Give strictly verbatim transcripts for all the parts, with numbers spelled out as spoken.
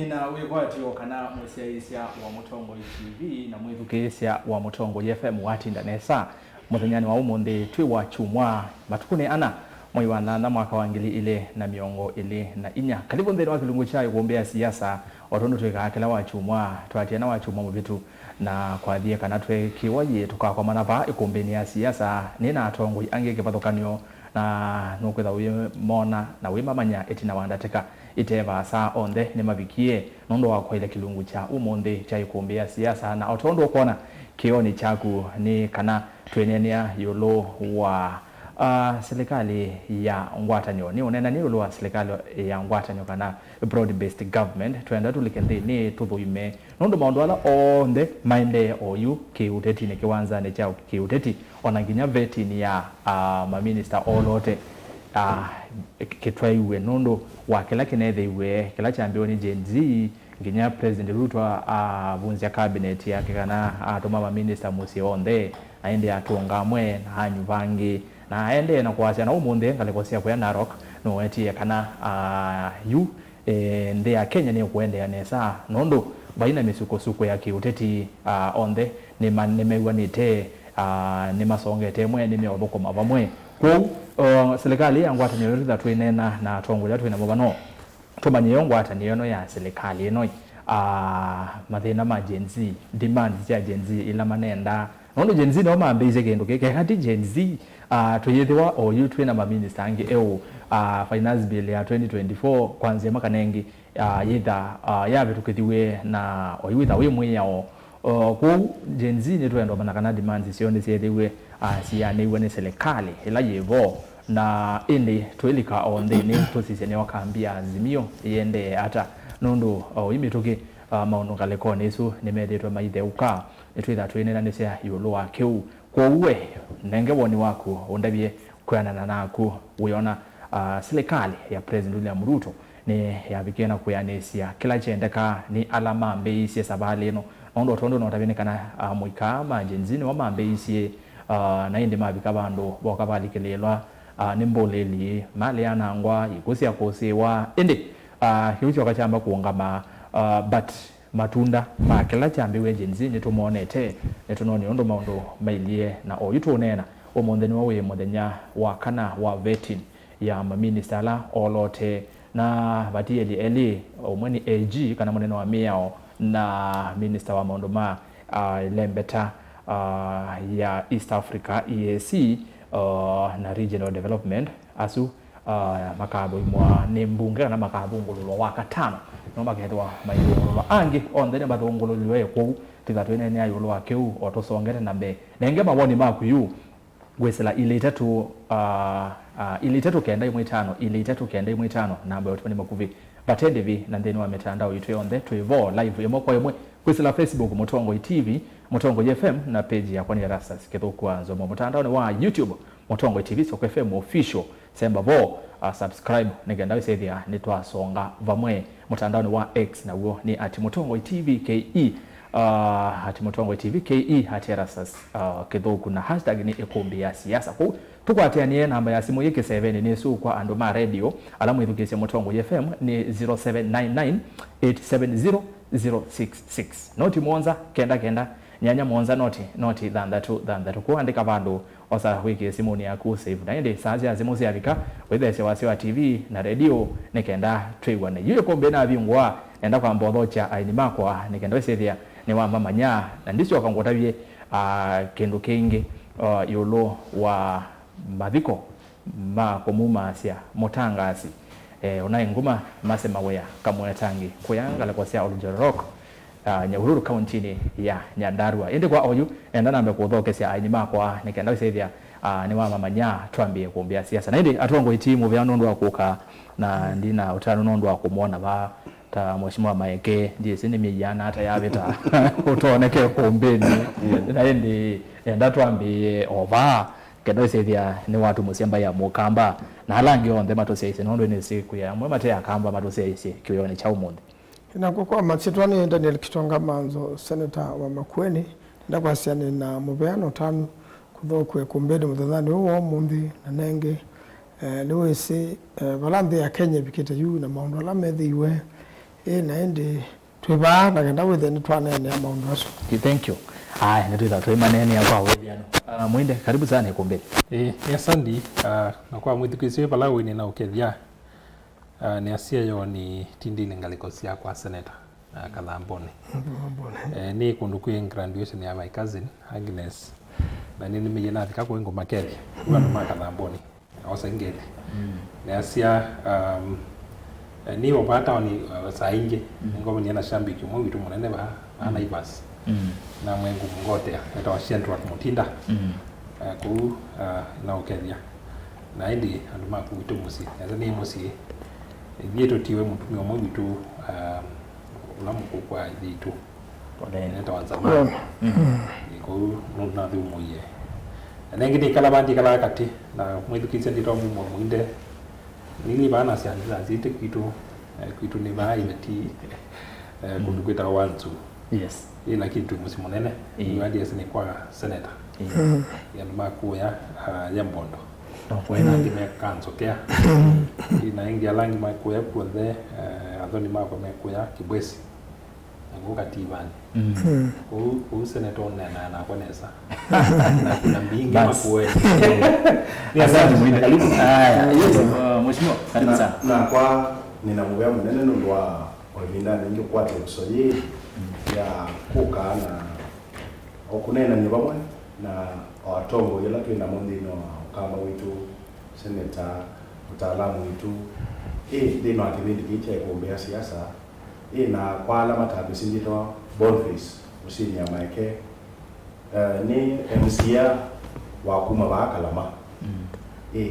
Na wĩkwatyo kana mũsyaĩĩsya wa Mũtongoi T V na mwĩthukĩĩsya wa Mũtongoi F M watinda nesa. Mũthenyanĩ wa ũmũnthĩ twĩ wa kyumwa, matukũnĩ ana, mwei wa nyanya, mwaka wa ngili ilĩ na mĩongo ĩlĩ na inya. Kalivũ nthĩnĩ wa kĩlungu kya Ĩkũmbĩ ya Siasa, o tondũ twĩkaa kĩla wa kyumwa, twatie na wa kyumwa mũvĩtu, na kwathie kana tweekĩwa yĩ tũkakomana vaa ĩkũmbĩnĩ ya siasa nĩ na atongoi angĩ kĩvathũkany'o, na nũkwĩtha wĩmona na wĩmamanya ĩtina wa ndatĩka ite vaasa. Onthe nĩmavikie nũndũ wa kwaĩlya kĩlungu kya ũmũnthĩ kya ĩkũmbĩ ya siasa, na o tondũ ũkwona kĩonĩ kyaku nĩ kana twĩneenea ĩũlũ wa, ah, silikalĩ ya ngwatanĩo. Nĩ ũneenany'a ĩũlũ wa silikalĩ ya ngwatanĩo kana broad-based government, twenda tũlike nthĩnĩ tũthũime nũndũ maũndũ ala onthe maendee oyu kĩũtetinĩ, kĩwanzanĩ kya kĩũteti, ona nginya vetting ya, ah, maminista olote, ah, kĩtwaiwe nũndũ wa kĩla kĩnethĩiwe, kĩla kyambĩwe nĩ Gen Z, nginya President Ruto avunzya cabinet yake kana atũma maminista mũsyĩ onthe, na ĩndĩ atũnga amwe na anyuva angĩ, na aendee na kũasya na ũmũnthĩ ngalĩko sya kũya Narok nũwetie kana, ah, yu, eh, nthĩ ya Kenya nĩkũendeea nesa nũndũ vai na mĩsukosuko ya kĩũteti, ah, onthe nĩma-, nĩmew'anĩte, ah, nĩmasongete ĩmwe, nĩmeũthũkũma vamwe. Kwoou, oh, silikalĩ ya ngwatanĩo ĩla twĩneena na atongoi ala twĩ namo vano, tũmanye yo ngwatanĩo ĩno ya silikalĩ ĩno, ah, mathĩna ma Gen Z, demands sya Gen Z ila manendaa. Nũndũ Gen Z nĩo mambĩĩisye kĩndũ kĩĩ, keka ti Gen Z, ah, tũyĩthĩwa oyu twĩ na maminista angĩ eũ, ah, finance bill ya twenty twenty-four kwanzĩa makanengi, ah, yĩtha, ah, yavĩtũkĩthiw'e na oyu wĩtha wĩ mwĩao. O, kwoou Gen Z nĩtwenda ũmanya kana demands syoo nĩsyeethĩiwe, ah, sianĩiwe nĩ silikalĩ ĩla yĩ vo, na ĩndĩ twĩlika o nthĩnĩ tũsisye nĩyo kambi ya Azimio yĩendee ata, nũndũ o yu mĩtũkĩ, ah, maũndũ ngalĩkonĩ ĩsu nĩmethĩĩtwe maitheũka. Nĩtwĩtha twĩneenanĩsya ĩũlũ wa kĩu. Kwoou we, nenge woni waku, ũndavye kwĩanana naku, wĩona, ah, silikalĩ ya President William Ruto nĩyavikie na kwĩanĩsya kĩla kyendekaa nĩ ala mambĩĩisye savalĩ ĩno? Nũndũ o tondũ notavye nĩ kana, ah, mũika ma Gen Z nĩmo mambĩĩisye, ah, na ĩndĩ mavika vandũ voka valikĩlĩĩlwa, ah, nĩ mbũlĩli, malĩ yanangwa, ikw'ũ sya kũsĩĩwa, ĩndĩ, ah, kĩu kyoka kyamba kũũngama, ah, but matunda ma kĩla kyambĩĩwe Gen Z nĩtũmonete, nĩtũnonie ũndũ maũndũ mailyĩ, na oyu tũũneena ũmũnthĩ nĩwe wĩ mũthenya wa kana wa vetting ya maminista ala olote, na vatieli elĩ, ũmwe nĩ A G kana mũnene wa mĩao, na minista wa maũndũ ma, ah, ĩlembeta, ah, ya East Africa, E A C, ah, na regional development, asu ah, makathũimwa nĩ mbunge kana makathũngũlũlwa wa katano, no makethĩwa maithũngũlũlwa. Angĩ onthe nĩmathũngũlũliwe kũu. Twĩtha twĩneenea ĩũlũ wa kĩu o tũsongete na mbee. Nenge mawoni maku yu kwĩsĩla ilĩ itatũ, ah, ah, ilĩ itatũ kenda ĩmwe itano, ilĩ itatũ kenda ĩmwe itano, namba ya ũtũmani makuvĩ. Vate ndĩvi na nthĩnĩ wa mĩtandao yitũ yonthe, twĩ vo live ĩmwe kwa ĩmwe kwĩsĩla Facebook Mũtongoi T V, Mũtongoi F M, na page yakwa nĩ Erastus Kĩthũku wa Nzomo. Mũtandaonĩ wa YouTube, Mũtongoi T V Soko F M Official. Semba vo, uh, subscribe, nĩ kenda wĩsĩthĩa nĩtwasonga vamwe. Mũtandaonĩ wa X naw'o nĩ at Mũtongoi T V K E, uh, at Mũtongoi T V K E, at Erastus, uh, Kĩthũku, na hashtag nĩ ĩkũmbĩ ya siasa. Kũu tũkwatĩanĩe, namba ya simũ yĩ kĩsevenĩ nĩ ĩsu kwa andũ ma redio ala mwĩthukĩĩsye Mũtongoi F M nĩ zero seven nine nine eight seven zero zero six six. Noti mũonza kenda kenda nyanya mũonza noti noti thanthatũ thanthatũ. Kũandĩka vandũ, osa wĩkĩe simũnĩ yaku save. Na ĩndĩ saa sya simũ syavika, wĩtheesya wasya wa T V na redio nĩ kenda twĩw'ane. Yu ĩkũmbĩ navingũa, nenda kwamba ũthokya aini makwa nĩ kenda wĩsĩthĩa nĩwamamanya, na ndisyoka ngũtavye, ah, kĩndũ kĩngĩ, ah, ĩũlũ wa mathiko ma kũmumaasya mũtangaasi, eh, ũnaĩ nguma Mercy Mawĩa Kamwetangi kũya ngalĩko sya Olujoro Rock, ah, Nyahururu, kauntinĩ ya Nyandarua. Ĩndĩ kwa oyu, enda nambe kũthokesya aini makwa nĩ kenda wĩsĩthĩa, ah, nĩwamamanya twambĩe kũmbĩa siasa. Na ĩndĩ atongoi ti mũvea nũndũ wa kũka, na ndina ũtanu nũndũ wa kũmwona vaa. Ta Mheshimiwa Maeke, ndiĩsĩ nĩ myei yĩana ata yavĩta ũtoneke kũmbĩnĩ. Na ĩndĩ enda twambĩĩe o vaa, kenda wĩsĩthĩa nĩwatũmũsya mbaĩ ya Mũkamba. Na ala angĩ onthe matũsyaĩĩsye, nũndũ nĩsĩ kwĩ amwe mate Akamba matũsyaĩĩsye kĩwĩonĩ kya ũmũnthĩ. Nakwa kwa masyĩtwa nĩ Daniel Kitonga Manzo, seneta wa Makueni. Nenda kwasya nĩ na mũvea na ũtanu kũthokwe kũmbĩnĩ mũthenyanĩ ũũ wa ũmũnthĩ, na nengĩ, eh, nĩwĩsĩ, eh, vala nthĩ ya Kenya ĩvikĩte yu na maũndũ ala methĩiwe, Ĩ, na ĩndĩ twĩ vaa na kenda wĩthĩe nĩtwaneenea maũndũ asu. Ĩ, thank you. Aya, nĩtwĩtha twĩmaneenea kwa wĩthĩano. Ah, Mwinde, karibu sana ikumbĩnĩ. Ĩ, nĩ asandi, ah, na kwa mwĩthukĩĩsyo wĩ vala ũĩ nĩnaũkethya. Ah, nĩ asyai yoo nĩ tindini ngalĩko sya kwa Seneta, ah, Kathamboni. Kathamboni. Eh, nĩ kũndũ kwĩ graduation ya my cousin, Agnes. Na nĩ nĩmĩie navika kũĩ ngũmakethya. Kwa andũ ma Kathamboni. Osa ngeli. Mm. Nĩasya, um, eh, nĩ o vaa taoni, uh, saa ingĩ. Mm. Nĩngomanĩa na shambiki ũmwe witũ mũnene vaa, vaa Naivas. Mm. Na mwengu ngotea, etawa Shadrack Mutinda. Mm. Eh, kũu, uh, naũkethya. Na ĩndĩ andũ maku witũ mũsyĩ, nesa nĩ mũsyĩ. Ithyĩ tũtiwe mũtumĩa ũmwe witũ, um, ũla mũkũkũ wa ĩthe itũ. Etawa Nzama. Mm. Kũu nũndũ nathũmũie. Na ĩngĩ nĩkala vaa, ndikala katĩ, na mwĩthukĩĩsya ndĩtwa mumwa Mwinde. Nĩnĩ vaa na syanzĩte kwitũ, eh, kwitũ nĩ vaa Iveti, eh, kũndũ kwĩtawa Wanzu. Yes. Ĩ, lakini twĩ mũsyĩ mũnene. Ĩ. Nĩwandĩese nĩ kwa Seneta. Ĩ. Andũ ma kũya, ah, ya Mbondo. No, kwena. Angĩ me Kanzokea. Ĩ, na ĩngĩ ala angĩ ma kũya kuonthe, eh, athoni makwa me kũya Kibwesi. Nakuo Kativani. Mm. Mm. Kũu, kũu Seneta ũneenaa nakwa nesa. Na kuna mbingĩ. Bas. Makueni. Asante, Mwinde. Karibu. Haya, yes, uh, Mheshimiwa, karibu sana. Na, nakwa nĩna mũvea mũnene nũndũ wa o ĩvindanĩ ĩngĩ kũkwata ĩvuso yĩĩ ya kũka na o kũneenany'a vamwe na o atongoi ala twĩ namo nthĩnĩ wa Ũkamba witũ, seneta, mũtaalamu witũ, ĩ, nthĩnĩ wa kĩvĩndĩ kĩĩ kya ĩkũmbĩ ya siasa, ĩ, na kwa ala matambĩsĩ ndyĩtawa Boniface Mũsyĩni ya Maeke, eh, nĩ M C A wa kuma vaa Kalama. Mm. Ĩ,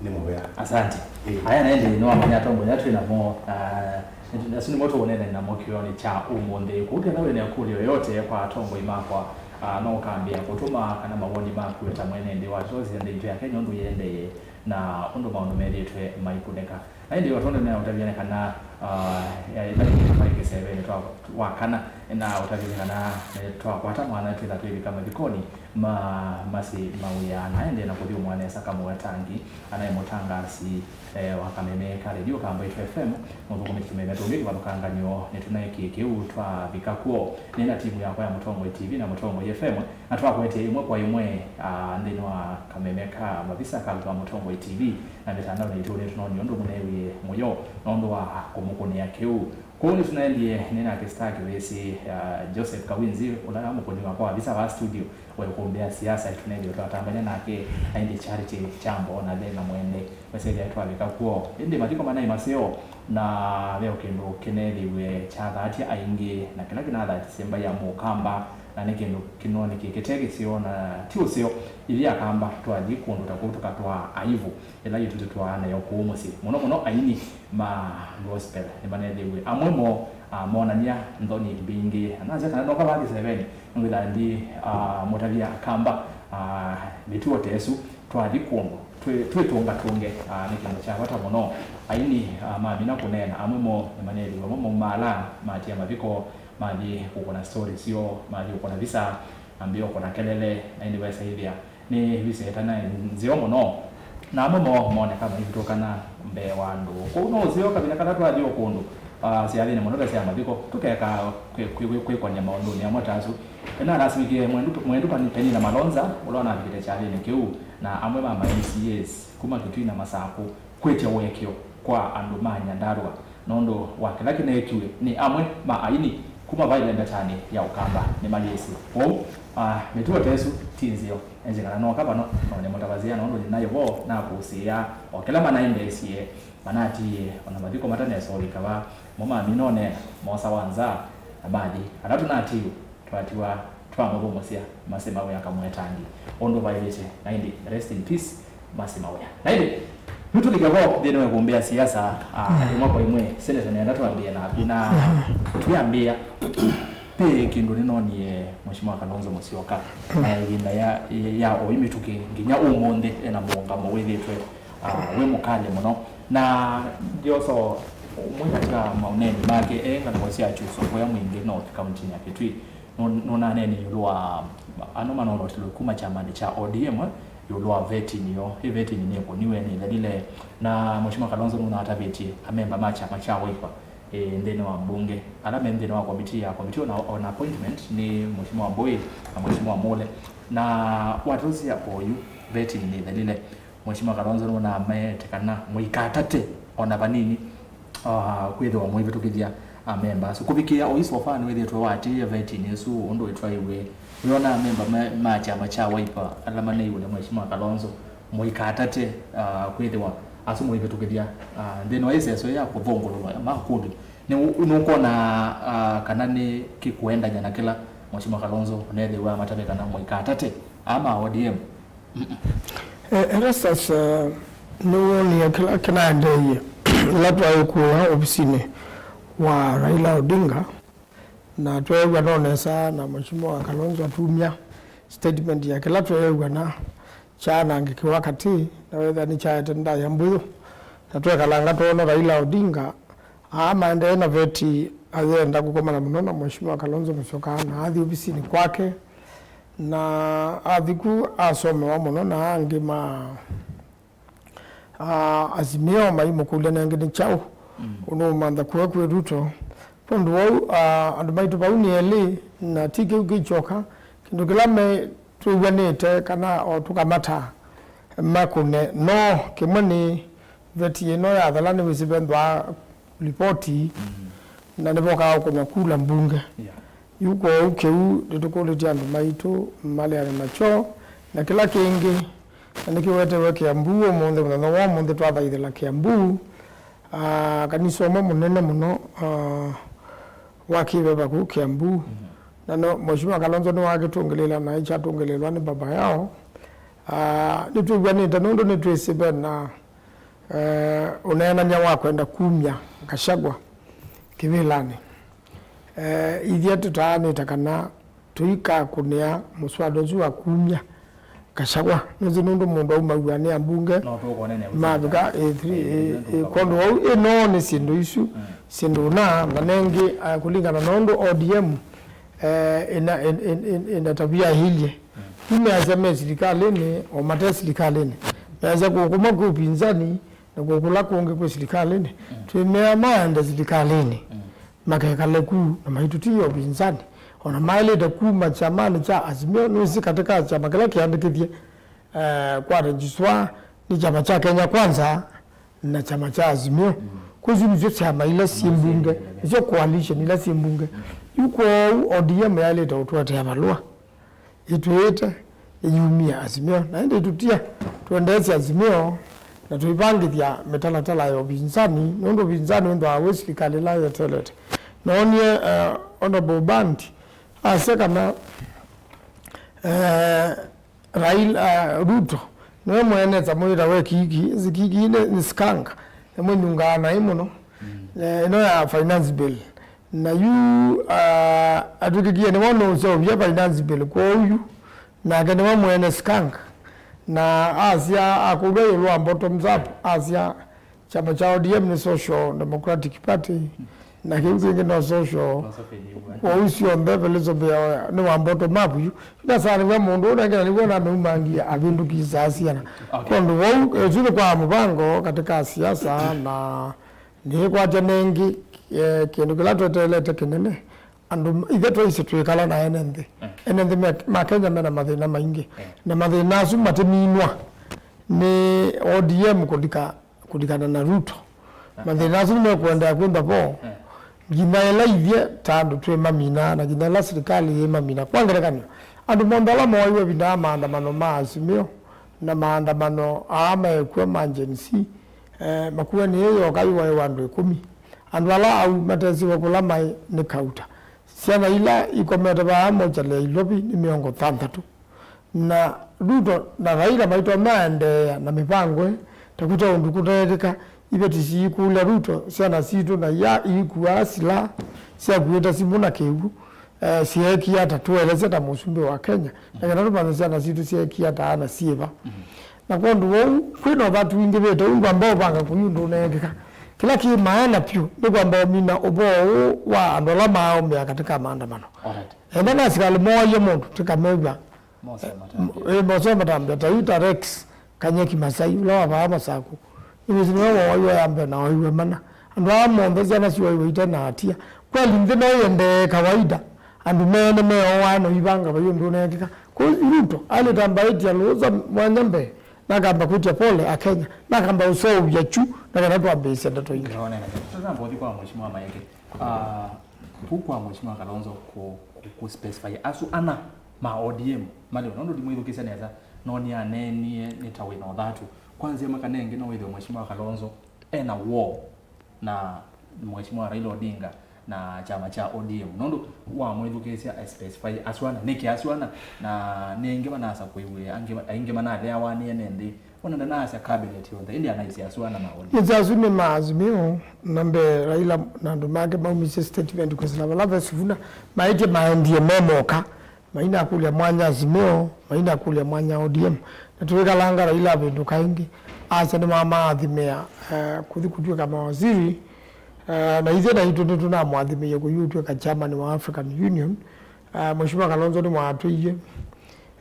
nĩ mũvea. Asante. Ĩ. Aya, na ĩndĩ nĩwamanya atongoi ala twĩ namo, ah, nĩtu-, asu nĩmo tũũneenany'a namo kĩoonĩ kya ũmũnthĩ. Kũu ketha wĩ na ĩkũlyo yoyote kwa atongoi makwa, ah, no ũkambĩa kũtũma kana mawoni maku wĩ ta mwene nthĩ wa Georgia, nthĩ itũ ya Kenya ũndũ yĩendee, na ũndũ maũndũ methĩĩtwe maikunĩka. Na ĩndĩ o tondũ nĩnaũtavya nĩ kana, ah, ya, ĩla ĩngĩ twaĩ kĩsevenĩ twa, wa kana, nĩnaũtavya nĩ kana, eh, twakwata mwana twĩtha twĩvika mavikonĩ ma Mercy Mawĩa, na aendee na kũthyũmũa nesa Kamũetangi, anaĩ mũtangaasi, eh, wa kameme ka redio ka Mbaitu F M, mũthũkũmi kĩmeme tũngĩ kĩvathũkanganyo nĩtũnaekie kĩu twavika kw'o. Nĩ na timu yakwa ya Mũtongoi T V na Mũtongoi F M, na twakwetye ĩmwe kwa ĩmwe, ah, nthĩnĩ wa kameme ka mavisa ka Mũtongoi T V, ka Mũtongoi T V, na mĩtandaonĩ yitũ nĩtũnoonie ũndũ mũneewie mũyo nũndũ wa kũmũkũnĩa kĩu. Kwoou nĩtũnaendie nĩ nake Star Kĩvĩsĩ, ah, Joseph Kawinzi, ũla mũkũni wakwa wa visa vaa studio, wa ĩkũmbĩ ya siasa, tũneethĩwe twatambany'a nake, na ĩndĩ Charity Kyambo na Lena Mwende. Wesethĩa twavika kw'o. Ĩndĩ mathiko manaĩ maseo, na ve o kĩndũ kĩneethĩiwe kyathatya aingĩ, na kĩla kĩnathatisye mbaĩ ya Mũkamba, na nĩ kĩndũ kĩnonĩkie kĩte kĩseo, na ti ũseo. Ithyĩ Akamba twathi kũndũ ta kũu tũkatwaa aivu ĩla yĩtũtĩtwaa nayo kũu mũsyĩ. Mũno mũno aini ma gospel nĩmaneethĩiwe. Amwe moo, ah, moonany'a nthoni mbingĩ. Na nasya kana noka vaa kĩsevenĩ, nĩwĩthaa ndi, ah, mũtavya Akamba, ah, mĩtuo ta ĩsu. Twathi kũndũ, twĩ-, twĩtũngatũnge, ah, nĩ kĩndũ kya vata mũno. Aini, ah, mamina kũneena, amwe moo nĩmaneethĩiwe, amwe moo mala matia maviko, mathi kũkũna story syoo, mathi kũkũna visa, mambĩĩa kũkũna kelele, na ĩndĩ wesa ĩthĩa nĩ visa ĩtanaĩ nzeo mũno. Na amwe moo moneka maivĩtũkana mbee wa andũ. Kwoou no ũseo kavila kala twathi o kũndũ, ah, syathĩnĩ mũno ve sya mathiko, tũkekaa kwĩ-, kwĩ-, kwĩ-, kwĩkony'a maũndũnĩ amwe ta asu. Nĩnalasimĩkie Mwendu, Mwendu Pani-, Penina Malonza, ũla ũnavikĩte kyathĩnĩ kĩu, na amwe ma ma M C As kuma Kitui na Masakũ kwĩtya ũekeo kwa andũ ma Nyandarua nũndũ wa kĩla kĩneekiwe nĩ amwe ma aini kuma vaa ĩvembetanĩ ya Ũkamba nĩmayĩsĩ. Kwoou, ah, mĩtuo ta ĩsu ti nzeo. Enjĩ kana nooka vano, no nĩmũtavasya nũndũ nĩnaĩ vo nakũsĩĩa o kĩla manaendeesye, manatiie, o na mathiko matanesa ũlika vaa, mo mamina ũneena, mosawa nza, na mathi. Ala tũnatiiwe, twatiwa, twamũthũmũsya, Mercy Mawĩa Kamũetangi, ũndũ vaĩlĩte, na ĩndĩ, rest in peace, Mercy Mawĩa. Na ĩndĩ, nĩtũlike vo nthĩnĩ wa ĩkũmbĩ ya siasa, ah, ĩmwe kwa ĩmwe, Senator, nĩenda twambĩe naku, na twĩambĩa, ve kĩndũ nĩnoonie Mheshimiwa Kalonzo Musyoka, na ĩvinda ya, ya oyu mĩtũkĩ, nginya ũmũnthĩ, ena mũũngamo wĩthĩtwe, ah, wĩ mũkali mũno. Na ndioso ũmwe katĩ ka maũneeni make e ngalĩko sya Kyusũ kũya Mwingĩ North, kauntinĩ ya Kitui, nũ-, nũnaneenie ĩũlũ wa ano manoonotilwe kuma kyamanĩ kya O D M, ĩũlũ wa vetting yoo. Ĩ vetting nĩkũniwe, nĩthelile. Na Mheshimiwa Kalonzo nũnatavĩtye amemba ma kyama kya Wiper, eh, nthĩnĩ wa mbunge, ala me nthĩnĩ wa komitii ya komitii ona, ona appointment nĩ Mheshimiwa Mbũi na Mheshimiwa Mule. Na watũsya oyu vetting nĩ ĩthelile, Mheshimiwa Kalonzo nũnameete kana mũikatate ona vanini, ah, kwĩthĩwa mũivĩtũkĩthya amemba asu. Kũvikĩĩa oyu so far nĩwĩthĩĩtwe waatĩĩe vetting ĩsu ũndũ ĩtwaiwe. Wĩona amemba ma, ma kyama kya Wiper ala maneeiwe nĩ Mheshimiwa Kalonzo mũikatate, ah, kwĩthĩwa asu mũivĩtũkĩthya, ah, nthĩnĩ wa ĩseso ya kũvũngũlũlwa ya makũlyo. Nĩ, nũkwona, ah, kana nĩ kĩkũendany'a na kĩla Mheshimiwa Kalonzo ũneethĩiwe amatavya kana mũikatate aa ma O D M? E, Erastus, e, nĩwoonie kĩla kĩnaendeeie ĩla twaĩ kũya ovisinĩ wa Raila Odinga, na tweew'a no nesa na Mheshimiwa Kalonzo atumya statement ya kĩla tweew'a na kyaanangĩkĩwa katĩ, na wethĩa nĩkyaete ndaĩa mbũyũ. Na twekalanga twoona Raila Odinga aa maendee na veti ayenda kũkomana mũno na Mheshimiwa Kalonzo Musyoka, na athi ovisinĩ kwake, na athi ku asomewa mũno na angĩ ma, ah, Azimio maimũkũlya nengĩ nĩ kyaũ, mm, ũnũũmantha kũe kwĩ Ruto. Kwondũ wau, ah, andũ maitũ vau nĩ elĩ, na ti kĩu kĩkyoka. Kĩndũ kĩla me, twĩw'anĩte kana o tũkamata makũne, no kĩmwe nĩ veti ĩno yathela nĩwĩsĩ venthwa livoti, mm, na nĩvokaa ũkũnywa kula mbunge. Yeah. Yu kwoou kĩu nĩtũkũlĩtye andũ maitũ maleane nakyo, na kĩla kĩngĩ, na nĩkĩwetewe Kiambu ũmũnthĩ, mũthenya wa ũmũnthĩ twathaithĩla Kiambu, ah, kanisa ũmwe mũnene mũno, ah, wa kĩveva kũu Kiambu. Mhm. Na no, Mheshimiwa Kalonzo nĩwakĩtũngĩlĩĩla na ĩkyatũngĩlĩĩlwa nĩ baba yao. Ah, nĩtwĩw'anĩte nũndũ nĩtwĩsĩ ve na, eh, ũneenany'a wa kwenda kumya Gachagua kĩvĩlanĩ. Eh, ithyĩ tũtaanĩte kana tũikakũnĩa mũswada ũsu wa kumya Gachagua. Nĩsĩ nũndũ mũndũ aumaw'a nĩ ambunge, no tũkonene mavika, eh, three, eh, eh, eh, kwondũ wau, eh, no nĩ syĩndũ isu, mm, syĩndũ na, na nengĩ, eh, kũlingana na ũndũ O D M, eh, ĩna, ĩn-, ĩn-, ĩn-, ĩna tavia ĩilye. Mm. Yu measya me silikalĩnĩ, o mate silikalĩnĩ. Measya kũkũma kwĩ upinzani, na kũkũla kũngĩ kwĩ silikalĩnĩ. Mm. Twĩmea maende silikalĩnĩ. Mm. Makekale ku na maitũtia ũvinzani. Ona maĩlĩte kuma kyamanĩ kya Azimio, nĩwĩsĩ katĩ ka kyama kĩla kĩandĩkĩthye, eh, kwa rejiswa nĩ kyama kya Kenya Kwanza na kyama kya Azimio. Mm. Kwĩ isu nĩsyo syama ila syĩ mbunge, nĩsyo coalition ila syĩ mbunge. Mm. Yu kwoou O D M yaĩlĩte ũtũetea valũa ĩtwĩĩte ĩyumie Azimio, na ĩndĩ ĩtũtia tũendeesye Azimio na tũivangĩthya mĩtalatala ya ũvinzani, nũndũ ũvinzani wĩthĩawa wĩ silikalĩ ĩla yeteelete. Noonie, eh, Honorable Band asya kana, eh, Raila, eh, Ruto nĩwe mwene samũ ĩtawe kiki, kiki nĩ, nĩ skunk, nĩmwe nyungaa naĩ mũno. Mm. Eh, ĩno ya finance bill. Na yu, ah, atw'ĩkĩkie nĩwe ũnũũseũvya finance bill, kwoou yu nake nĩwe mwene skunk. Na asya, akũlw'a ĩũlũ wa bottoms up, asya kyama kya O D M nĩ Social Democratic Party, na kĩu kĩngĩ no social. Philosophy nĩ ĩmwe. Kwoou syonthe philosophy ya, nĩ wa bottom up yu. Nasanĩw'a mũndũ ũũ nake na nĩw'o nameumangie avĩndũkĩsaa syana. Okay. Kwondũ wou, eh, ũsu nĩ kwa mũvango katĩ ka siasa na nĩkwatya nengĩ, eh, kĩndũ kĩla tweteelete kĩnene, andũ ithe twaisye twĩkala na ene nthĩ. Eh. Ene nthĩ me, ma Kenya mena mathĩna maingĩ. Eh. Na mathĩna asu matiminwa nĩ O D M kũlika, kũlikana na Ruto. Eh. Mathĩna asu nĩmekũendaa kwĩmba vo. Eh. Nginya ĩla ithyĩ ta andũ twĩmaminaa na nginya ĩla silikalĩ yĩmamina. Kwa ngelekany'o, andũ monthe ala mooiwe ĩvinda ya maandamano ma Azimio na maandamano aa meekw'a ma Gen Z, eh, makua nĩ ĩĩ yoka yũaĩwa andũ ĩkũmi. Andũ ala au matesiwe kũla maĩ nĩ kauta. Syana ila ikomete vaa mokyalĩ ya Ilovi nĩ mĩongo thanthatũ. Na Ruto na Raila maitonya endeea na mĩvango ĩ, ta kũte ũndũ kũteekĩka, iveti siikũlya Ruto, syana sitũ na iya iikuaa silaha syakuĩte simũ na kĩw'ũ, eh, syeekie ata, tũelesye ta mũsumbĩ wa Kenya, na kana tũmanye syana sitũ syeekie ata na syĩva. Mhm. Na kwondũ wou, kwĩ na ũthatu wingĩvĩte ũu ngwamba ũvanga kũi ũndũ ũneekĩka. Kĩla kĩ maana vyũ nĩ kwamba ũmina ũvoo ũũ wa andũ ala maaũmĩa katĩ ka maandamano. Alright. Ethwa nĩ asikalĩ mooaie mũndũ, tĩkamew'a. Mose Matambya. Ĩ, Mose Matambya, ta yu ta Rex Kanyeki Masai, ũla wa vaa Masaku. Nĩwĩsĩ nĩwe wooaiwe ya mbee na ooiwe mana. Andũ aa monthe syana siwaiwe ite na atia. Kweli nthĩ no yendee kawaida, andũ meene meoaa na ivanga vai ũndũ ũneekĩka. Kwoou Ruto alĩtambaĩtya lũũsa mwanya mbee, nakamba kwĩtya pole Akenya, nakamba ũseũvya kyu, na kana twambĩĩsya ndeto ingĩ. Nĩwonene. Tũtamba ũthi kwa Mheshimiwa Maeke. Ah, kũu kwa Mheshimiwa Kalonzo kũ, kũ, kũ specify asu ana ma O D M malĩ, nũndũ ndimwĩthukĩsya nesa, no nĩaneenie nĩ ta wĩna ũthatu. Kwa nzĩa makanenge no wĩthĩwe Mheshimiwa Kalonzo ena war na Mheshimiwa Raila Odinga na kyama kya O D M, nũndũ wamwĩthukĩĩsya a specify asu ana, nĩkĩ asu ana, na nĩ aingĩ manasa kũiw'ĩa, angĩ, aingĩ manaleawa nĩ ene nthĩ, ona ndanaasya cabinet yonthe, ĩndĩ anaisye asu ana ma O D M. Nĩsĩ asu nĩ ma Azimio, na mbee Raila na andũ make maumisye statement kwĩsĩla vala ve Sifuna, maĩtye maendie me moka. Mainakũlya mwanya Azimio, mainakũlya mwanya O D M. Na tũikalanga Raila avĩndũka ĩngĩ, asya nĩmamaathimĩa, eh, kũthi kũtw'ĩka mawaziri, eh, na ithyĩ naitũ nĩtũnamwathimĩie kũthi ũtw'ĩka chairman wa African Union. Eh, Mheshimiwa Kalonzo nĩwatwĩie,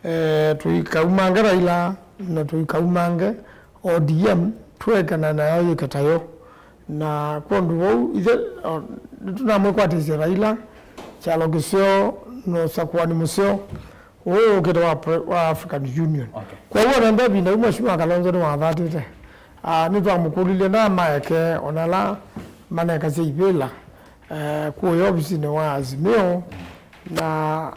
eh, tũikaumange Raila na tũikaumange O D M, tũekana nayo yĩke tayo. Na kwondũ vau, ithe, o, nĩtũnamwĩkwatĩsya Raila kyalo kĩseo na ũsakũani mũseo ũũ ũkĩte wa pre-, wa African Union. Okay. Kwoou ona nde ĩvinda yu Mheshimiwa Kalonzo nĩwathatĩte. Ah, nĩtwamũkũlilye na Maeke ona ala manekasya ivĩla, eh, kũya ovisinĩ wa Azimio, na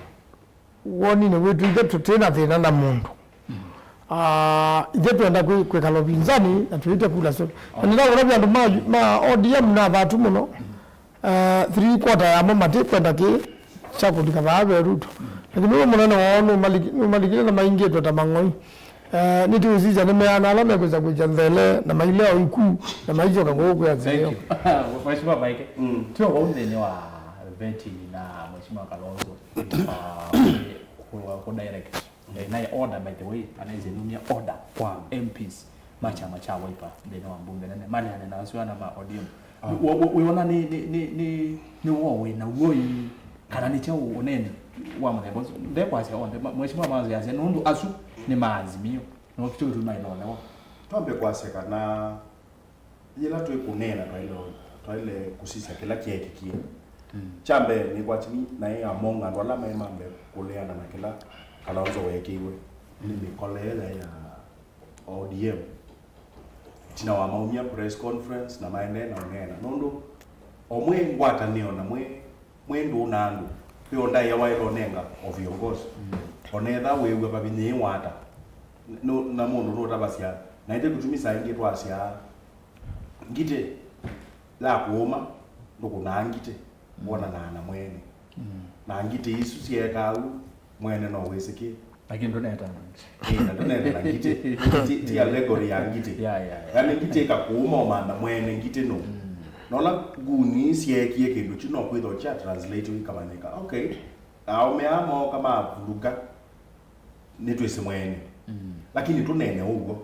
woninĩ witũ, ithe tũtĩ na thĩna na mũndũ. Ah, ithe twenda kwĩ-, kwĩkala ũvinzani na tũite kula syonthe. Na nĩndakũlya andũ ma, ma O D M na athatu mũno, ah, three quarter yamo matikwenda kĩ kya kũlika vaa ve Ruto. Lakini ũyũ mũnene woo nũmaliki-, nũmalikile na maingĩtwe ta mang'oi. Eh, nĩtũũsisya nĩmeana ala mekwĩsa kwĩkya nthele na mailea o iku na maisyoka kũu kwĩ Azimio. Thank you. Mheshimiwa Maeke, mm, tio vau nthĩnĩ wa vetting na Mheshimiwa Kalonzo, uh, ku, ku, ku direct. Eh, naye order, by the way, anaisye nĩumya order kwa M Ps ma kyama kya Wiper nthĩnĩ wa mbunge nene maneane na asu ana ma O D M. Ah. Wĩ-, wĩ-, wĩona nĩ, nĩ, nĩ, nĩ, nĩ woo wĩ naw'o ĩ, kana nĩ kyaũ ũneeni wa mũthemba ũsu? Ndekwasya onthe, ma-, Mheshimiwa Mawazo yasya nũndũ asu nĩ ma Azimio, no kĩtũ kĩtuma ĩnolewa. Twambe kwasya kana yĩla twĩkũneena twaĩle, twaĩle kũsisya kĩla kyeekĩkie. Mm. Kya mbee, nĩkwatini naĩ among andũ ala maĩ ma mbee kũleana na kĩla Kalonzo weekĩiwe nĩ mĩkole ĩla ya O D M. Tina wa maumya press conference na maendee na ũneena. Nũndũ o mwĩ ngwatanĩo na mwĩ, mwĩ ndũũ na andũ, kwĩ o ndaĩa waĩle ũnenga o viongozi. Mm. O na ethĩwa wĩw'a vavinyĩĩwa ata, nũ-, na mũndũ nũtavasya. Na ĩndĩ kĩtumi saa ingĩ twasyaa ngitĩ ya kũũma, ndũkũnaa ngitĩ, mm, wonanaa na mwene. Mm. Na ngitĩ isu syeekaa ũu, mwene no wĩsĩ kĩ. Lakini ndũneeta na ngitĩ. Ĩĩ, na ndũneeta na ngitĩ. Ti, ti allegory ya ngitĩ. Ya, ya, ya. Yaani ngitĩ ĩkakũũma ũmantha mwene ngitĩ nũ. Mm. Na ũla nguni syeekie kĩndũ kyu no kwĩthwa kya translate ĩkamanyĩka. Okay. Aũme aa mooka mavulũka, nĩtwĩsĩ mwene. Mm. Lakini tũneene ũw'o.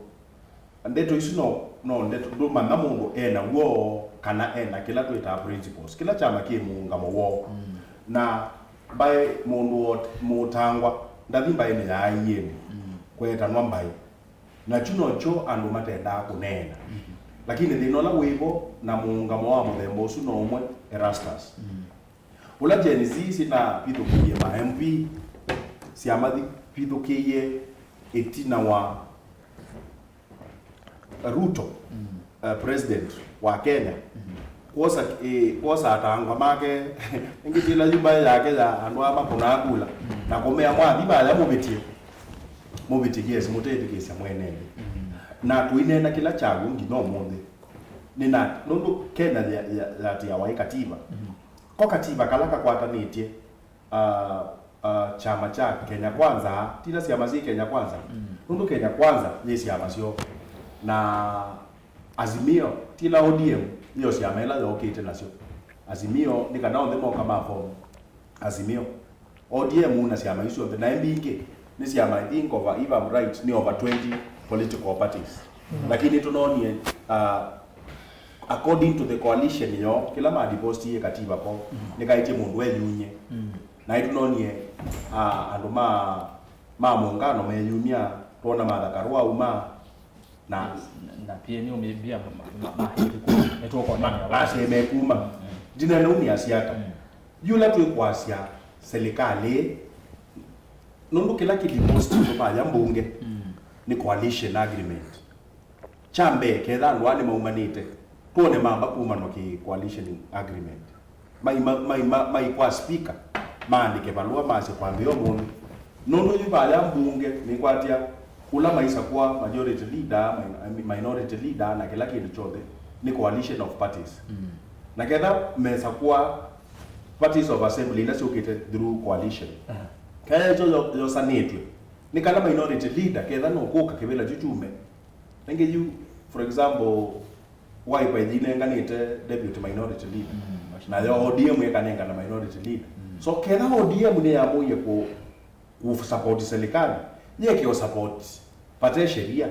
Ndeto isu no, no ndeto, ndũmanya mũndũ e na w'o kana e na kĩla twĩtaa principles. Kĩla kyama kĩ mũũngamo woo. Mm. Na mbaĩ mũndũ wot-, mũtangwa ndathi mbaĩnĩ ya aiĩnĩ, mm, kwetanwa mbaĩ. Na kyu nokyo andũ matendaa kũneena. Mm. Lakini thĩna ũla wĩvo na mũũngamo wa mũthemba ũsu no ũmwe, Erastus. Mm. Ũla Gen Z sinavithũkĩie ma M P, syama vithũkĩie ĩtina wa Ruto, mm, eh, president wa Kenya, mm, kwosa, eh, kwosa atangwa make, ĩngĩ tĩla yumba yake ya andũ aa makũnaa kula, mm, na kũmea mwathi vaya mũvĩtye, mũvĩtye, yes, mũtetĩkĩsya mwene nthĩ. Mm. Na tũineena kĩla kyaw'o nginya ũmũnthĩ. Nĩna, nũndũ Kenya ya, ya, yatĩawa ĩ katiba. Mm. Ko katiba kala kakwatanĩtye, ah, ah, kyama kya Kenya Kwanza, tila syama syĩ Kenya Kwanza. Mm. Nũndũ Kenya Kwanza yĩ syama syoo. Na Azimio, tila O D M, nĩyo syama ila yookĩte nasyo. Azimio, nĩ kana onthe moka ma form Azimio. O D M na syama isu syonthe, na mbingĩ, nĩ syama, I think, over, if I'm right, nĩ over twenty political parties. Mm. Lakini tũnonie, ah, according to the coalition yoo, kĩla ma deposit yĩ katiba ko, mm, nĩkaĩtye mũndũ eyumye. Mm. Na nĩtũnonie, ah, andũ ma, ma mũngano meyumya, twona Martha Karua auma, Na, na pia nĩ ũmĩmbia ma, ma, ma, nĩtũkonania. Maseme kuma. Ndinena uni asiata. Yula twĩkwasya serikali, nũndũ kĩla kĩlimo stilo vaya mbunge nĩ coalition agreement. Kya mbee, ketha andũ aa nĩmaumanĩte, twone mamba kumanwa kĩ coalition agreement. Maima, maima, mai kwa speaker, maandĩke valũa masye kwambĩa ũmũnthĩ. Nũndũ yu vaya mbunge nĩkwatya ũla maisakũa majority leader, mi-, minority leader na kĩla kĩndũ kyonthe nĩ coalition of parties. Na ketha mesakũa parties of assembly ila syũkĩte through coalition. Kaya ĩkyo yo-, yosanĩtw'e nĩ kana minority leader ketha no kũka kĩvĩla kyu kyume. Ĩngĩ yu, for example, Wiper ĩthi ĩnenganĩte deputy minority leader. Nayo O D M ĩkanengana minority leader. So ketha O D M nĩyamũie kũ, kũ support serikali, yeke ũ support pate sheria.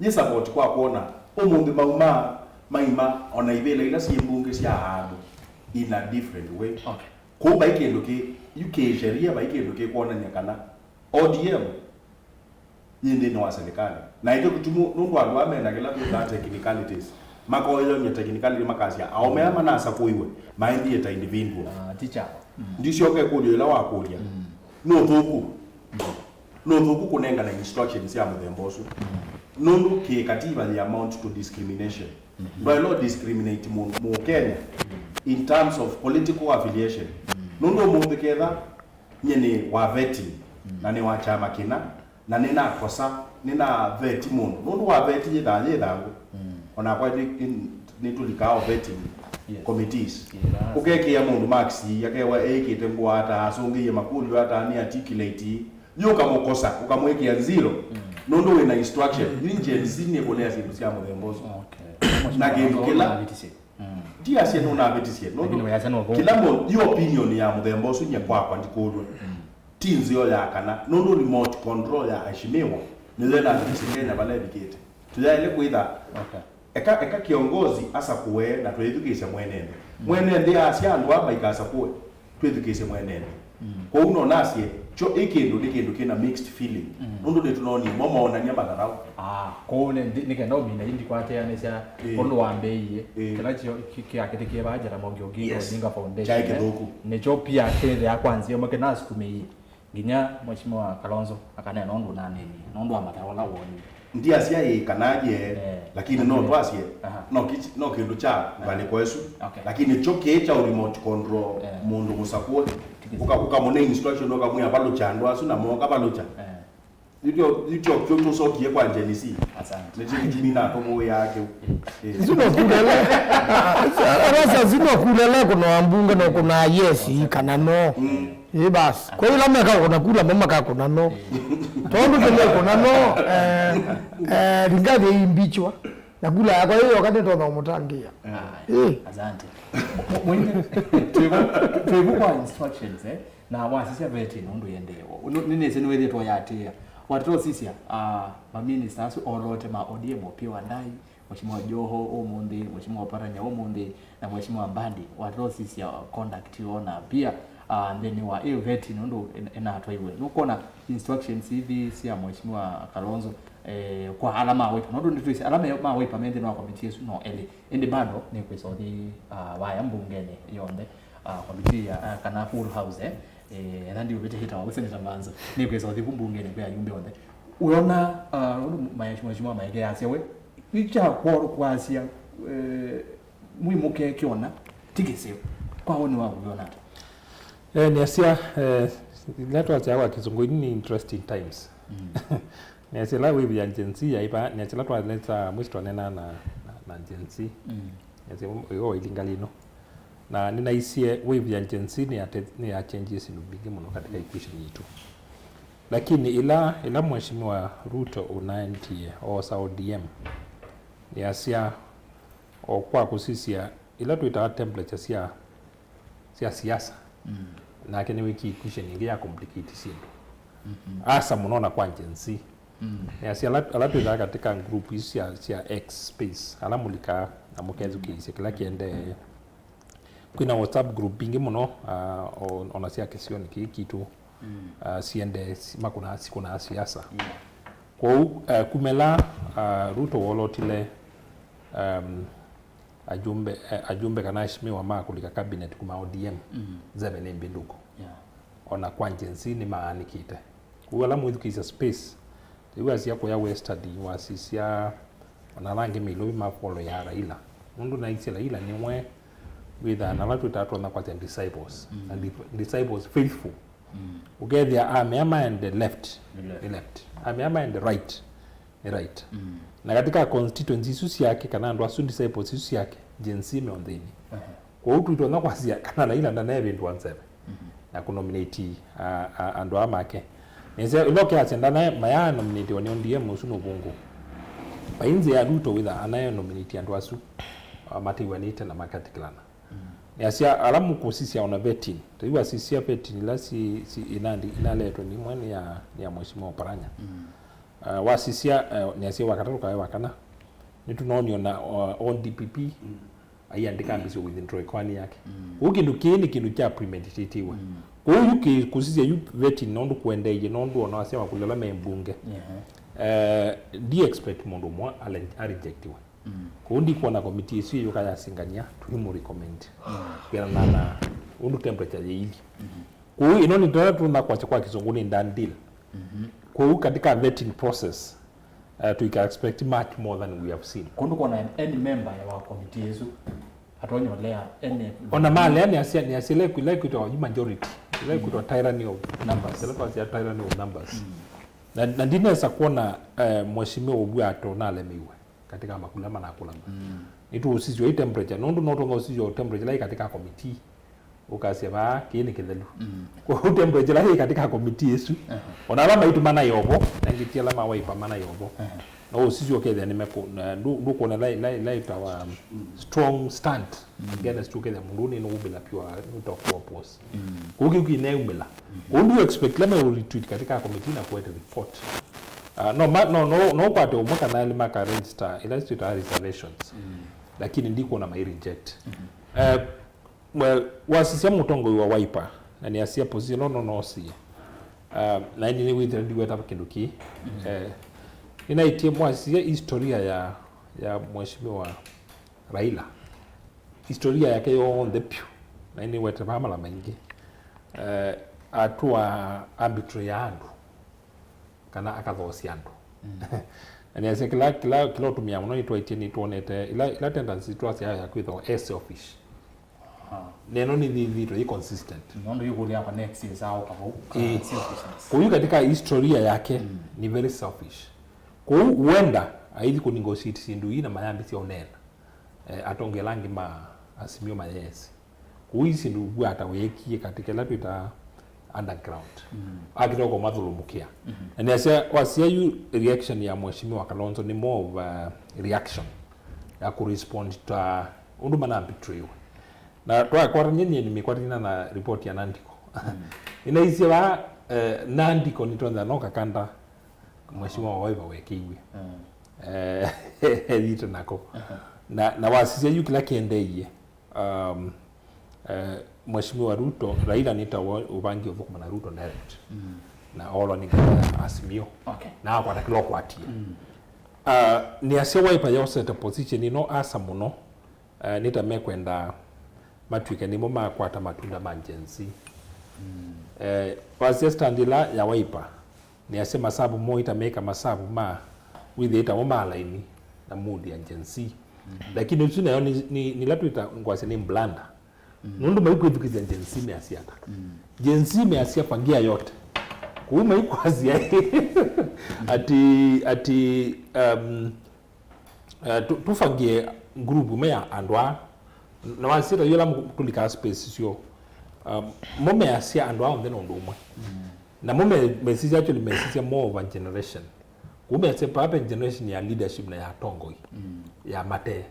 Yĩ support kwa kwona ũmũnthĩ mauma maima ona ivĩla ila syĩ mbunge sya andũ in a different way. Okay. Kũu vai kĩndũ kĩ, yu kĩ sheria vai kĩndũ kĩkwonany'a kana O D M yĩ nthĩnĩ wa serikali. Na ĩkyo kĩtumu nũndũ andũ aa mena kĩla twĩtaa technicalities. Makoyony'a technicality makasya, aũme aa manasakũiwe, maendie ta individual. Ah, teacher. Ndisyoka ĩkũlyo ĩla wakũlya. Nĩ ũthũku. Nĩ ũthũku kũnengana instructions sya mũthemba ũsu. Nũndũ kĩ katiba yĩ amount to discrimination. Ndwaĩle discriminate mũ, Mũkenya in terms of political affiliation. Nũndũ ũmũnthĩ ketha nyie nĩ wa vetting, na nĩ wa kyama kĩna, na nĩnakosa, nĩnaveti mũndũ. Nũndũ wa veti yĩthaa yĩ ĩthangũ. Onakwa nĩ, nĩ, nĩtũlikaa o vetting committees. Ũkekĩa mũndũ marks, akewa eĩkĩte ngũa ata, asũngĩie makũlyo ata, nĩ articulate, yu ũkamũkosa, ũkamwĩkĩa zero. Nũndũ wĩna instruction. Yu Gen Z nĩkũlea syĩndũ sya mũthemba ũsu. Na kĩndũ kĩla ndiasye nũnavĩtisye, nũndũ kĩla mũndũ, yu opinion ya mũthemba ũsu nyie kwakwa ndikũlw'a. Ti nzeo ya kana, nũndũ remote control ya aheshimiwa nĩyo ĩnavĩtisye Kenya vala ĩvikĩte. Tũyaĩle kwĩtha, eka, eka kĩongozi asakũe na twĩthukĩĩsya mwene nthĩ. Mwene nthĩ asya andũ aa maikasakũe, twĩthukĩĩsye mwene nthĩ. Kwoou no nasye, kyo ĩ kĩndũ nĩ kĩndũ kĩna mixed feeling. Nũndũ nĩtũnonie mo moonany'a matharaũ. Ah, kwoou nĩ, nĩ kenda ũmina indi kwateanĩsya ũndũ wambĩĩie, kĩla kyo, kĩ, kĩakĩtĩkie vaa Jaramogi Oginga Odinga Foundation, kyaĩ kĩthũku. Nĩkyo pia kĩthĩa kwa nzĩa ĩmwe kĩnasukumĩie nginya Mheshimiwa Kalonzo akaneena ũndũ ũnaneenie, nũndũ wa matharaũ ala wonie. Ndiasya ĩĩ kana aye, lakini no twasye, no kĩ-, no kĩndũ kya ngalĩko ĩsu. Okay. Lakini kyo kĩĩ kya remote control, mũndũ mũsakũe, ũka-, ũkamũne instruction, ũkamwĩa valũkya andũ asu na mooka valũkya. Yu tyo, yu tyo kyo tũsokie kwa Gen Z. Asante. Nĩ kyo kĩtumi natũmũĩaa kĩu. Ĩĩ. Isu no kulele. Sasa isu no kulele, kuna wambunge no kuna yes kana no. Ĩĩ basi. Kwa ila meka kuna kula mama ka kuna no. Tondu kile kuna no, eh, eh, ringathi imbichwa. Na kula yakwa ĩyo yoka nĩtonya ũmũtangĩĩa. Ĩĩ. Asante. Mwenye, twĩvo, twĩvo kwa instructions, eh? Na wasisya vetting ũndũ yendeewa. Nĩnĩsĩ nĩwĩthĩtwe yatĩĩa. Watũsisya, ah, maminista asu olote ma O D M, Opiyo Wandayi, Mheshimiwa Joho ũmũnthĩ, Mheshimiwa Oparanya ũmũnthĩ, na Mheshimiwa Mbadi, watũsisya conduct yoo na pia, ah, nthĩnĩ wa ĩ vetting ũndũ ĩn-, ĩnatwaiwe. Nũkwona instructions ithi sya Mheshimiwa Kalonzo, eh, kwa ala ma Wiper. Nũndũ nĩtwĩsĩ ala me, ma Wiper me nthĩnĩ wa committee ĩsu no elĩ. Ĩndĩ bado nĩkwĩsa ũthi, ah, vaya mbungenĩ yonthe, ah, committee ya, ah, kana full house, eh, eh, etha ndiũvĩte hĩtawa, Senator Mbanzo, nĩkwĩsa ũthi vu mbungenĩ kwĩ ayumbe onthe. Wĩona, ah, ũndũ ma-, mheshimiwa Maige asya we, yu kya kwasya, eh, mwĩmũke kĩona, ti kĩseo. Kwa woni waku wĩona ata? Eh, nĩasya, eh, ila twasya kwa kĩsũngũ, ini ni interesting times. Nĩasya ĩla wave ya Gen Z yaĩ vaa, nĩasya ĩla twaleta mwĩsĩ twanena na, na, na Gen Z. Nĩasya yo ilinga lino. Na nĩnaisye wave ya Gen Z nĩyate-, nĩyachenjie syĩndũ mbingĩ mũno katika equation yitũ. Lakini ĩla, ĩla Mheshimiwa Ruto ũnaendie oosa O D M, nĩasya o kwa kũsisya ĩla twĩtaa temperature sya sya siasa. Nake nĩwĩkie equation ĩngĩ ya complicate syĩndũ. Asa mũno na kwa Gen Z. Nĩasya ala, ala twĩthaa katika group isu sya, sya X space, ala mũlikaa na mũkethukĩĩsya kĩla kĩendee. Kwĩna WhatsApp group ingĩ mũno, ah, o-, ona sya kĩsionĩ kĩĩ kitũ, ah, siendee, si-, makũnaa, sikũnaa siasa. Kwoou, eh, kumela, Uh, Ruto wolotile, um, ajumbe, eh, ajumbe kana aheshimiwa ma kũlika cabinet kuma O D M, mm, nzeve nĩ mbĩndũku. Yeah. Ona kwa Gen Z nĩmaanĩkĩte. Kwoou ala mwĩthukĩĩsya space, rĩu asia kũya Western, wasisya ona ala angĩ mĩilovi ma follow ya Raila. Nũndũ naisye Raila nĩwe wĩthaa na ala twĩtaa twonya kwasya disciples. Mm. Na di-, disciples faithful. Mm. Ũkethĩa amea maende left, nĩ left, nĩ left. Amea maende right, nĩ right. Mm. Na katika constituency isu syake, kana andũ asu disciples isu syake, Gen Z me o nthĩnĩ. Aha. Kwoou twĩtonya kwasya kana Raila ndanevĩndũa nzeve, mhm, na kũnominate a, a, andũ aa make. Nĩsya ĩla ũkeasya ndana maya nominate wa nĩ O D M ũsu nũvũngũ. Vai nzĩa ya Ruto wĩtha anae nominate andũ asu, a, matĩw'anĩte na makatĩkĩlana. Mm. Nĩasya ala mũkũsisya ona vetting, taiwa sisya vetting ila si, si inandi, inaletwe nĩ imwe nĩ ya, nĩ ya Mheshimiwa Oparanya. Mm. Uh, wasisya, uh, nĩasya wa katatũ kae wa kana, nĩtũnonio na, uh, O D P P, mm, aiandĩka ambĩsyo withdraw ĩkoani yake. Mm. Kũu kĩndũ kĩĩ nĩ kĩndũ kya premeditatiwe. Mm. Kũu yu kĩ-, kũsisya yu vetting nũndũ kũendeeie, nũndũ ona wasya makũlyo ala me mbunge. Yeah. Uh, ndi expect mũndũ ũmwe ale-, arejectiwe. Mm. Kũu ndikwona committee ĩsu yĩyũka yasingania, tũimũ recommend. Mm. Kwĩanana na ũndũ temperature yĩilyĩ. Mm-hmm. Kũu ĩno nĩ tũla tũna kwasya kwa kĩsũngũ nĩ done deal. Mm-hmm. Kũu katika vetting process, uh, tũika expect much more than we have seen. Kũndũ kwona any member ya wa committee ĩsu atonya ũlea any. Ona malea nĩ asia, nĩ asia ila kwĩtwa majority, ila kwĩtwa tyranny of numbers. Ila kwasya tyranny of numbers. Mm. Na, na ndinesa kuona, eh, mheshimiwa Obua ato nalemewe katika makũlyo manakũlana. Mm. Nĩtũũsisya ĩ temperature, nũndũ no tũnga ũsisya temperature ĩla ĩ katika committee, ũkasya vaa kĩĩ nĩ kĩthelu. Mm. Kwoou temperature ĩla ĩ katika committee ĩsu, aha, ona ala maitũ mana yovo, na ngĩti ala ma Wiper mana yovo. Aha. No ũsisya ũkethĩa nĩmekũ-, na ndũ-, ndũkwona ĩla, ĩla, ĩla ĩtawa, mm, strong stand, mm, against ũkethĩa mũndũ ũũ nĩnũumĩla piwa nũtokuwa pose. Mm. Kũu kĩu kĩneumĩla. Mm. Kũu ndu expect ĩla meũ retreat katika committee na kũete report. Ah, no, ma, no, no, no ũkwate ũmwe kana elĩ maka register ĩla twĩtaa reservations. Mm. Lakini ndikwona mai reject. Mm-hmm. Eh, well, wasisya mũtongoi wa Wiper, na nĩasya position no, no, no, sie. Ah, na ĩndĩ nĩwĩthĩe ndiweta kĩndũ kĩĩ. Mm-hmm. Eh, nĩnaĩtie mwasisya historia ya, ya mheshimiwa Raila. Historia yake yonthe piũ, na nĩwete vaa mala maingĩ, eh, atũa arbitrary ya andũ, kana akathoosya andũ. Mm. Na nĩasya kĩla, kĩla, kĩla ũtũmĩa mũno nĩtwaĩtie nĩtwonete, ila, ila tendency twasya ya kwĩthwa e selfish. Aha. Neno nĩthĩthĩtwe ĩ consistent. Nũndũ yĩkũlya kwa next year sao kavau, ĩĩ, selfishness. Kũu katika historia yake, mm, ni very selfish. Kũu huenda aithi kũnegotiate syĩndũ ii na mayambĩsya ũneena. Eh, atongoi ala angĩ ma Azimio mayesi. Kũu isi ndũvwata weekie katika ĩla twĩtaa underground. Mm. Akĩte kũmathũlũmũkĩa. Mm-hmm. Na nĩasya, wasya yu reaction ya Mheshimiwa Kalonzo nĩ more of a reaction ya kũrespond ta ũndũ mana betraywa. Na twakwatany'a nyie nĩmĩkwatany'a na report ya Nandiko. Mm. Nĩnaisye vaa, eh, Nandiko nĩtwenda no kakanda Mheshimiwa wa Wiper wekĩiwe. Mm. Eh, ethĩĩtwe nako. Uh-huh. Na, na wasisya yu kĩla kĩendeeie, um, eh, Mheshimiwa Ruto, Raila nĩtawa ũvangie ũthũkũma na Ruto direct. Mm. Na olo nĩ ngavana ya Azimio. Okay. Na akwata kĩla ũkwatie. Mm. Uh, nĩasya Wiper yosete position ĩno asa mũno, eh, nĩ ta mekwenda matw'ĩke nĩmo makwata matunda ma Gen Z. Mm. Eh, wasya stand ĩla ya Wiper, nĩasya masavu moo ĩta meka masavu ma wĩthĩĩtaw'o ma laini na mood ya Gen Z. Mm-hmm. Lakini ũsu nayo nĩ, nĩ, nĩla twĩta ngwasya nĩ blunder. Mm. Nũndũ maikwĩthukĩsya Gen Z measya ata. Mm. Gen Z measya pangia yote. Kũu maikwasya ati, ati, um, eh, tu-, tũvangie group ĩmwe ya andũ aa. Na wasya ta yu ala tũlikaa space syo. Um, mo measya andũ aa onthe na ũndũ ũmwe. Mm. Na mo me-, mesisya actually mesisya more of a generation. Kũu mesisya perhaps generation ya leadership na ya atongoi. Mm. Ya mate.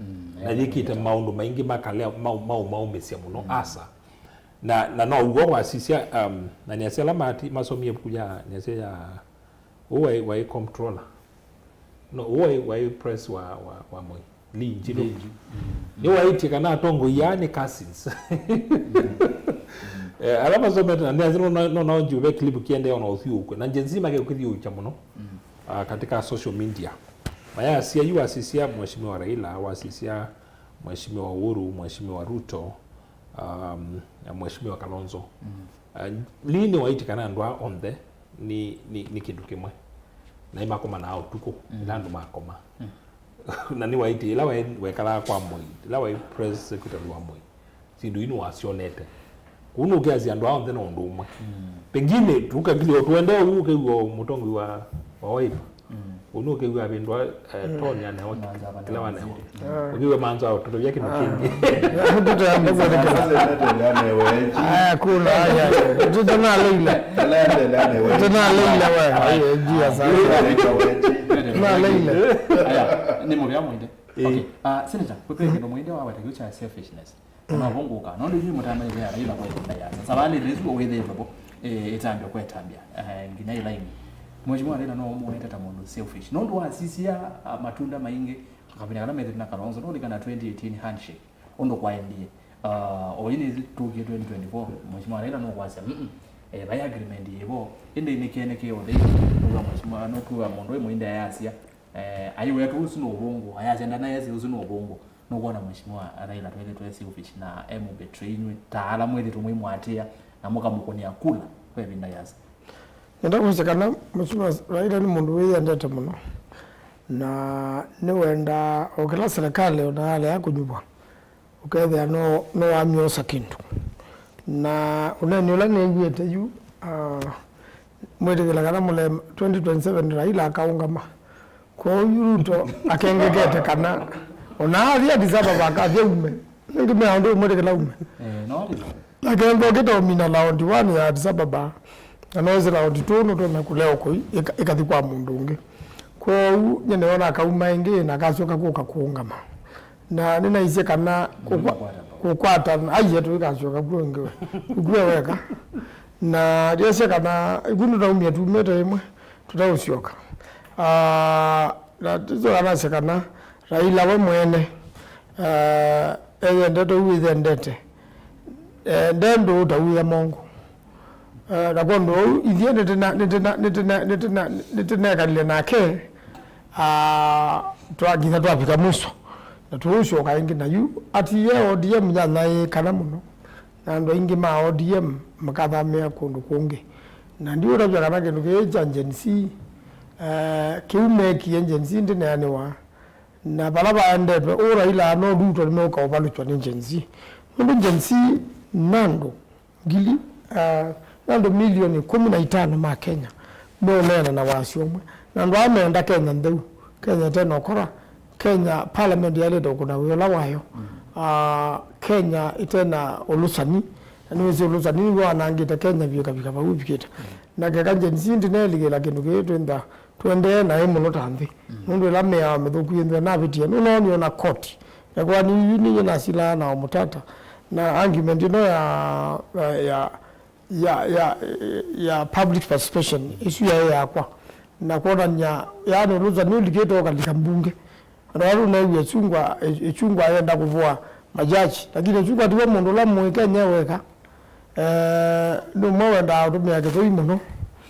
Mm, na yĩkĩte maũndũ maingĩ makalea mau-, mau-, maũmĩsya mũno, mm, asa. Na, na no ũw'o wasisya, um, na nĩasya ala mati-, masomie vuku ya, nĩasya ya, ũũ waĩ, waĩ comptroller. No, ũũ waĩ, waĩ press wa, wa, wa Moi. Lee Njiru. Lee Njiru. Mm. Nĩwaĩtye kana atongoi aa nĩ cousins. Mm. Eh, ala masomete na nĩasya no, no, no, no, njuve clip kĩendee ona ũthyũũkwe. Na Gen Z make ũkĩthyũũkya mũno, mm, ah, katika social media. Mayasya yu wasisya Mheshimiwa Raila, wasisya Mheshimiwa Uhuru, Mheshimiwa Ruto, um, na Mheshimiwa Kalonzo. Mm. Uh, lini waiti kana andũ aa onthe nĩ, nĩ, nĩ kĩndũ kĩmwe. Na imakomanaa ũtukũ, mm, ĩla andũ makoma. Mm. Na nĩ waiti, ĩla waĩ, wekalaa kwa Moi, ĩla waĩ press secretary wa Moi. Syĩndũ ii nĩwasyonete. Kũu nũkĩasya andũ aa onthe no ũndũ ũmwe. Mm. Pengine tũkakilio tũendee ũu ũkew'a mũtongoi wa, wa Wiper. Mm. Kũu nũkĩw'a avĩndwa, eh, mm, Tony anewa kĩla wanewa. Ah. Ũkĩw'a manza ũtũtavya kĩndũ kĩngĩ. Mũtũtũ ya mbũkũ nĩ kĩla. Aya, kũla, aya. Mũtũtũ naleile. Mũtũtũ naleile we. Ayo, njia sana. Naleile. Aya, nĩ mũvea mwĩnde. Eh. Okay. Ah, Senator, kwĩ kĩndũ mwĩnde waweta kĩu kya selfishness. Mm. No vunguka. Nũndũ inyuĩ mũtamanyĩthĩa Raila kwa ĩvinda yasa. Savalĩ ĩsu wĩthĩĩtwe vo, eh, ĩtambya kwa ĩtambya, eh, nginya ĩlaini. Mheshimiwa Raila no ũmũete ta mũndũ selfish. Nũndũ wasisya, ah, matunda maingĩ, kavinda kana methĩtwe na Kalonzo, nũndũ kana twenty eighteen handshake, ũndũ kwaendie. Ah, o ĩnĩ tũkie twenty twenty-four, Mheshimiwa Raila no kwasya, mm, mm, eh, vai agreement yĩvo, ĩndĩ nĩkĩene kĩ ũthei, nũkw'a Mheshimiwa, nũkw'a mũndũ wĩ mũinde ayasya, eh, ai wetu ũsu nĩ ũvũngũ, ayasya ndanaesĩ ũsu nĩ ũvũngũ. Nũkwona Mheshimiwa Raila twĩthĩtwe selfish na emũbetray inyw'ĩ, ta ala mwĩthĩtwe mũimũatĩĩa na mũkamũkũnĩa kula kwa ĩvinda yasa. Nenda kwasya kana Mheshimiwa Raila nĩ mũndũ wĩyendete mũno, na nĩwendaa o kĩla serikali ona yalea kũnyuvwa, ũkethĩa no, no wamyosa kĩndũ. Na ũneeni ũla nĩw'ĩte yu, ah, mwĩtĩkĩla kana mũle twenty twenty-seven Raila akaũngama. Kwoou yu Ruto akengekete kana ona athi Addis Ababa akathi aume. Nĩngĩ mea ũndũ ũmwĩtĩkĩla aume. Eh, no, nake nthokĩte ũmina laundi one ya Addis Ababa, na noĩsĩ laundi two nũtonya kũlea ũkũi, ĩka-, ĩkathi kwa mũndũ ũngĩ. Kwoou, nye nĩona akauma ĩngĩ na akasyoka kũka kũũngama. Na nĩnaisye kana kũkwa-, kũkwatana, aiye tũikasyoka kw'o ĩngĩ we. Ũkw'e weka. Na ndĩasya kana, ĩku nũtaumie tumĩte ĩmwe, tũtaũsyoka. Ah, na tĩsyoka nasya kana, Raila we mwene, ah, eyendete ũu wĩyendete. Eh, nde ndũũ ta wĩa mongũ. Eh, na kwondũ ũu, ithyĩ nĩtĩna-, nĩtĩna-, nĩtĩna-, nĩtĩna-, nĩtĩnekalile nake, ah, twa-, nginya twavika mwiso. Na tũũsyoka ĩngĩ na yu, atiie O D M yanyaĩĩkana mũno. Na andũ aingĩ ma O D M makathamĩa kũndũ kũngĩ. Na ndiũtavya kana kĩndũ kĩĩ kya Gen Z, eh, kĩu mekie Gen Z ndĩneanĩwa. Na vala vaendetwe, ũ Raila no Ruto nĩmeũka ũvalũkywa nĩ Gen Z. Nũndũ Gen Z nĩ andũ ngili, ah, nĩ andũ milioni kũmi na itano ma Kenya meũneena na wasyo ũmwe. Na andũ aa meenda Kenya ntheu, Kenya ĩte na ũkora, Kenya parliament yaĩlĩte ũkũna wĩa ũla wayo. Mm. Ah, Kenya ĩte na ũlũsani, na nĩwĩsĩ ũlũsani nĩw'o wanangĩte Kenya vyũ ĩkavika vau ĩvikĩte. Mm. Na keka Gen Z ndĩneelikĩla kĩndũ kĩĩ twĩntha tũendee naĩ mũno ta nthĩ. Mm. Nũndũ ĩla mĩao mĩthũku yĩnthwa navĩtie, nũnoonie ona koti. Ĩkwani yu nĩnyie nasilaa na Omutata, na argument ĩno ya, ya, ya, ya, ya, ya public participation, ĩsu yaĩ yakwa. Na kwonany'a, yaani, ũlũsani ũlikĩte ũkalika mbunge. Andũ ala tũneew'a ĩkyungwa, ĩ-, ĩkyungwa yenda kũvũa majaji, lakini ĩkyungwa tiwe mũndũ ũla mũĩ Kenya weka. Eh, nĩ ũmwe wendaa ũtũmĩa kĩthũi mũno,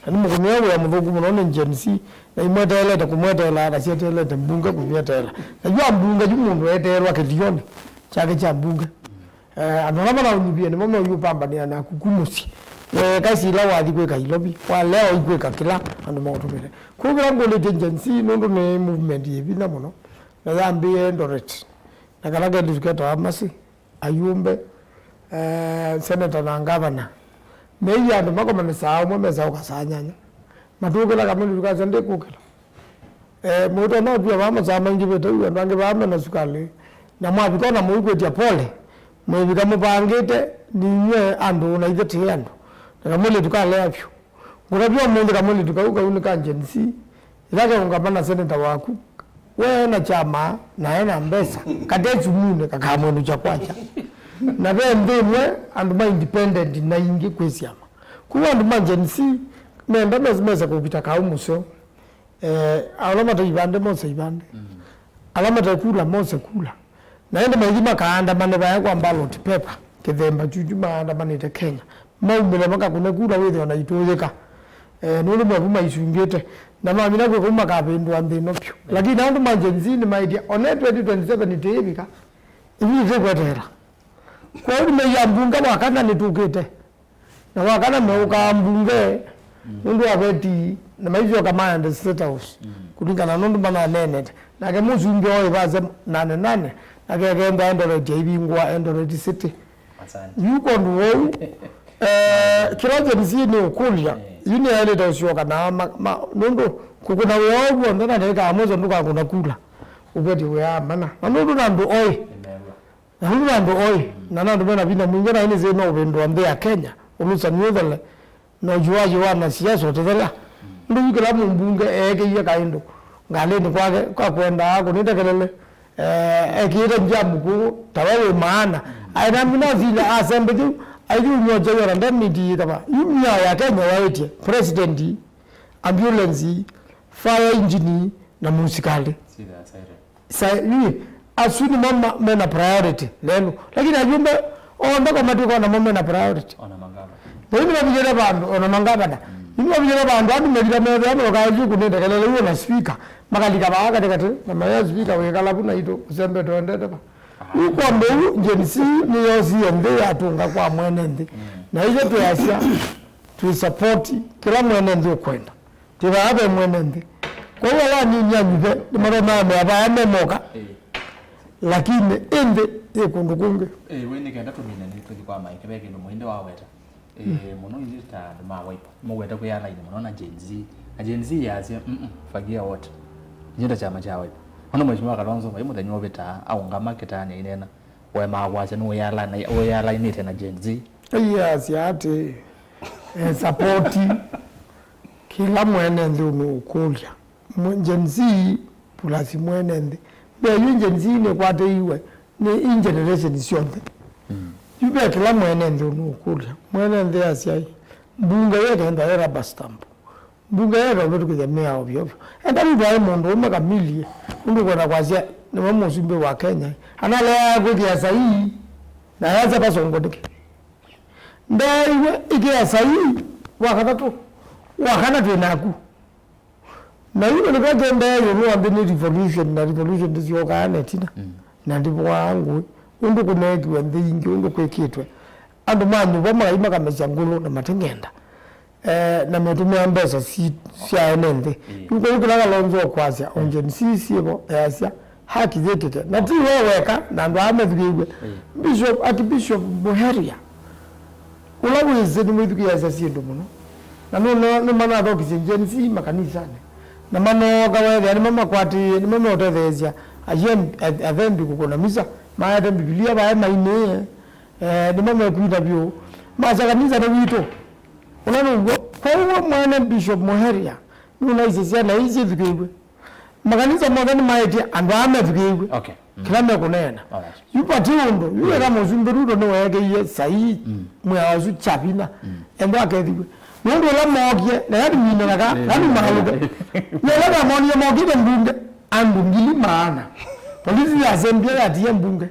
na nĩ mũkũnĩe wĩa mũthũku mũno nĩ Gen Z, na imweteelete kũmweteela, na syeteelete mbunge kũmyeteela. Na yu ambunge yu mũndũ eteelwa kĩthionĩ kyake kya mbunge. Eh, andũ ala manaũnyuvie nĩmo meũyũpambanĩa naku ku mũsyĩ. Weeka sila wathi kwĩka Ilovi, walea ũikwĩka kĩla andũ maũtũmĩte. Kwoou kĩla ngũlĩtye Gen Z, nũndũ nĩ movement yĩ vinya mũno, na yambĩĩe Eldoret, na kala kelĩtu ketawa Mercy, ayumbe, eh, seneta na ngavana. Meie andũ makomane saa ũmwe, mesa ũka saa nyanya. Matũkĩla kamũndũ tukasya ndĩkũkĩla. Eh, mũtona ũtw'a vaa masaa maingĩvĩte, yu andũ angĩ vaa mena sukalĩ. Na mwavika ona mũikwĩtya pole, mwĩvika mũvangĩte, ninywe andũ na ithe tĩ andũ. Na kamwĩlĩtu kalea vyũ. Ngũtavya ũmũnthĩ kamwĩlĩtu kau, kau nĩ ka Gen Z. Ĩla keũngama na seneta waku, we ena kyama, na ena mbesa, kate sumunĩ, kakamwenũkya kwakya. Na ve nthĩ ĩmwe, andũ ma independent na ingĩ kwĩ syama. Kwoou andũ ma Gen Z, menda mes-, mese kũvita kaũ mũseo. Eh, ala mate ivande, mose ivande. Mm. Ala mate kula, mose kula. Na ĩndĩ maithi makaandamane vaya kwa ballot paper, kĩthemba kyuchu maandamanĩte Kenya. Maumĩle makakũne kula wĩthĩwa na itũyĩka. Eh, nũndũ mavu maisumbĩte, na mamina kwĩ kũu makavĩndũa nthĩ ĩno vyũ. Lakini andũ ma Gen Z nĩmaĩtye, one twenty twenty-seven ĩtĩĩvika, ithyĩ tũtikweteela. Kwoou nĩmeia mbunge wa kana nĩtũkĩte. Na wa kana meũkaa mbunge, nũndũ wa veti, na maisyoka maende State House, kũlingana na nũndũ mananeenete. Nake mũsumbĩ oĩ vase nane nane, nake ekenda Eldoret yaivingũa Eldoret City. Asante. Yu kũndũ vau, eh, kĩla Gen Z nĩ ũkũlya, yu nĩyaĩlĩte ũsyoka na ma, ma, nũndũ kũkũna wĩa ũũ w'onthe na ndĩkaa mwĩso ndũkakũna kula, ũkwetye wĩa mana. Na nũndũ na andũ oĩ. Nĩmeew'a. Na nũndũ na andũ oĩ, na na andũ mena vinya mwingĩ na ĩnĩ no ũvĩndũa nthĩ ya Kenya, ũlũsani ũthele, na ũjuaji wa na siasa ũtethela. Nũndũ yu kĩla mũmbunge eekĩie kaĩndũ ngalĩnĩ kwake, kakwendaa kũnĩta kelele. Eh, ekĩĩte njamu kũũ, tawe wĩ maana. Aĩ na mina sila asembe kĩu, aithi ũnywa chai ona ndemiti yĩtava. Yu mĩao ya Kenya waĩtye, president, ambulance, fire engine, na mũsikalĩ. Sila siren. Sa, yu, asu nĩmo ma, mena priority lelo. Lakini ajumbe onthe kwa matuko namo mena priority. Ona mangavana. Nĩu nĩmavinyĩte vandũ, ona mangavana. Nĩu nĩmavinyĩte vandũ, andũ mevitha methĩa, na ũkaĩthi kũnĩta kelele, yu ona speaker. Makalika vaa katĩkatĩ, na maya speaker wĩkala vu naitũ, ũsembe twendete va. Yu kwa mbeu, Gen Z nĩyosie nthĩ yatũnga kwa mwene nthĩ. Na ithe twĩasya, tũisapoti kĩla mwene nthĩ ũkwenda. Twĩ vaa ve mwene nthĩ. Kwoou ala anini anyuve nĩmatomaa mea vaya memoka. Lakini ĩnthĩ yĩ kũndũ kũngĩ. Ĩĩ, we nĩ kenda tũmine nĩ tũthi kwa Mike, ve kĩndũ mũinde waweta. Ĩĩ, mũno ithyĩ ta andũ ma Wiper, mũweta kwĩ alaini mũno na Gen Z. Na Gen Z yasya, "Mm, mm, fagia wote." Ithyĩ ta kyama kya Wiper. Ona Mheshimiwa Kalonzo vai mũthenya ũvĩtaa, aũngama kĩtaanĩ ainena, wemaa kwasya nĩ wĩalainĩte na Gen Z. Aiasya atĩ, e, sapoti kĩla mwene nthĩ ũnũũkũlya. Mwe-, Gen Z plus mwene nthĩ. Mbee yu Gen Z nĩkwatĩiwe nĩ i generation syonthe. Yu ve kĩla mwene nthĩ ũnũũkũlya. Mwene nthĩ asya ĩ, mbunge yekenda ĩ rubber stamp. Mbunge yeka ũvĩtũkĩthya mĩao vyovyo. Enda mtu aĩ mũndũ ũme kamili, ũndũ kwenda kwasya nĩwe mũsumbĩ wa Kenya. Analea kwĩkĩa saii, na yasya vasongo nĩkĩ. Ndaiwe ĩkĩa saii wa katatũ, wa kana twĩ naku. Na yu nĩtwakendee ĩũlũ wa nthĩ nĩ revolution, na revolution ndĩsyokaa na ĩtina, na ndĩvoaa ngũĩ. Ũndũ kũneekiwe nthĩ ingĩ, ũndũ kwĩkĩtwe. Andũ manyuva makai makamesya ngũlũ na mateng'enda. Eh, na metũmĩa mbesa si, sya ene nthĩ. Yu kũu kĩla Kalonzo ũkwasya, o Gen Z syĩvo, easya, haki yĩkĩke. Na ti we weka, na andũ aa methukĩĩw'e. Bishop, Archbishop Muheria, ũla wĩsĩ nĩmwĩthukĩĩasya syĩndũ mũno. Na nũno nĩmanathokisye Gen Z makanisanĩ. Na manooka weethĩa nĩmo makwatĩĩe, nĩmo meũtetheesya ayem-, a-, athembi kũkũna misa, maete Mbivilia vae mainĩe, eh, nĩmo mekwina vyũ. Masya kanisa nĩ witũ. Ũla nĩw'o. Kwoou we mwene Bishop Muheria, nũnaisye syana ii syĩthukĩĩw'e. Makanisa monthe nĩmaĩtye andũ aa methukĩĩw'e. Okay. Kĩla mekũneena. Alright. Yu vati ũndũ, yu wĩka mũsumbĩ Ruto nĩweekĩie saii mwĩao ũsu kya vinya, enda akethĩw'e. Nũndũ ũla mookie, na yatũmine na ka, na nũmaalũke. Nĩ ũla namonie mokĩte mbunge, andũ ngili maana. Polisi yasembie yatie mbunge.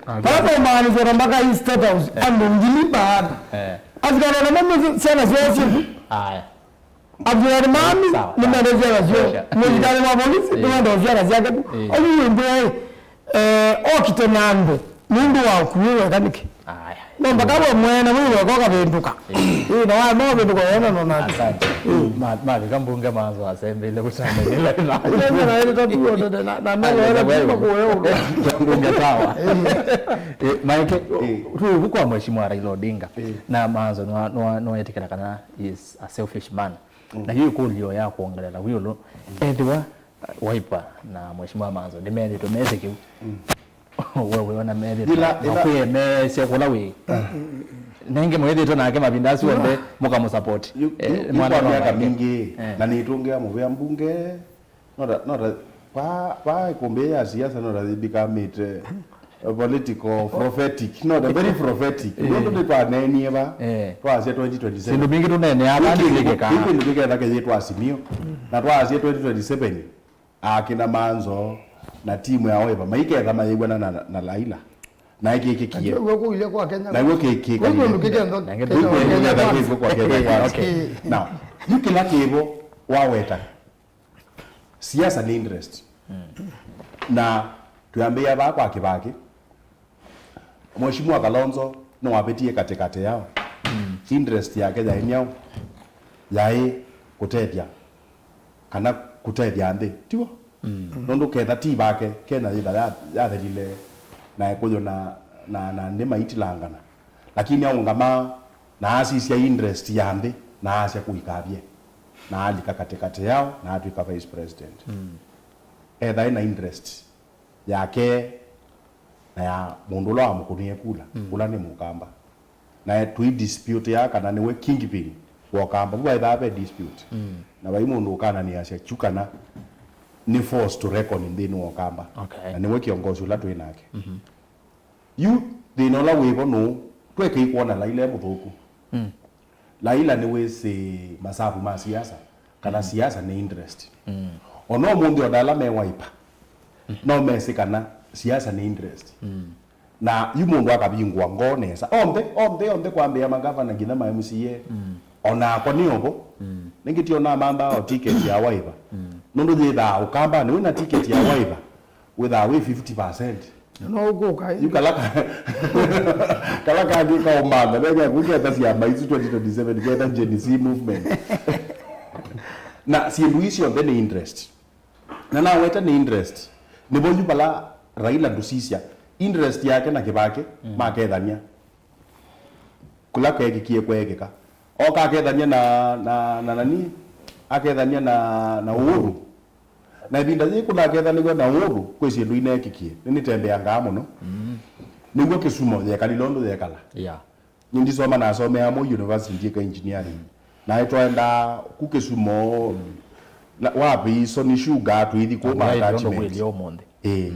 Vala tũmaanĩsya na mpaka hii State House, andũ ngili maana. Eh. Asikali namo syana syoo syĩvu. Aya. Aviani mami nĩmendete syana syoo. Mũsikalĩ wa polisi nĩwenda syana syake tu. Oyu wĩmbwĩa ĩ, eh, okite na andũ nũndũ wa ũkuĩ weka nĩkĩ? Aya. No mpaka we mwene wĩ weka ũkavĩndũka. Ĩ, na wa no vĩndũka wona no nake. Asante. Ma, mavika mbunge manzo asembele kũtana ila ila. Ndio na ile tatu ndio na na melo ile kuma kwa wewe. Mbunge sawa. Eh, Mike, tu kwa Mheshimiwa Raila Odinga. Na manzo no no yetikana kana is a selfish man. Na yu ĩkũlyo ya kwongelela ĩũlũ, ethĩwa Wiper na Mheshimiwa Manzo nĩmethĩtwe mesĩ kĩu, we wĩona methĩtwe makwĩemeesya kũla wĩ? Nengĩ mwĩthĩtwe nake mavinda asu onthe mũkamũsupport. Yu- yu- yu mwana kwa no myaka mingĩ, na nĩtũngĩa mũvea mbunge. Not a, not a, pa, pa ĩkũmbĩ ya siasa, not a, it become it, eh, a political prophetic. Not a very prophetic. Nũndũ nĩtwaneenie va, twasya twenty twenty-seven. Syĩndũ mbingĩ tũneenea va ndĩlikĩkaa. Kĩndũ kĩketha kĩyĩtwa Azimio. Na twasya twenty twenty-seven, akina Manzo na timu ya Wiper maiketha mayĩw'ana na, na Raila. Na ĩkĩkĩkie. Nakyo ũguo kũilye kwa Kenya. Na ĩguo kĩ- kĩ- Kwĩ kũndũ kĩkenda. Na Kenya, Kenya, Kenya, Kenya kwanza. Kwĩkwa kwa Kenya kwanza. Okay. Now, yu kĩla kĩvo waweta. Siasa nĩ interest. Na twĩambĩĩa vaa kwa Kĩvakĩ. Mheshimiwa Kalonzo nĩwavĩtie katĩkatĩ yao. Interest yake yaĩ nyaũ? Yaĩ kũtethya, kana kũtethya nthĩ, tiw'o? Nũndũ ketha ti vake, Kenya yĩtha ya- yathelile na Ekũyũ na, na, na nthĩ maitilangana. Lakini aũngama na asisya interest ya nthĩ, na asya kũikavye, na alika katĩkatĩ yao, na atw'ĩka vice president. Etha ena interest yake na ya mũndũ ũla wamũkũnĩe kula, ũla nĩ Mũkamba. Na tũi dispute ya kana nĩwe kingpin wa Ũkamba. Vu vaĩthaa ve dispute. Na vai mũndũ ũkananĩasya kyu kana nĩ force to reckon nthĩnĩ wa Ũkamba. Okay. Na nĩwe kĩongosi ũla twĩ nake. Yu thĩna ũla wĩvo nũũ? Twekei kwona Laila e mũthũku. Laila nĩwĩsĩ masavu ma siasa, kana siasa nĩ interest. Ona ũmũnthĩ ona ala me Wiper, no mesĩ kana siasa nĩ interest. Na yu mũndũ akavingũa ngoo nesa. Onthe, onthe, onthe kwambĩĩa magavana nginya ma M C A. Onakwa nĩ ovo. Nĩngĩ ti ona mamba o ticket ya Wiper. Nũndũ yĩthaa Ũkamba nĩ wĩna ticket ya Wiper, wĩthaa wĩ fifty percent. No ũkũka, yu kala ka- kala kangĩ kaũmantha, vekekũ ketha syama isu twenty twenty-seven, ketha Gen Z movement. Na syĩndũ ii syonthe nĩ interest. Na naweta nĩ interest. Nĩvo yu vala Raila ndũsisya. Interest yake na Kĩvakĩ makethany'a. Kũla keekĩkie kweekĩka. Oka akethany'a na, na, na nani? Akethany'a na, na Uhuru. Na ĩvinda yĩĩ kũla akethanĩw'a na Uhuru, kwĩ syĩndũ ineekĩkie. Nĩnĩtembeangaa mũno. Nĩw'o Kisumu yekalile ũndũ yekala. Yeah. Nĩndisoma, nasomea Moi University ndyĩka engineering. Naĩ twaendaa ku Kisumu, na, wapi, Sony Sugar, tũithi kũma attachment. Ĩĩ.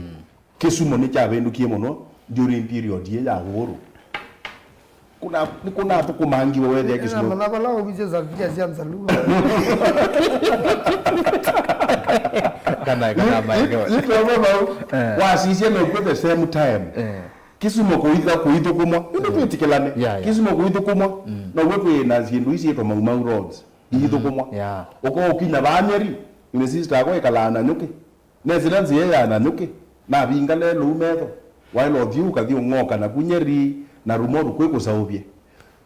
Kisumu nĩkyavĩndũkie mũno during period yĩ ya Uhuru. Kuna, nĩkũnathũkũmangiwe wethĩa Kisumu. Namanya vala wavisye savikia sya Nzaluo. Kana, kana maendeeo. Yu, yu, yu, yu, yu, yu, wasisya nokw'o the same time. Eh. Kisumu kũitha kũithũkũmwa. Ĩndĩ twĩtĩkĩlane. Yeah, yeah. Kisumu kũithũkũmwa. Now'o twĩ na syĩndũ ii syĩtwa Mau Mau roads. Iithũkũmwa. Yeah. Ũko ũkinya vaa Nyeri, ĩnĩ sister akwa ĩkalaa Nanyuki. Nesĩla nzĩa ya Nanyuki, navingale lũu metho. Waĩla ũthyũ ũkathi ũng'oka naku Nyeri, na Rumoru kwĩ kũsaũvye.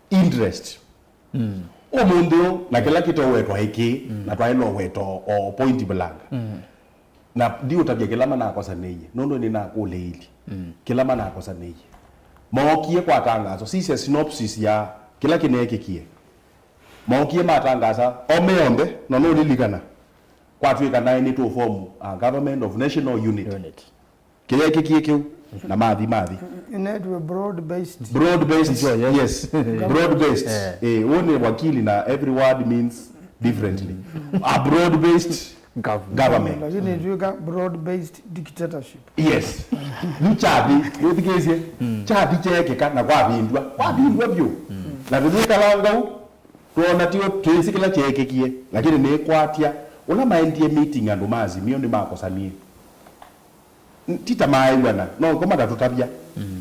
Interest. Ũmũnthĩ ũũ, na kĩla kĩtewetwa ĩkĩ, na twaĩla ũweta o, o point blank. Na ndiũtavya kĩla manakosanĩie, nũndũ nĩnakũlĩĩilye kĩla manakosanĩie. Mookie kwa tangaso, sisya synopsis ya kĩla kĩneekĩkie. Mookie matangasa, o me onthe, na nũlilikana, kwatw'ĩka naĩ nĩtũũfomu a Government of National Unity. Unit. Kĩyeekĩkie kĩu, na mathi, mathi. Inetwe broad based. Broad based, yes. Broad based. Eh. Eh, ũũ nĩ wakili na every word means differently. A broad based government. Lakini ĩtw'ĩka broad based dictatorship. Yes. Yu kyathi, wĩthikĩĩsye, kyathi kyeekĩka na kwavindw'a. Kwavindw'a vyũ. Na tũyĩkalanga u, twona ti twĩsĩ kĩla kyeekĩkie, lakini nĩkwatya. Ũla maendie meeting andũ ma Azimio nĩmakosanie. N-, ti ta maaĩw'ana, no ko matatũtavya.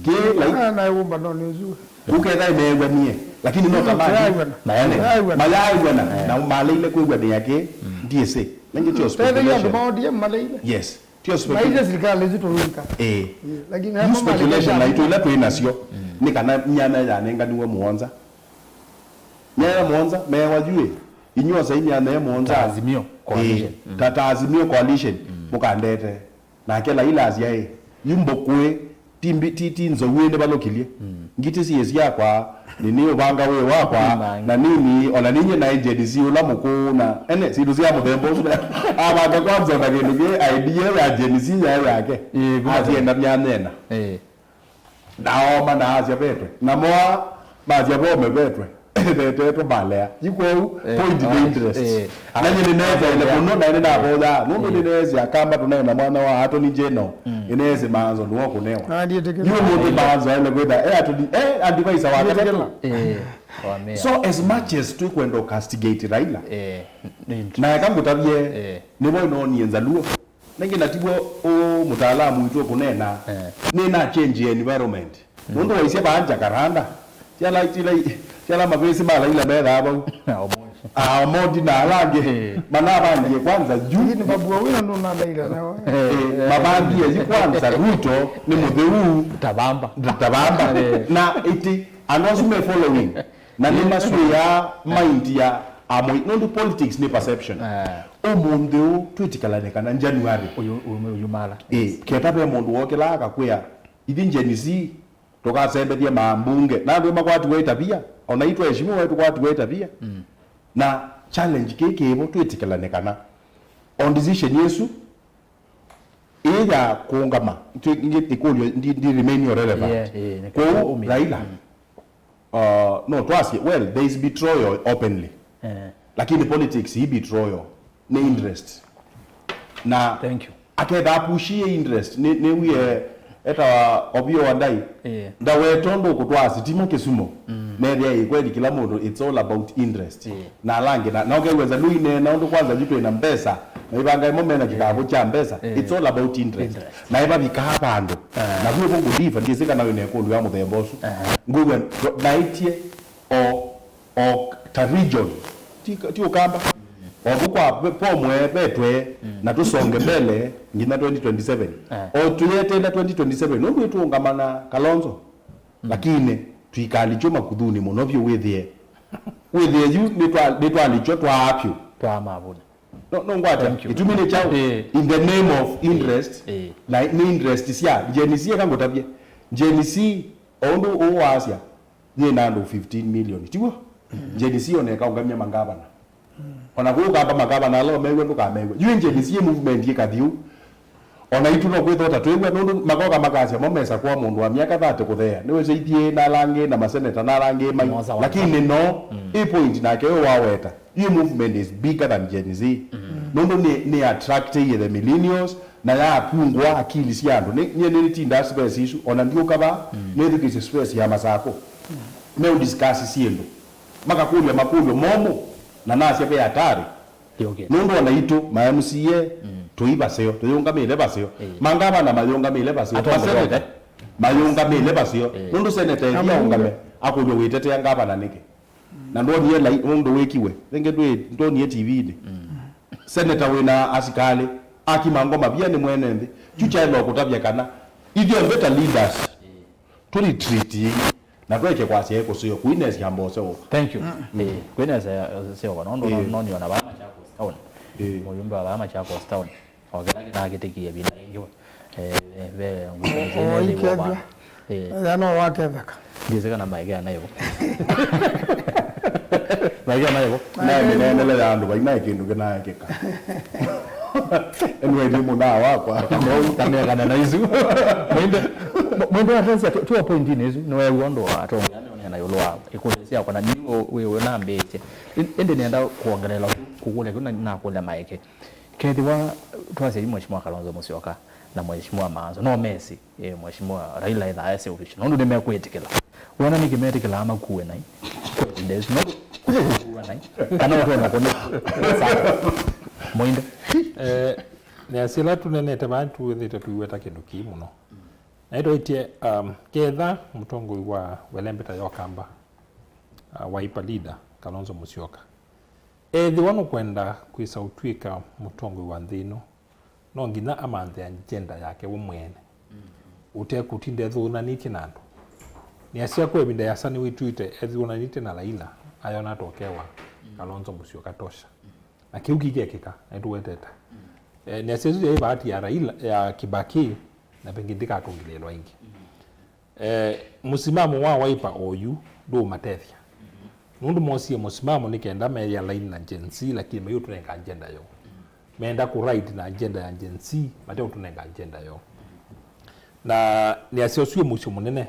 Kĩ, like, ah, naĩ wũmba no nĩ ũsu. Ũketha ĩmeew'anie, lakini no ta maaĩ. Mayaĩw'ana. Mayaĩw'ana. Mayaĩw'ana. Na maleile kwĩw'anĩa kĩ, ndiĩsĩ. Nĩngĩ tio speculation. Tethĩia andũ ma O D M maleile. Yes. Tio speculation. Maile sirikali isu tũwĩka. Eh. Eh, lakini yu speculation na itũ ila twĩ nasyo. Nĩ kana myanya yanenganiwe mũonza. Myanya mũonza, mewa yu ĩ. Inyuosa imyanya ĩ mũonza. Ta Azimio Coalition. Eh, ta, ta Azimio Coalition. Mũkandete. Nake Laila asya ĩ, yu mbũkũĩ, ti mbi-, ti, ti nzou ĩ nĩvalũkilye. Ngitĩ siĩ syakwa, nĩnĩũvanga wĩ wakwa, na nini, ona ninye na Gen Z ũla mũkũũ, na ene, syĩndũ sya mũthemba ũsu, na avanga kwanza ona kĩndũ kĩ idea ya Gen Z yaĩ yake. Ĩĩ, kuma asyenda myanya ĩna. Ĩĩ. Na ooma na asya vetwe. Na moa, masya vome vetwe. Vetetwe malea. Yu kwoou, eh, point nĩ interest. Eh. Na nyie nĩneesaile mũno, na nĩnavoyaa. Nũndũ nĩneesĩ Akamba tũnaĩ na mwana wa Attorney General. Nĩneesĩ Maanzo nĩwe ũkũnewa. Yu mũndũ Maanzo aĩle kwĩtha, eh, attorney, eh, advisor wa katatũ. Eh, wa mayor. So as much as twĩkwenda castigate Raila, eh, na eka ngũtavye, eh, nĩvo ĩnoonie Nzaluo. Nĩngĩ na tiw'o ũ mũtaalamu witũ ũkũneena, eh, nĩna change ya environment. Nũndũ waisye vaa Jacaranda, syala, syala, syala mavĩsĩ ma Laila methaa vau. Na Omondi. Ah, Omondi na ala angĩ. Eh. Manavangie kwanza juu. Lakini babu wawina ndũna Laila nao. Eh, mavangie yu kwanza Ruto nĩ mũtheu. Tavamba. Tavamba. Eh. Na ĩtĩ, andũ asu me following. Na nĩ maswĩaa mind ya amwe. Nũndũ politics nĩ perception. Eh. Ũmũnthĩ ũũ twĩtĩkĩlane kana January. Ũyũ, ũyũ, ũyũ mala. Eh, keta ve mũndũ wokĩlaa akakwĩa, "Ithyĩ Gen Z, tũkasembethya mambunge." Na andũ makwatiwe ĩtavia, ona itwa eshimiwa tũkwatiwe ĩtavia. Mm. Na challenge kĩĩ kĩvo twĩtĩkĩlane kana on decision ĩsu ĩĩ ya kũũngama, twĩ-, ngĩ-, ĩkũlyo ndi, ndi remain relevant. Yeah, yeah, nĩ kwoou kũũmĩa. Raila, mm, uh, no twasye, well, there is betrayal openly. Eh. Lakini politics i betrayal, nĩ interest. Na thank you. Aketha apushie interest, nĩ, nĩwie etawa Opiyo Wandayi. Eh. Ndawetwa ndũkũtwaa sitima Kisumu. Mm. Nethĩa ĩ kweli kila mũndũ, it's all about interest. Eh. Na ala angĩ, na, na ũkeweza ndũineena ũndũ kwanza yu twĩ na mbesa, na ivanga ĩmwe mena kĩkavũ kya mbesa. Eh. It's all about interest. Interest. Na ĩvavikaa vandũ. Eh. Na vuo vo ngũdiva, ndyĩsĩ kana wĩ na ĩkũlyo ya mũthemba ũsu. Eh. Ngwĩw'a, naĩtye o, o ta region, ti, ti Ũkamba. O vu kwa ve-, pomwe vetwe, mm, na tũsonge mbele nginya twenty twenty-seven. Eh. O tũyeteela twenty twenty-seven, nũndũ ĩtũũngama na Kalonzo. Mm. Lakini twikalikyo makuthuni mũno vyũ wĩthĩe. Wĩthĩe yu nĩtwa-, nĩtwalikyo twaa vyũ. Twaa mavuni. No, no ngwata. Thank you. Ĩtumi nĩ kyaũ? Eh. In the name of interest, eh, na nĩ interest sya Gen Z, eka ngũtavye. Gen Z, o ũndũ ũũ waasya, yĩ na andũ fifteen million, tiw'o? Mm. Gen Z ona ĩkaũngamya mangavana. Mm. Ona kũũ Ũkamba mangavana ala ũmew'a ndũkamew'a. Yu Gen Z movement ĩkathi ũu. Ona itũ no kwĩthwa ta twĩw'a, nũndũ makoka makasya mo mesa kwa mũndũ wa myaka thirty kũthea. Nĩwĩsĩ ithyĩ na ala angĩ na maseneta na ala angĩ mai. Mosa wa lakini no, mm, ĩ point nake ũyũ waweta. Yu movement is bigger than Gen Z. Mm. Nũndũ nĩ, nĩ attract the millennials, na yakungwa akili sya andũ. Nĩ, nyie nĩtindaa space isu, ona ndiũka vaa, mm, nĩthukĩsye space ya Masakũ. Mm. Meũdiscuss syĩndũ. Makakũlya makũlyo momũ, na nasya ve hatari. Yũkĩte. Nũndũ ona itũ, ma M C A, mm, tũi vaseo, tũyũngamĩle vaseo. Ĩĩ. Mangavana mayũngamĩle vaseo. Atongoi maseneta onthe mayũngamĩle vaseo. Ĩĩ. Nũndũ seneta ethia aũngame, akũlyo wĩtetea ngavana nĩkĩ? Na ndwonie lai-, ũndũ wĩkiwe. Ĩngĩ ndwĩ-, ndwonie T V-inĩ. Mm. Seneta wĩna asikalĩ, akima ngoma via nĩ mwene nthĩ. Kyu kyaĩlwa kũtavya kana ithyonthe ta leaders, tũretreat na tweke kwasya ĩkũseo, kuinesya mbose ũka. Thank you. Mm. Eh, kwĩnesya seo, nũndũ no-, eh, noniona vaa Machakos Town. Eh. Mũyumbe wa vaa Machakos Town. O kĩla kĩnakĩtĩkie ĩvinda yĩngĩ we. Eh, eh, ve nguvu nzima. Oi, nĩ kethwa. Eh. Ya no waketheka. Ndĩsĩ kana maekea nayo. Maekea nayo. Naye mĩneenele ya andũ vai naĩ kĩndũ kĩnaekĩka. Anyway, nĩ mũnaa wakwa. Kamau, kamea kana na isu. Mwende, mwende atazia tu, tu point-inĩ isu. Nĩ wewe ũndũ wa atongoria nĩ ũneena ĩũlũ wa ikundi syakwa na niũ wĩ ũnambĩĩsye. Ĩndĩ nĩenda kuongelela kũkũlya kĩu na, na kũlya maeke. Kethĩwa twasya yu Mheshimiwa Kalonzo Musyoka na Mheshimiwa Maanzo, no mesĩ, eh, Mheshimiwa Raila ethaa e selfish, nũndũ nĩmekwĩtĩkĩla. Wona nĩkĩ metĩkĩlaa makuwe naĩ? Kwa ĩvinda ĩsu, no kũkũwa naĩ? Kana ũtonya kũne? Sawa. Mũinde. Eh, nĩasya ĩla tũnenete vaa tũĩthĩte tũiweta kĩndũ kĩĩ mũno. Na ĩtwaĩtye, um, ketha mũtongoi wa welembeta ya Ũkamba, uh, Wiper leader, Kalonzo Musyoka, ethĩwa nũkwenda kwĩsa ũtw'ĩka mũtongoi wa nthĩ ĩno, no nginya amanthe agenda yake we mwene, ũtekũtinda ethũnanĩtye na andũ. Nĩasya kwa ĩvinda yĩasa nĩwĩtw'ĩte ethũnanĩtye na Raila, ayona tokewa Kalonzo Musyoka tosha. Na kĩu kĩkekĩka, nĩtũwetete. Eh, nĩasya ĩsu yaĩ bahati ya Raila, ya Kibaki, na pengĩ ndĩkatũngĩlĩĩlwa ĩngĩ. Eh, mũsimamo wa Wiper oyu ndũũmatethya. Nũndũ mosie mũsimamo nĩ kenda meyalaini na Gen Z, lakini mayũtũnenga agenda yoo. Meenda kũ ride na agenda ya Gen Z, mateũtũnenga agenda yoo. Na nĩasya ũsu wĩ mũisyo mũnene.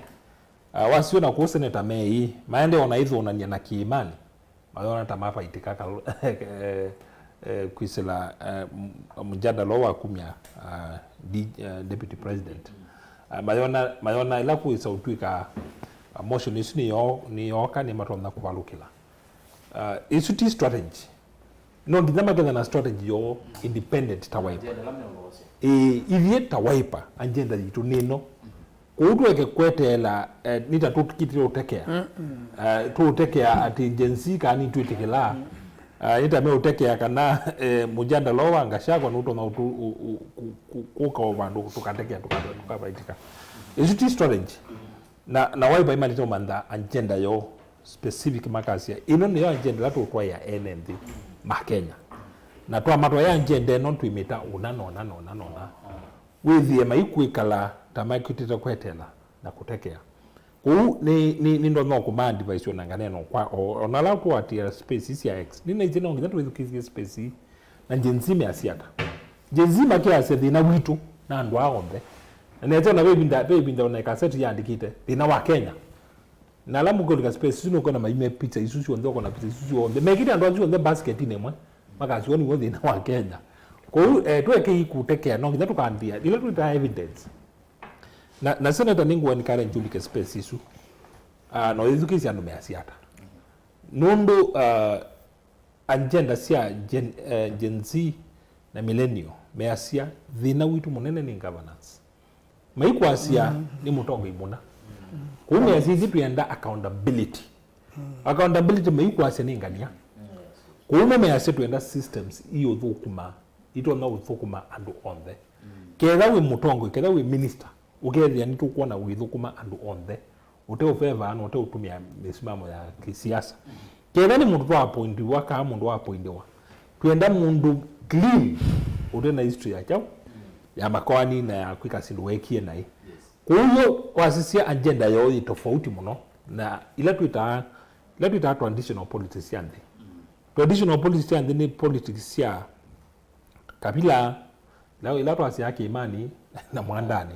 Ah, wasyo na kũũ Seneta Mei, maende ona ithũnania na kĩĩmanĩ. Mayona ta mafaitĩka kal-, eh, eh, kwĩsĩla, eh, m-, mjadala wa kumya, ah, D-, eh, deputy president. Ah, mayona, mayona ĩla kwĩsa ũtw'ĩka, ah, motion ĩsu nĩyo-, nĩyooka nĩmatonya kũvalũkĩla. Ah, ĩsu ti strategy. No nginya maketha na strategy yoo independent ta Wiper. Ĩĩ, ithyĩ ta Wiper, agenda yitũ nĩno. Kũu tũeke kweteela, eh, nĩ ta tũkitile ũtekea. Eh, tũũtekea atĩ Gen Z kana nĩtwĩtĩkĩlaa. Eh, nĩ ta meũtekea kana, eh, mũjandala wa Gachagua nũtonya ũtũ-, ũ-, ũ-, kũ-, kũ-, kũka o vandũ tũkatekea, tũka-, tũkavaitĩka. Ĩsu ti strategy. Na, na why vai malĩte ũmantha agenda yoo specific makasya, ĩno nĩyo agenda ĩla tũũtwaĩa ene nthĩ ma Kenya. Na twamatwaĩa agenda ĩno twĩmĩta ũna na ũna na ũna na ũna. Wĩthĩe maikwĩkala ta makwĩtĩte kweteela na kũtekea. Kũu nĩ, nĩ, nĩndonya kũma advise o na nganeno kwa, o, o na ala tũatĩĩa space sya X. Nĩnaisye no nginya twĩthukĩĩsye space ii. Na Gen Z measya ata? Gen Z makeasya thĩna witũ na andũ aa onthe. Na nĩasya ona ve ĩvinda, ve ĩvinda ona ĩkaseti yaandĩkĩte thĩna wa Kenya. Na ala mũkũlika space isu nũkwona maime pizza isu syonthe, ũkona pizza isu syonthe. Mekĩte andũ asu onthe basket-inĩ ĩmwe, makasya nĩw'o thĩna wa Kenya. Kwoou, eh, tũekei kũtekea, no nginya tũkambia, ila twĩtaa evidence. Na, na senator nĩngũ encourage ũlike space isu. Ah, no ĩthukĩĩsye andũ measya ata. Nũndũ, ah, agenda sya Gen, eh, Gen Z na millennial measya thĩna witũ mũnene nĩ governance. Maikwasya nĩ mũtongoi mũna. Kũu measya ithyĩ twĩenda accountability. Accountability maikwasya nĩ ngania. Kũu mo measya twĩenda systems iũthũkũma, itonya ũthũkũma andũ onthe. Ketha wĩ mũtongoi, ketha wĩ minister, ũkethĩa nĩtũkwona ũithũkũma andũ onthe, ũteũveva na ũteũtũmĩa mĩsimamo ya kĩsiasa. Ketha nĩ mũndũ twaappointiwa, kana mũndũ waapointiwa, twĩenda mũndũ clean, ũte na history ya kyaũ, ya makoani na ya kwĩka syĩndũ weekie naĩ. Kwoou wasisya agenda yoo yĩ tofauti mũno na ila twĩtaa, ila twĩtaa traditional politics sya nthĩ. Traditional politics sya nthĩ nĩ politics sya kabila, ila, ila twasyaa kĩĩmanĩ na mwandanĩ.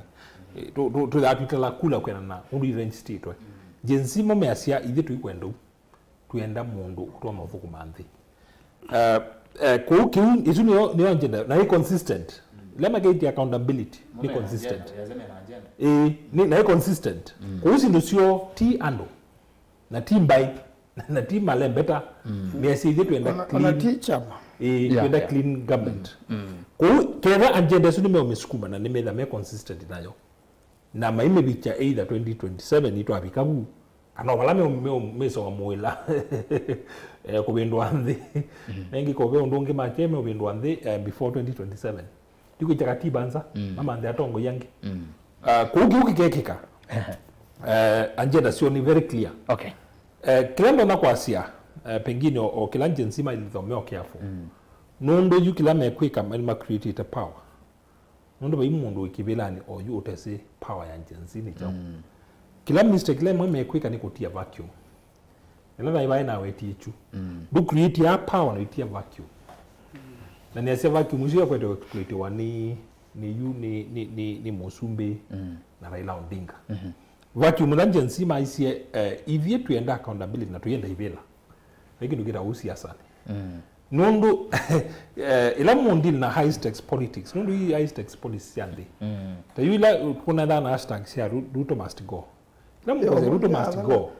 Eh, tũ-, tũ-, twĩthaa twitala kula kwĩanana na ũndũ irenjisitĩtwe. Gen Z mo measya, ithyĩ tũikwenda ũu. Twĩenda mũndũ ũtonya ũthũkũma nthĩ. Eh, eh, kũu kĩu, isu nĩyo, nĩyo agenda, na ĩ consistent. Ila makĩtie accountability, nĩ consistent. Ĩĩ, nĩ, na ĩ consistent. Kũu syĩndũ syoo ti andũ, na ti mbaĩ, na ti malembeta, measya ithyĩ twenda clean. Ona, ona ti chama. Ĩĩ, yeah, twenda clean government. Kũu, ketha agenda ĩsu nĩmeũmĩsukuma na nĩmetha me consistent nayo. Na maimĩvikya either twenty twenty-seven itwavika vu, kana o vala me, me, mesoa mũĩla, eh, kũvĩndũa nthĩ. Nengĩ ko ve ũndũ ũngĩ make meũvĩndũa nthĩ, eh, before twenty twenty-seven. Ndikwĩkya katiba nza, mamanthe atongoi angĩ. Ah, kũu kĩu kĩkekĩka. Eh, agenda syoo nĩ very clear. Okay. Eh, kĩla ndonya kwasya, eh, pengine o, o kĩla Gen Z mailithomea o careful. Nũndũ yu kĩla mekwĩka, ma create power. Nũndũ vai mũndũ wĩ kĩvĩlanĩ oyu ũtesĩ power ya Gen Z nĩ kyaũ. Kĩla mistake ĩla ĩmwe mekwĩka nĩ kũtia vacuum. Ĩla naĩ vaĩ nawetie kyu. Ndũ create ya power na itia vacuum. Na nĩasya vacuum isu yakwete exploitiwa nĩ, nĩ yu, nĩ, nĩ, nĩ, nĩ Mũsumbĩ na Raila Odinga. Vacuum ĩla Gen Z maisye, eh, ithyĩ twĩenda accountability na twĩenda ivĩla. Vai kĩndũ kĩtawa ũu siasanĩ. Nũndũ, eh, ĩla mũndili na high stakes politics, nũndũ ii high stakes politics sya nthĩ. Ta yu ila kũnethaa na hashtag sya Ru-, Ruto must go. Ila mũkwasya Ruto must go.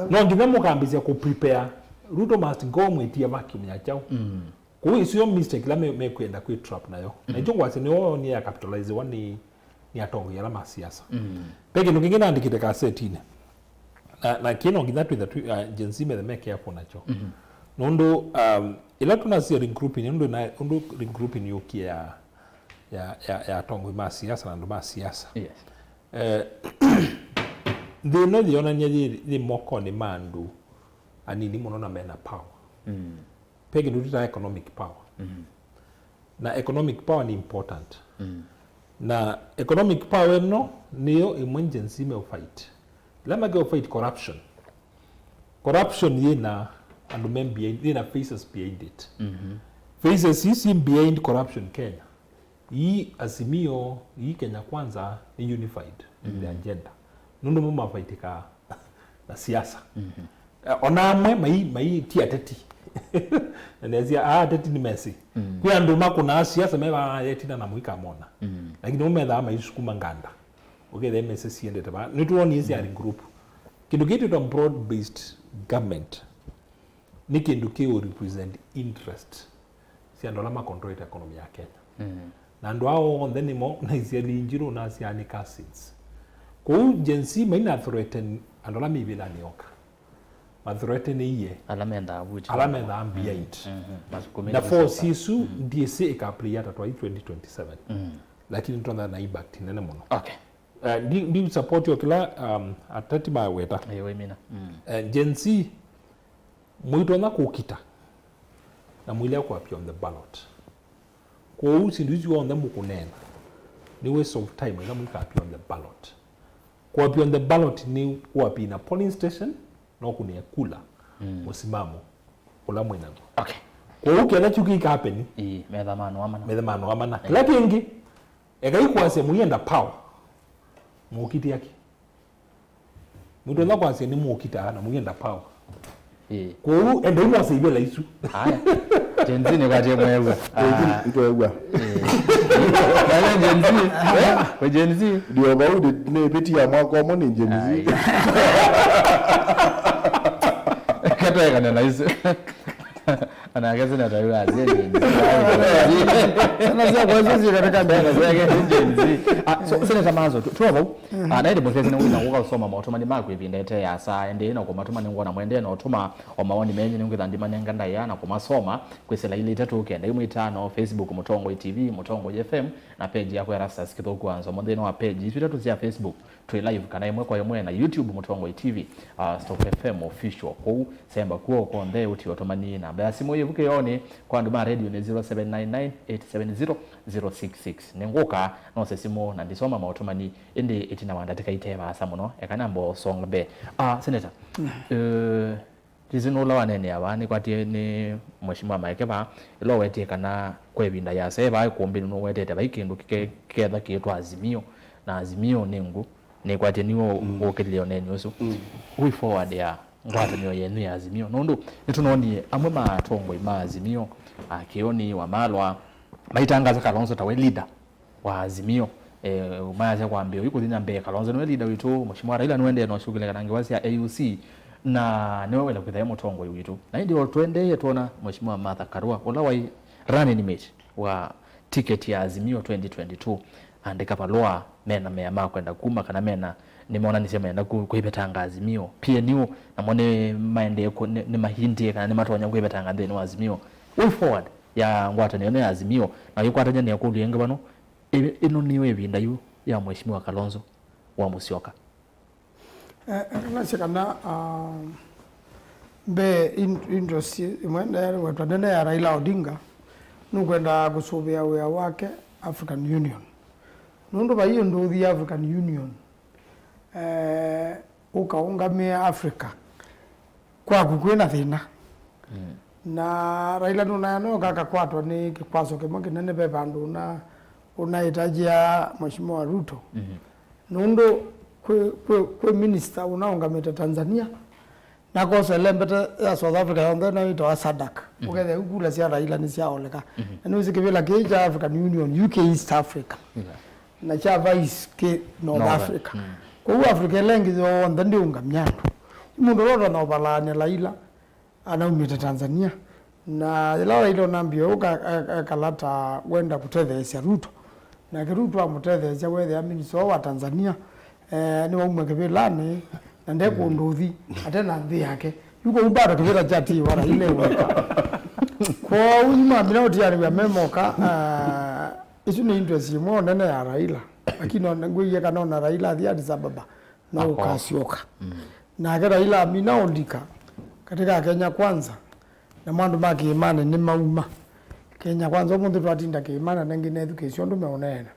No nginya mũkambĩsya kũ prepare Ruto must go mwĩtie vacuum ya kyaũ. Kũu isu yo mistake ila me-, mekwenda kwĩ trap nayo. Na ikyo ngwasya nĩyo yonie ya capitalizewa nĩ nĩ atongoi ala ma siasa. Ve kĩndũ kĩngĩ naandĩkĩte kasetinĩ. Na, na kĩĩ no nginya twĩthe twĩ, uh, Gen Z methe me careful nakyo. Nũndũ, um, ĩla tũnasisya regrouping, nũndũ na, ũndũ regrouping yũkie ya, ya, ya, ya atongoi ma siasa na andũ ma siasa. Yes. Eh, nthĩ ĩno yĩonany'a yĩ, yĩ mokonĩ ma andũ anini mũno na mena power. Ve kĩndũ twĩtaa economic power. Na economic power nĩ important. Na economic power ĩno nĩyo ĩmwe Gen Z meũfight. Ĩla makeũfight corruption. Corruption yĩna andũ me behind, yĩna faces behind it. Faces ici behind corruption Kenya. Ii Azimio, ii Kenya Kwanza, nĩ unified in the agenda. Nũndũ mo mafaitĩkaa na siasa. Eh, ona amwe mai, mai ti ateti. Na nĩasya, "Ah, ateti nĩ mesĩ." Kwĩ andũ makũnaa siasa me vaa yetina na mũikamona. Lakini mo methaa maisukuma nganda. Ũkethĩa mesĩ siendete vaa. Nĩtwonie sya group. Kĩndũ kĩĩ twĩtwa broad based government. Nĩ kĩndũ kĩ ũ represent interest sya andũ ala ma controlate economy ya Kenya. Na andũ aa onthe nĩmo naisye lingi nũnasyaa nĩ cousins. Kwoou Gen Z maina threaten andũ ala me ivĩlanĩ yoka. Mathreatenĩie ala methaa vuti ala methaa behind. Mhm. Masukumĩte na force isu ndiĩsĩ ĩkaplay ata twaĩ twenty twenty-seven. Lakini nĩtwonaa na impact nene mũno. Okay. Eh, ndi, ndi support o kĩla, um, ateti maweta. Eh, waimina. Eh, Gen Z, mũitonya kũkita na mũilea kũappear on the ballot. Kwoou syĩndũ isu onthe mũkũneena nĩ waste of time ĩla mũikaappear on the ballot. Kũappear on the ballot nĩ kũappear in a polling station, no kũnĩa kula mũsimamo ũla mwĩ naw'o. Okay. Kwoou kĩla kyu kĩikapeni. Ĩĩ, metha manoa mana. Metha manoa mana. Kĩla kĩngĩ, ekai kwasya mũienda power. Mũkiti aki. Mũtonya kwasya nĩ mũkitaa na mũienda power. Ĩĩ. Kwoou endai mwase ivĩla isu. Aya. Gen Z nĩ kwatie mwew'a. Ah, nitwew'a. Ĩĩ. Wale Gen Z. Eh, kwa Gen Z. Ndio vau nĩ peti ya mwaka ũmwe nĩ Gen Z. Ai. Katoekana na isu. Anake sina tayu azie Gen Z. Sana sia kwa sisi katika Gen Z. Ah, so, Senator Mazo, tu, tu vau. Ah, na ĩndĩ mũsesi nĩ wĩna gũka ũsoma maũtũmani maku ĩvinda ĩte ya saa, ĩndĩ na kũmatũma nĩ ngwona mwendee na ũtũma o mawoni menyu nĩ ngwĩtha ndimanenga ndaĩa na kũmasoma kwĩsĩla ilĩ itatũ kenda imwe itano, Facebook Mũtongoi T V, Mũtongoi F M, na page yakwa Erastus Kĩthũku Wanzo. Mo nthĩnĩ wa page isu itatũ sya Facebook, twĩ live kana ĩmwe kwa ĩmwe na YouTube Mũtongoi T V, uh, Stock F M Official. Kũu semba kuo konthe ũtie ũtũmani. Namba ya simũ yĩvu kĩoonĩ kwa andũ ma radio nĩ zero seven nine nine eight seven zero zero six six. Nĩngũka nose simũ na ndisoma maũtũmani, ĩndĩ ĩtina wa ndatĩka ite vaasa mũno, eka namba ũsonga mbee. Ah, Senator, eh, Ndĩsĩ nũla waneenea vaa nĩkwatie nĩ Mheshimiwa Maeke vaa, ĩla ũwetie kana kwa ĩvinda yĩasa e vaa ĩkũmbĩnĩ nũwetete vai kĩndũ kĩke-, kĩketha kĩĩtwa Azimio, na Azimio nĩ ngu, nĩkwatie nĩw'o ũkĩlile ũneeni ũsu. Way forward ya ngwatanĩo yenyu ya Azimio, nũndũ nĩtũnoonie amwe ma atongoi ma Azimio, a Kĩũni, Wamalwa, maitangaza Kalonzo ta we leader wa Azimio. Eh, mayasya kwambĩa ũyu kũthi na mbee, Kalonzo nĩwe leader witũ, Mheshimiwa Raila nĩwendee na ũsyũkĩle kana ngewa sya A U C, na nĩwe wĩla kwĩtha e mũtongoi witũ. Na ĩndĩ o tũendeeye twona Mheshimiwa Martha Karua, ũla waĩ running mate wa ticket ya Azimio twenty twenty-two, andĩka valũa mena mea ma kwenda kuma kana mena, nĩmonanisye menda ku-, kwĩvetanga Azimio. P N U namo nĩ maendee ku-, nĩ, nĩmahindie kana nĩmatonya kwĩvetanga nthĩnĩ wa Azimio. Way forward ya ngwatanĩo ĩno ya Azimio, na ũikwatany'a na ĩkũlyo ĩngĩ vano, ĩ-, ĩno nĩyo ĩvinda yu ya Mheshimiwa Kalonzo wa Musyoka? Eh, eh, nasye kana, ah, mbee in-, interest ĩmwe ndeewetwa nene ya Raila Odinga nũkwenda kũsũvĩa wĩa wake African Union. Nũndũ vai ũndũ ũthi African Union, eh, ũkaũngamĩa Africa, kwaku kwĩ na thĩna. Mm. Na Raila nũnaĩa noka akakwatwa nĩ kĩkwaso kĩmwe kĩnene ve vandũ ũna, ũnaĩtajĩa Mheshimiwa Ruto. Mhm. Nũndũ kwĩ, kwĩ, kwĩ minister ũnaũngamĩte Tanzania, na akosa ĩlembeta ya South Africa yonthe nayo ĩtawa SADC. Mhm. Ũkethĩa yu kula sya Raila nĩsyaoleka. Mhm. Na nĩwĩsĩ kĩvĩla kĩĩ kya African Union, yu kĩ East Africa. Yeah. Na kya Vice kĩ North Northern. Africa. Mm. Kwoou Africa ĩla ĩngĩ yonthe ndĩũngamya andũ. Yu mũndũ ũla ũtonya ũvalaany'a Raila anaumĩte Tanzania. Na yĩla Raila ũnambie ũka, e-, ekala ta wenda kũtetheesya Ruto. Nake Ruto amũtetheesya wethĩa minista wa Tanzania, eh, nĩwauma kĩvĩlanĩ, na nde kũndũ ũthi, ate na nthĩ yake. Yu kũu bado kĩvĩla kya tiwa Raila ĩweka. Kwoou mamina ũtianĩw'a me moka, ah, ĩsu nĩ interest ĩmwe nene ya Raila. Lakini ona ngwĩie kana ona Raila athi Addis Ababa, no ũkasyoka. Mm. Nake Raila amina ũlika katika Kenya Kwanza, na andũ ma kĩĩmanĩ nĩmauma Kenya Kwanza. Ũmũnthĩ twatinda kĩĩmanĩ, na nengĩ nethukĩĩsya ũndũ meũneena.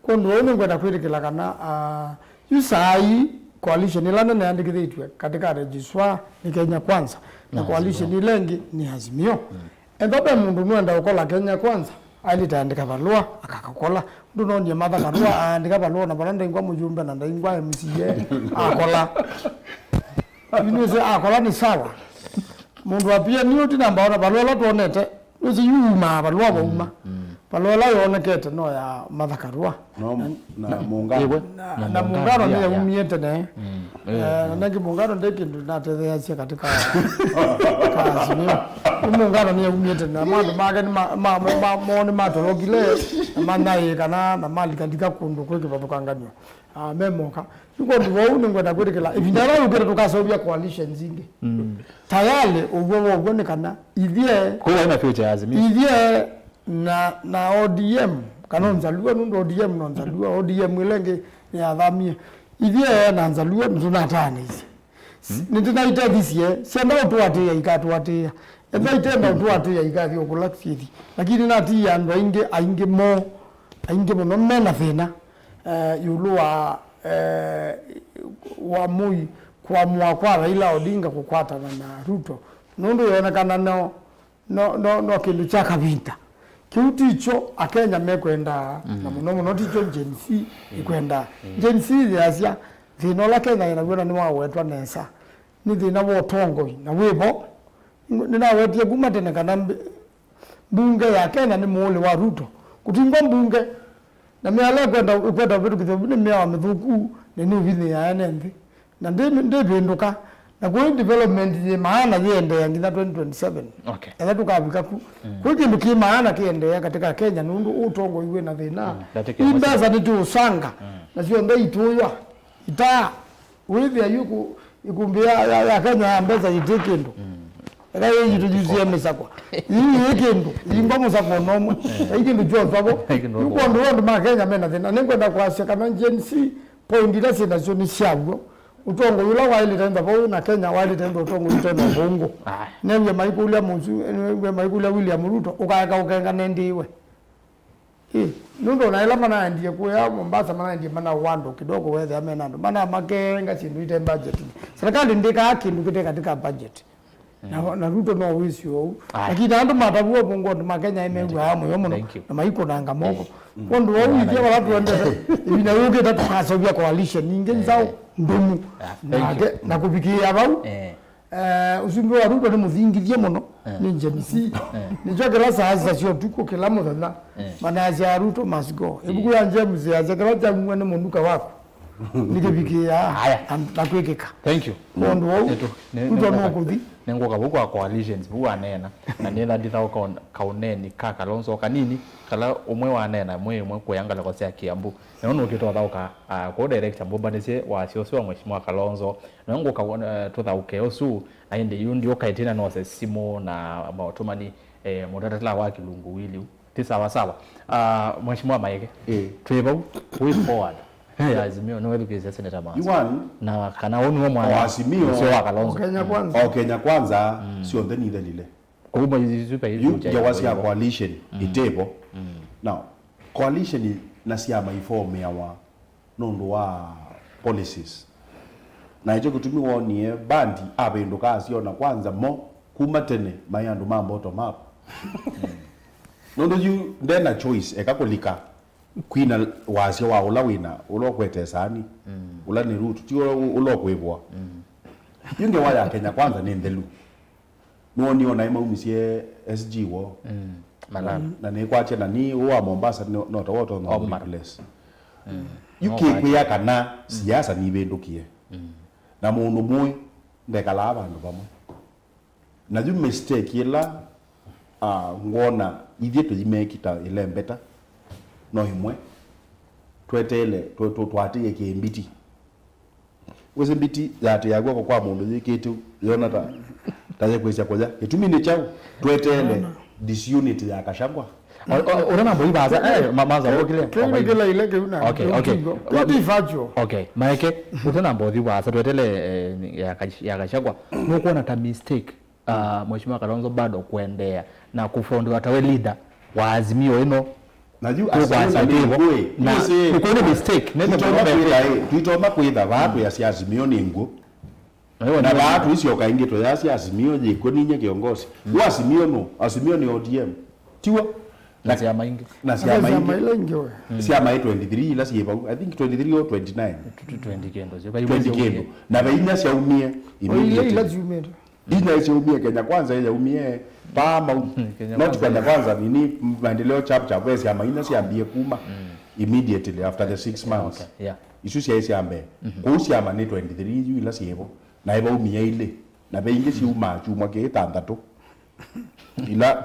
Kwondũ ũũ nĩngwenda kwĩtĩkĩla kana, ah, yu saa ii coalition ĩla nene yandĩkĩthĩtw'e katika registrar nĩ Kenya Kwanza, na coalition ĩla ĩngĩ nĩ Azimio. Mm. Ethĩwa ve mũndũ nũenda ũkola Kenya Kwanza, ailĩte aandĩka valũa, akakakola. Ndũnonie Martha Karua aandĩka valũa na vala ndaingwa mũyumbe na ndaingwa M C A, akola. Yu nĩsĩ akola nĩ sawa. Mũndũ wa P N U ti namba ona valũa ũla twonete, nĩsĩ yu umaa valũa vauma. Mm, mm. Valũa ĩla yonekete no ya Martha Karua. No, na, na Muungano. Ĩwe, na, na na Muungano Muungano, yeah, yeah, nĩyaumie tene. Mm, eh, eh, na nangĩ Muungano ndĩ kĩndũ natetheeasya katika kazi nĩyo. Nĩ Muungano nĩyaumie tene. Na maũndũ make nĩ ma, ma, ma, ma, mo nĩ matolokile, na manyaĩĩkana, na malikalika kũndũ kwĩ kĩvathũkanganyo. Ah, me moka. Nĩ kwondũ wa ũu nĩngwenda kwĩtĩkĩla ĩvinda yĩla yũkĩte tũkaseũvya coalitions ingĩ. Mm. Tayarĩ ũw'o wa ũw'o nĩ kana ithyĩ, kũu haina future ya Azimio. Ithyĩ na, na O D M, kana Nzalua, nũndũ O D M no Nzalua, O D M ĩla ĩngĩ nĩyathamie. Ithyĩ na Nzalua nĩtũnataanĩisye. Mm. Nĩtũnaitethĩsye, syenda ũtũatĩĩa, ikatũatĩĩa. Enda itenda ũtũatĩĩa, ikathi o kũla syĩthi. Lakini natiie andũ aingĩ, aingĩ moo, aingĩ mũno mena thĩna, eh, ĩũlũ wa, eh, wa mũi kũamũa kwa Raila Odinga kũkwatana na Ruto. Nũndũ yonekana no, no, no, no kĩndũ kya kavinda. Kĩu tikyo Akenya mekwendaa, na mũno mũno tikyo Gen Z ĩkwendaa. Gen Z yĩasya thĩna ũla Kenya yĩ naw'o na nĩwawetwa nesa, nĩ thĩna wa ũtongoi, na wĩ vo. Nĩnawetie kuma tene kana mb-, mbunge ya Kenya nĩ mũũlĩ wa Ruto. Kũtingwa mbunge, na mĩala ĩkwenda, ĩkwenda ũvĩtũkĩthya vu nĩ mĩao mĩthũku, na nĩũvinyĩĩaa ene nthĩ. Na ndĩ-, ndĩvĩndũka. Na kwĩ development yĩ maana yĩendeea nginya twenty twenty-seven. Okay. Ethĩwa tũkavika ku. Mm. Kwĩ kĩndũ kĩ maana kĩendeea katika Kenya nũndũ ũtongoi wĩ na thĩna. Mm. Ii mbesa nĩtũũsanga. Mm. Na syonthe itũywa. Itaa. Wĩthĩa yu ku-, ikumbĩ ya, ya, ya Kenya ya mbesa yĩtĩ kĩndũ. Mm. Eka yĩi yitũ yusie mĩsakwa. Yii yĩ kĩndũ. Yingwa mũsakwa nomwe. Yai kĩndũ kyoswa vo. Yai kĩndũ. Yu kwondũ wa andũ ma Kenya mena thĩna. Nĩngwenda kwasya kana Gen Z point ila syĩ nasyo nĩ syaw'o. Ũtongoi ũla waĩlĩte ntha vau na Kenya waĩlĩte ntha ũtongoi ũte na ũvũngũ. Aye. New'e maikũlya mũsu, new'e maikũlya William Ruto, ũkaeka ũkengane ndiwe. Ĩ, nũndũ ona ĩla manaendie kũya Mombasa, manaendie mana ũwandũ kidogo, wethĩa mena andũ manamakenga syĩndũ ite budget. Serikali ndĩkaa kĩndũ kĩte katika budget. Na, na Ruto no wĩsĩ ũu. Aye. Lakini andũ matavua ũvũngũ, andũ ma Kenya nĩmew'aa mũyo mũno, thank you, na maikũnanga moko. Mm. Kwondũ wa ũu, ithyĩ vala tũendete, ĩvinda yũkĩte tũkaseũvya coalition ingĩ nzaũ, ndũmu. Ah, thank you. Nake, na kũvikĩĩa vau, eh, eh, ũsumbĩ wa Ruto nĩ mũthingithye mũno, eh, nĩ Gen Z. Eh. Nĩkyo kĩla saa sita sya ũtukũ kĩla mũthenya, eh, manasya Ruto must go. Ĩvuku ya James yasya kĩla kyaumw'a nĩ mũnuka waku nĩkĩvikĩĩaa, aya, na, na kwĩkĩka. Thank you. Kwondũ wa ũu, nĩtũ-, nĩ-, Ruto nĩngũka, nũkũthi. Nĩngũka vau kwa coalitions, vau waneena. Na nĩtha ndithaũka kaũneeni ka Kalonzo kanini, kala ũmwe waneena, ĩmwe ĩmwe kũya ngalĩko sya Kiambu. Na ũũ nũkĩte ũthaũka, ah, kũu director mbũmbanĩsye wasya ũsu wa Mheshimiwa Kalonzo. Na ngũka, eh, tũthaũke ũsu, na ĩndĩ yu ndiũka ĩtina nose simũ na maũtũmani, eh, mũtatatĩla wa kĩlungu wiliu. Ti sawa sawa. Ah, Mheshimiwa Maeke, ĩĩ, twĩ vau, way forward ya Azimio, nĩwethukĩĩsya Senator Mwanza. Yuan, na kana ũũ nĩwe mwana o Azimio, ũseo wa Kalonzo. O Kenya Kwanza. O Kenya Kwanza, mm, syonthe nithelile. Kũu ma isu pa isu. Yu ngewa sya coalition, mm, itevo. Mm. Now, coalition na syama ifomeawa nũndũ wa policies. Na ĩkyo kĩtumi wonie Mbadi avĩndũka asyona kwanza mo kuma tene maĩ andũ ma bottom up. Nũndũ yu ndena choice, eka kũlika kwina wasya wa ũla wĩna, ũla ũkwete saani, mm, ũla nĩ Ruto, ti ũla, ũla ũkwĩvwa. Mm. Yu ngewa ya Kenya Kwanza nĩ nthelu. Nĩwonie o naĩ maumisye S G woo. Mm. Malala. Na nĩkwatya na nĩ ũũ wa Mombasa nĩ, no ta wotonya Omar. Replace. Mm. Yu no kĩkwĩa kana, mm, siasa nivĩndũkie. Mm. Na mũndũ mũĩ ndekalaa vandũ vamwe. Na yu mistake ĩla, ah, ngwona ithyĩ tũimeki ta ĩlembeta no ĩmwe. Tweteele, twe-, twe-, twatĩĩe kĩmbiti. Wĩsĩ mbiti yatĩĩa kw'oko kwa mũndũ yĩkĩte yona ta, ta yĩkwĩsya kũya. Kĩtumi nĩ kyaũ? Tweteele disunity ya Gachagua. O, o, ũrĩa nambo ivasa, eh, ma-, maza wokile. Kĩu nĩ kĩla ile kĩu na okay, kĩu okay. Kingo. Kĩu ti virtual. Okay, Maeke, ũrĩa nambo ivasa, tweteele, eh, ya Gach-, ya Gachagua. Nũkwona ta mistake, ah, Mheshimiwa Kalonzo bado kuendelea na kufondiwa tawe leader wa Azimio ĩno. Na yu Azimio na nĩ ngũĩ. Na yu sĩ, nĩ mistake. Nĩ twĩtoma kwĩtha, ĩ, twĩtoma kwĩtha vaa twĩasya Azimio nĩ ngũ. Na vaa tũisyoka ĩngĩ twĩasya Azimio yĩkw'o ninye kĩongosi. Yu Azimio nũ? Azimio nĩ O D M. Tiw'o? Na syama ingĩ. Na syama ingĩ. Ila ingĩ we. Syama ĩ twenty-three ila syĩ vau. I think twenty-three or twenty-nine. Twenty kĩndũ. Twenty kĩndũ. Na ve inya syaumie immediately. Ila syumĩte. Ina ĩsyaumie Kenya Kwanza, yaumie paa mau. Kenya Not Kwanza, Kenya yeah. Kwanza, nini, maendeleo chap chap, ve syama ina syambie kuma immediately after the six months. Okay, yeah. Isu syaĩ sya mbee. Kũu syama nĩ twenty-three yu ila syĩvo. Na ivaumia ilĩ. Na ve ingĩ syumaa kyumwa kĩĩ thanthatũ. Ila,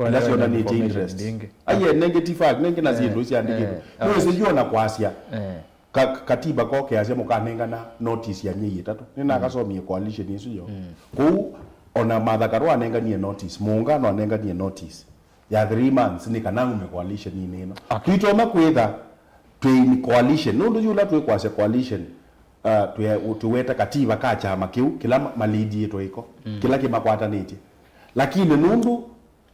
ila sionanĩtye interest. Aiye, nenge ti fact, nenge na syĩndũ syandĩkĩtwe. Eh, nĩwĩsĩ yu ona kwasya. Eh. Ka-, katiba kokeasya mũkanengana notice ya myei ĩtatũ. Nĩnakasomie coalition ĩsu yo. Kũu, ona Martha Karua anenganie notice, mũũngano anenganie notice ya three months nĩ kana aume coalition-inĩ ĩno. Okay. Twitoma kwĩtha twĩ in coalition. Nũndũ yũla twĩkwasya coalition, uh, twĩ-, tũweta katiba ka kyama kĩu, kĩla ma-, malidiĩtwe ĩko, kĩla kĩmakwatanĩtye. Lakini nũndũ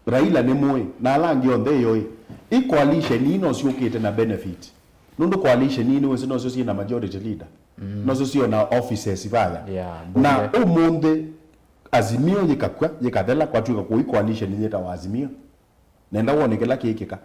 Raila nĩ mũĩ, na ala angĩ onthe ĩyo ĩ, i coalition ii no syũkĩte na benefit. Nũndũ coalition ii nĩwĩsĩ nosyo syĩ na majority leader. Nosyo syĩ na offices vaya. Yeah, na mbunge. Ũmũnthĩ, Azimio yĩkakw'a, yĩkathela, kwatw'ĩka kũi coalition yĩtawa Azimio. Nenda wone kĩla kĩĩkĩka.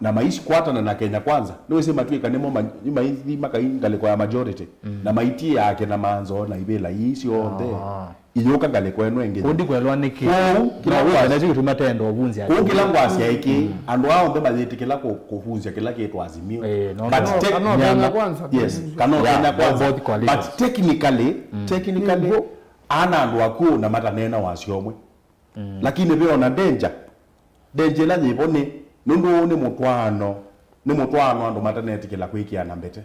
Na maisikwatana na Kenya Kwanza, nĩwĩsĩ matw'ĩka nĩmo ma-, maithi makai ngalĩko ya majority. Na maitie yake na manzo na ivĩla ii syonthe. Ah. Iyũka ngalĩko ĩno ĩngĩ. Kũu ndikwelwa nĩkĩ. Kũu, kĩla no wĩthwe ngwasya-, nakyo gĩtuma tenda ũvunzya kũu kĩla ngwasya ĩkĩ, andũ aa onthe mayĩtĩkĩla kũ-, kũvunzya kĩla kĩtwa Azimio. Eh, no, but no, tec-, kana Kenya Kwanza. Yes, kana yeah, Kenya Kwanza. Both coalitions. But technically, technically, ana andũ akuũ na mataneena wasya ũmwe. Lakini ve ona danger. Danger ĩla yĩvo nĩ, nũndũ ũũ nĩ mũtwaano, nĩ mũtwaano andũ matanetĩkĩla kwĩkĩana mbete.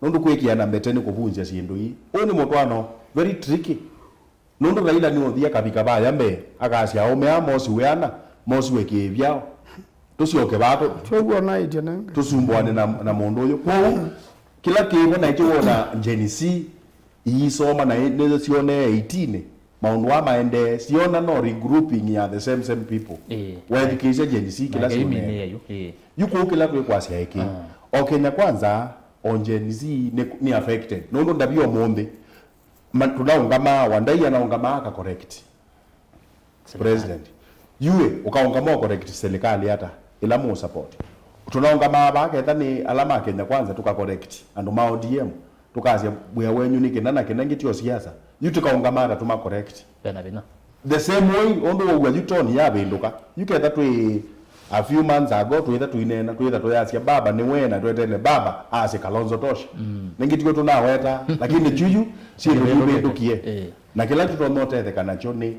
Nũndũ kwĩkĩana mbete nĩ kũvunzya syĩndũ ii. Ũũ nĩ mũtwaano very tricky. Nũndũ Raila nĩũthi akavika vaya mbee, akasya aũme aa mosiwe ana, mosiwe kĩĩvyao. Tũsyoke vaa tũ-, Twĩw'o naĩtye nenge. Tũsumbũane na, na mũndũ ũyũ. Kwoou, kĩla kĩvo naĩ kĩwona Gen Z iisoma na nĩsyo syonee eighteen, maũndũ aa maendee, siona no regrouping ya the same, same people. Ĩĩ. Wethukĩĩsya Gen Z kĩla syonee. Ĩĩ. Yu kũu kĩla twĩkwasya ĩkĩ. Ah. O Kenya Kwanza, o Gen Z nĩ, nĩ affected. Nũndũ ndavia ũmũnthĩ, ma-, tũnaũngamaa, Wandayi anaũngamaa aka correct. President. Yue, ũkaũngama ũ correct serikali ata, ĩla mũ support. Tũnaũngamaa vaa ketha nĩ ala ma Kenya Kwanza tũka correct andũ ma O D M. Tũkasya wĩa wenyu nĩ kĩna na kĩna, ĩngĩ tyo siasa. Yu tũkaũngama ata tũma correct. Vena vinya. The same way, ũndũ waua yu toni yavĩndũka. Yu ketha twĩ a few months ago, twĩtha tũineena, twĩtha tũyasya, "Baba nĩ wee," na twetele, "Baba, asye Kalonzo tosha." Mm. Nĩngĩ tio tũnaweta, lakini chuyu, syĩndũ nĩvĩndũkĩte. Nĩvĩndũkie. Eh. Na kĩla tũtonya ũtetheka nakyo nĩ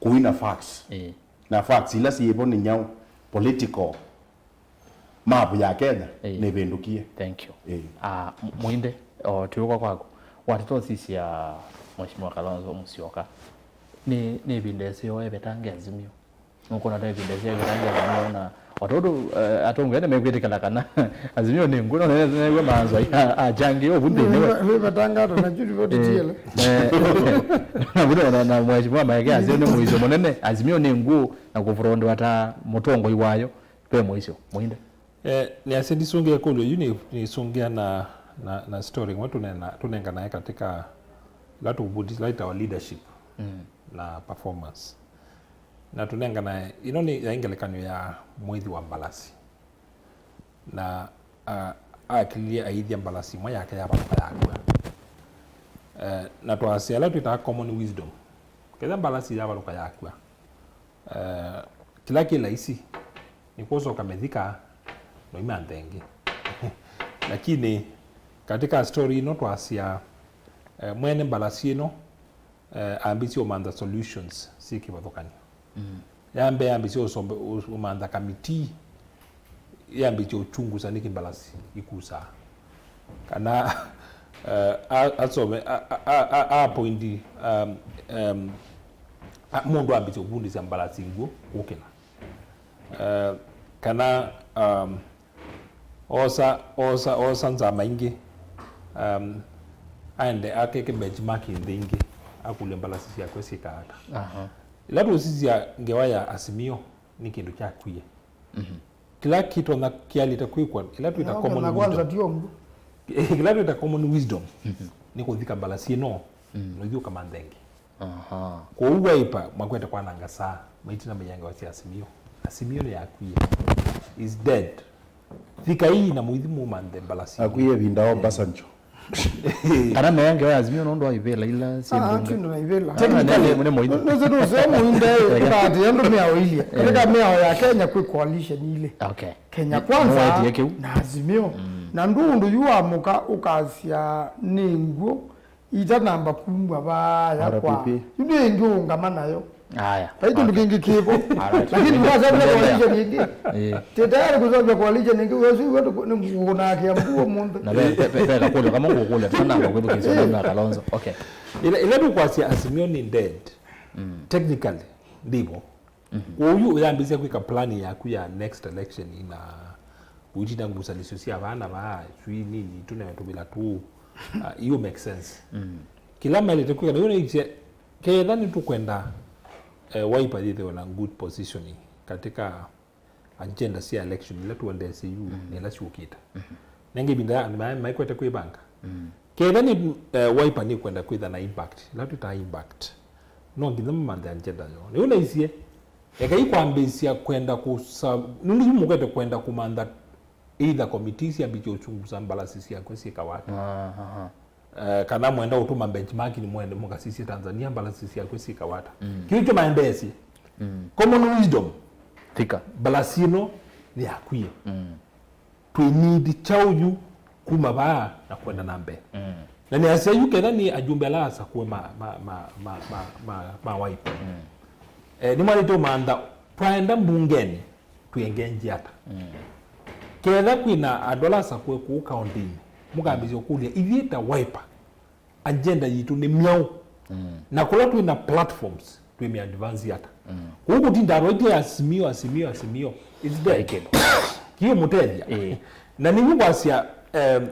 kũina facts. Eh. Na facts ila syĩvo nĩ nyaũ, political map ya Kenya nĩvĩndũkie. Thank you. Eh. Ah, M-, Mwinde, o, twĩũka kwaku. Watata ũsisya Mheshimiwa Kalonzo Musyoka. Nĩ, nĩ ĩvinda ĩseo evetange Azimio. Nũkũna ta ĩvinda ĩseo evetange Azimio na o tondũ, eh, atongoi nĩmekwĩtĩkĩla kana Azimio nĩ ngũũ, no nĩw'e maanzo a, a changi ũvu nthĩnĩ we. Nĩvetanga ata na Judy Voti tiele. Eh, na vile na, na Mheshimiwa Maeke asyo nĩ mũisyo mũnene, Azimio nĩ ngũũ na kũvurondwa ta mũtongoi wayo. Ve mũisyo, Mwinde. Eh, nĩasya ndisũngĩa ĩkũlyo yu nĩ, nĩsũngĩa na, na, na story ĩmwe tũnena, tũnenganae katika ila tũvutisa ila itawa leadership na performance. Na tũnenganae, ĩno nĩ yaĩ ngelekany'o ya mũithi wa mbalasi. Na, ah, akililye aithya mbalasi ĩmwe yake yavalũka yakw'a. Eh, na twasya ĩla twĩtaa common wisdom. Ketha mbalasi yavalũka yakw'a, eh, kĩla kĩ laisi nĩ kũsoka mĩthika na imantha ĩngĩ. Lakini katika story ĩno twasya, eh, mwene mbalasi ĩno, eh, ambĩsye ũmantha solutions syĩ kĩvathũkany'o. Mm. Ya mbee ambĩsye ũsombe-, ũs-, ũmantha kamitii yambĩsye ũchunguza nĩkĩ mbalasi ikusaa. Kana, eh, a-, asome, a-, a-, a-, a-, appoint, um, um, a-, mũndũ ambĩsye ũvundĩsya mbalasi ngũũ kũkĩla. Eh, kana, um, osa, osa, osa nzama ingĩ, um, aende akeke benchmark nthĩ ingĩ, akũlye mbalasi syakwe syĩkaa ata. Aha. Ĩla tũsisya ngewa ya Azimio, nĩ kĩndũ kyakwie. Mhm. Kĩla kĩtonya kĩalĩte kwĩkwa, ĩla twĩta common wisdom. Kwanza ti ũmbu. Kĩla twĩta common wisdom, mhm, nĩ kũthika mbalasi ĩno, mm, na ithyĩ ũkamantha ĩngĩ. Aha. Kwoou Wiper makwete kwananga saa, maitina maiangawa sya Azimio. Azimio nĩ yakwie. Is dead. Thika ii na mũithi mũmanthe mbalasi. Akwie ĩvinda o Obasanjo. Kana meange wa Azimio nũndũ wa ivĩla ila syĩ Ah, mbunge. Tũndũ na ivĩla. Ah, technically, nĩ, nĩ mũini. Nĩsĩ tũseo mũinde ũkaatĩĩa andũ mĩao ilye. Katika mĩao ya Kenya kwĩ coalition ilĩ. Okay. Kenya Nĩ- Kwanza nĩwetie kĩu. Na Azimio. Na ndũ ũndũ yu wamũka ũkasya nĩ ngw'o itanamba kumbwa vaa yakwa. R P P. Yu nĩ ĩngĩ ũngama nayo. Aya. Vai kĩndũ kĩngĩ kĩvo. Alright. Lakini ndũkasavya coalition ĩngĩ. Eh. Tĩ tayari kũsavya coalition ĩngĩ, ũsu iwe nĩngũnakĩa mbu ũmũnthĩ. Na ve, ve, ve, ve kakũlyo kamwe ngũkũlya, tũtanamba kwĩthukĩĩsya ũndũ wa Kalonzo. Okay. Ĩla, ĩla tũkwasya Azimio nĩ dead, technically, ndĩvo. Kwoou ũyambĩĩsya kwĩka plan yaku ya next election na ũitina ngusanĩsyo sya vaa na vaa, sui nini, tũneo tũvĩla tũũ. Ah, iu make sense. Kĩla maĩlĩte kwĩka, na yu naisye, ketha nĩtũkwenda, eh, Wiper yĩthĩwe na good positioning katika agenda sya election ila tũendeesye yu na ila syũkĩte. Nenge ĩvinda ya andũ ma-, maikwete kwĩvanga. Ketha nĩ, eh, Wiper nĩkwenda kwĩtha na impact, ila twĩtaa impact, no nginya mamanthe agenda yoo. Nĩu naisye, ekai kwambĩĩsya kwenda kũsa-, nĩndĩ yu mũkwete kwenda kũmantha either committees syambĩkie ũchunguza mbalasi syakwe syĩkawa ata. Aha. Eh, kana mwenda ũtũma benchmark nĩ mwende mũkasisye Tanzania mbalasi syakwe syĩkawa ata. Kĩu kyo maendeesye. Common wisdom. Thika. Mbalasi ĩno nĩ yakwie. Twĩ need kyaũ yu kuma vaa na kwenda na mbee. Na nĩasya yu ketha nĩ ajumbe ala asakũe ma, ma, ma, ma, ma, ma, ma Wiper. Eh, nĩmwaĩlĩte ũmantha twaenda mbungeni twĩengenji ata. Ketha kwĩna andũ ala asakũe kũu kaũntĩnĩ, mũkambĩĩsya kũkũlya, ithyĩ ta Wiper, agenda yitũ nĩ myaũ? Na kũla twĩna platforms, twĩmĩ advance ata? Kũu kũtinda andũ aitũ Azimio, Azimio, Azimio, it's dead. Kĩmũtethya. Na nĩw'o kwasya, em,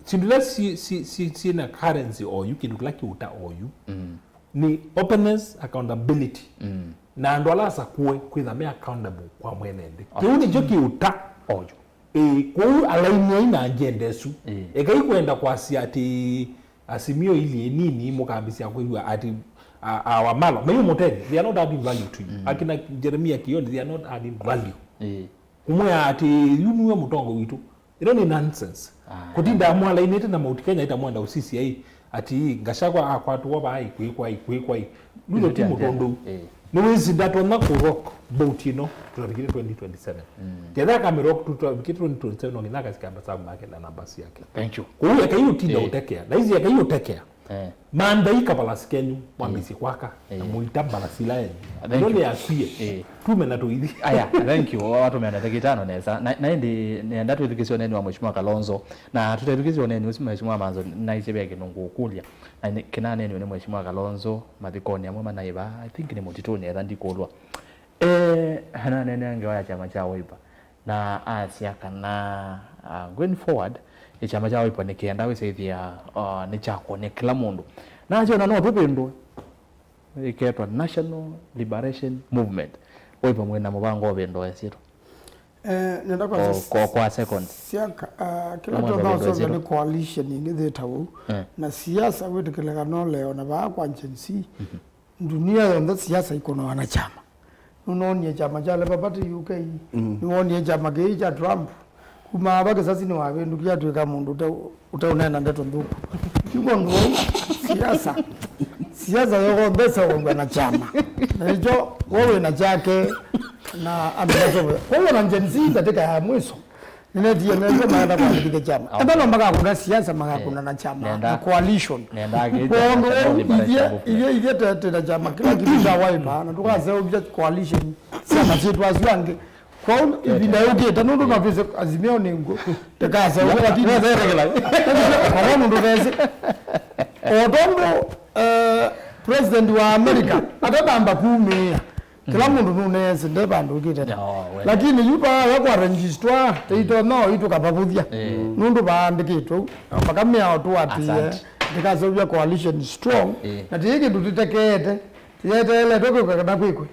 syĩndũ ila syĩ, syĩ, syĩ, syĩna currency oyu, kĩndũ kĩla kĩũta oyu, nĩ openness, accountability, na andũ ala asakũe kwĩtha me accountable kwa mwene nthĩ. Kĩu nĩkyo kĩũta oyu. Ĩĩ, kwoou alainiai na agenda ĩsu. Ekai kwenda kwasya atĩ Azimio ilĩ nini mũkambĩĩsya kwĩw'a atĩ a, a Wamalo, mayũmũtethya, they are not adding value to you. Akina Jeremia Kioni, they are not adding value. Kũmwĩa atĩ yu nĩwe mũtongo witũ. Ĩno nĩ nonsense. Kũtinda mwalainĩte na Mount Kenya ĩta mwenda ũsisya ĩ, ati Gachagua akwatwa vai, kwĩkwai, kwĩkwai. Nuno ti mũtũndũ. Nĩwĩsĩ ndatonya kũ rock boat ĩno tũtavikĩte twenty twenty-seven. Ketha akamĩ rock tũtavikĩte twenty twenty-seven, no nginya akasika masavu make na namba syake. Thank you. Kũu ekai ũtinda ũtekea. Na ici ekai ũtekea. Manthei kavalasi kenyu, mwambĩĩsye kwaka, na mũita mbalasi ila enyu. Ĩno nĩ yakwie. Tume na tũithi. Aya, thank you. Watũmĩa ndakĩka itano nesa. Na, na ĩndĩ nenda twĩthukĩsye ũneeni wa Mheshimiwa Kalonzo. Na tũtethukĩsye ũneeni ũsu, Mheshimiwa Manzo, naisye ve kĩndũ ngũkũlya. Na nĩ, kĩnaneeniwe nĩ Mheshimiwa Kalonzo, mathikonĩ amwe manaĩ vaa, I think nĩ mũtitũnĩ, etha ndikũlwa. Eh, ananeena ngewa ya kyama kya Wiper. Na asya kana, ah, going forward, kyama kya Wiper nĩkĩenda wĩsĩthĩa, ah, nĩkyakũnĩa kĩla mũndũ. Na asya ona no tũvĩndũe. Ĩketwa National Liberation Movement. Wiper mwĩna mũvango ũvĩndũe syĩtwa? Eh, nenda kwanza kwa, kwa, kwa seconds. Siaka, ah, kĩla tũthaũsovya nĩ coalition ĩngĩ thĩta ũu. Na siasa wĩtĩkĩlĩka no leo na vaa kwa Gen Z. Dunia yonthe siasa ikonawa na kyama. Nũnoonie kyama kya Labour Party U K, nĩwoonie kyama kĩĩ kya Trump. Kuma ava kĩsasi nĩwavĩndũkie atw'ĩka mũndũ ũte-, ũteũneena ndeto nthũku. Yu kwondũ wau, siasa, siasa yonthe ĩseũvaw'a na kyama. Na nĩkyo we wĩ na kyake na andũ masovea. Kwoou ona Gen Z ndatĩka ya mwiso, nĩnetie methĩwa maenda kwandĩkĩthya kyama. Ethĩwa no makakũna siasa, makakũna na kyama, na coalition. Kwondũ wau ithyĩ, ithyĩ, ithyĩ te, te na kyama kĩla kĩngĩ kya Wiper, na tũkaseũvya coalition syama syitũ asu angĩ. Kwoou ĩvinda yũkĩte, nũndũ no twĩsĩ Azimio nĩ ngũ, tũkaseũvya, lakini kwa mũndũ vesĩ. O tondũ, eh, president wa America atanamba kumĩĩa, kĩla mũndũ nũneesĩ nde vandũ ũkĩte. Lakini yu vaa kwa registrar, tĩitonya oyu tũkavavũthya. Nũndũ vaandĩkĩtwe ũu, mpaka mĩao tũatĩĩe, ndĩkaseũvya coalition strong, na tĩĩ kĩndũ tĩtekeete, tĩyeteeletwe kwĩkwa kana kwĩkwe.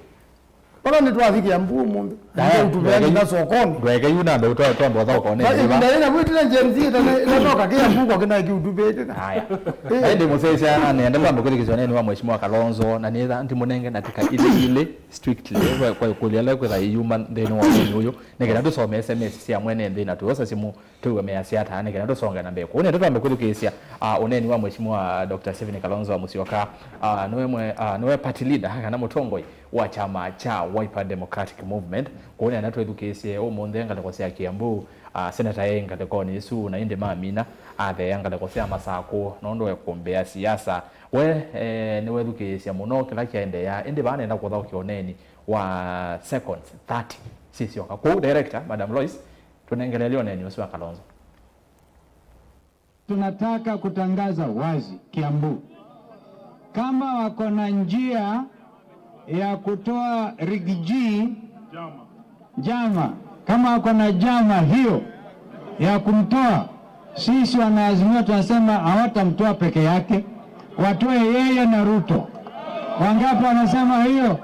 Vala nĩtwathi Kĩambu ũmũnthĩ. Aya, ndũtũvea ndweke nginya yu- sokoni. Ndweke yu nambe ũtwa- twambe ũthaũka ũneenĩ. Ĩvinda yĩna wĩtile Gen Z ĩtana ĩtanoka Kĩambu ko kĩna kĩutupĩte. Aya. Eh. Ĩndĩ mũsyaĩĩsya nĩenda twambe kwĩthukĩĩsya ũneenĩ wa Mheshimiwa Kalonzo, na nĩtha ndimũnenge ndatĩka ilĩ ilĩ strictly kwa, kwa ĩkũlyo ĩla kwĩtha ĩyuma nthĩnĩ wa ũneenĩ ũyũ, nĩkenda tũsome S M S sya mwene nthĩ na tũyosa simũ. Tũw'e measya ata, nĩkenda tũsonge na mbee. Kwoou nĩenda twambe kwĩthukĩĩsya, ah, ũneeni wa Mheshimiwa Doctor Stephen Kalonzo Musyoka. Ah, nĩwe mwe-, ah, nĩwe party leader kana mũtongoi wa kyama kya Wiper Democratic Movement. Kwoou nĩenda twĩthukĩĩsye ũmũnthĩ ngalĩko sya Kiambu, ah, seneta e ngalĩkonĩ ĩsu, na ĩndĩ mamina atheea ngalĩko sya Masakũ nũndũ ekũmbĩa siasa. We, eh, nĩwethukĩĩsya mũno kĩla kyaendeea, ĩndĩ vaa nenda kũthaũkĩa ũneeni wa seconds thirty sisyoka. Kwoou, director, Madam Lois, tũnengeleelye ũneeni ũsu wa Kalonzo. Tunataka kutangaza wazi Kiambu, kama wako na njia ya kutoa Rigiji njama, kama wako na njama hiyo ya kumtoa, sisi wanaazimio tunasema hawatamtoa peke yake, watoe yeye na Ruto. Wangapi wanasema hiyo?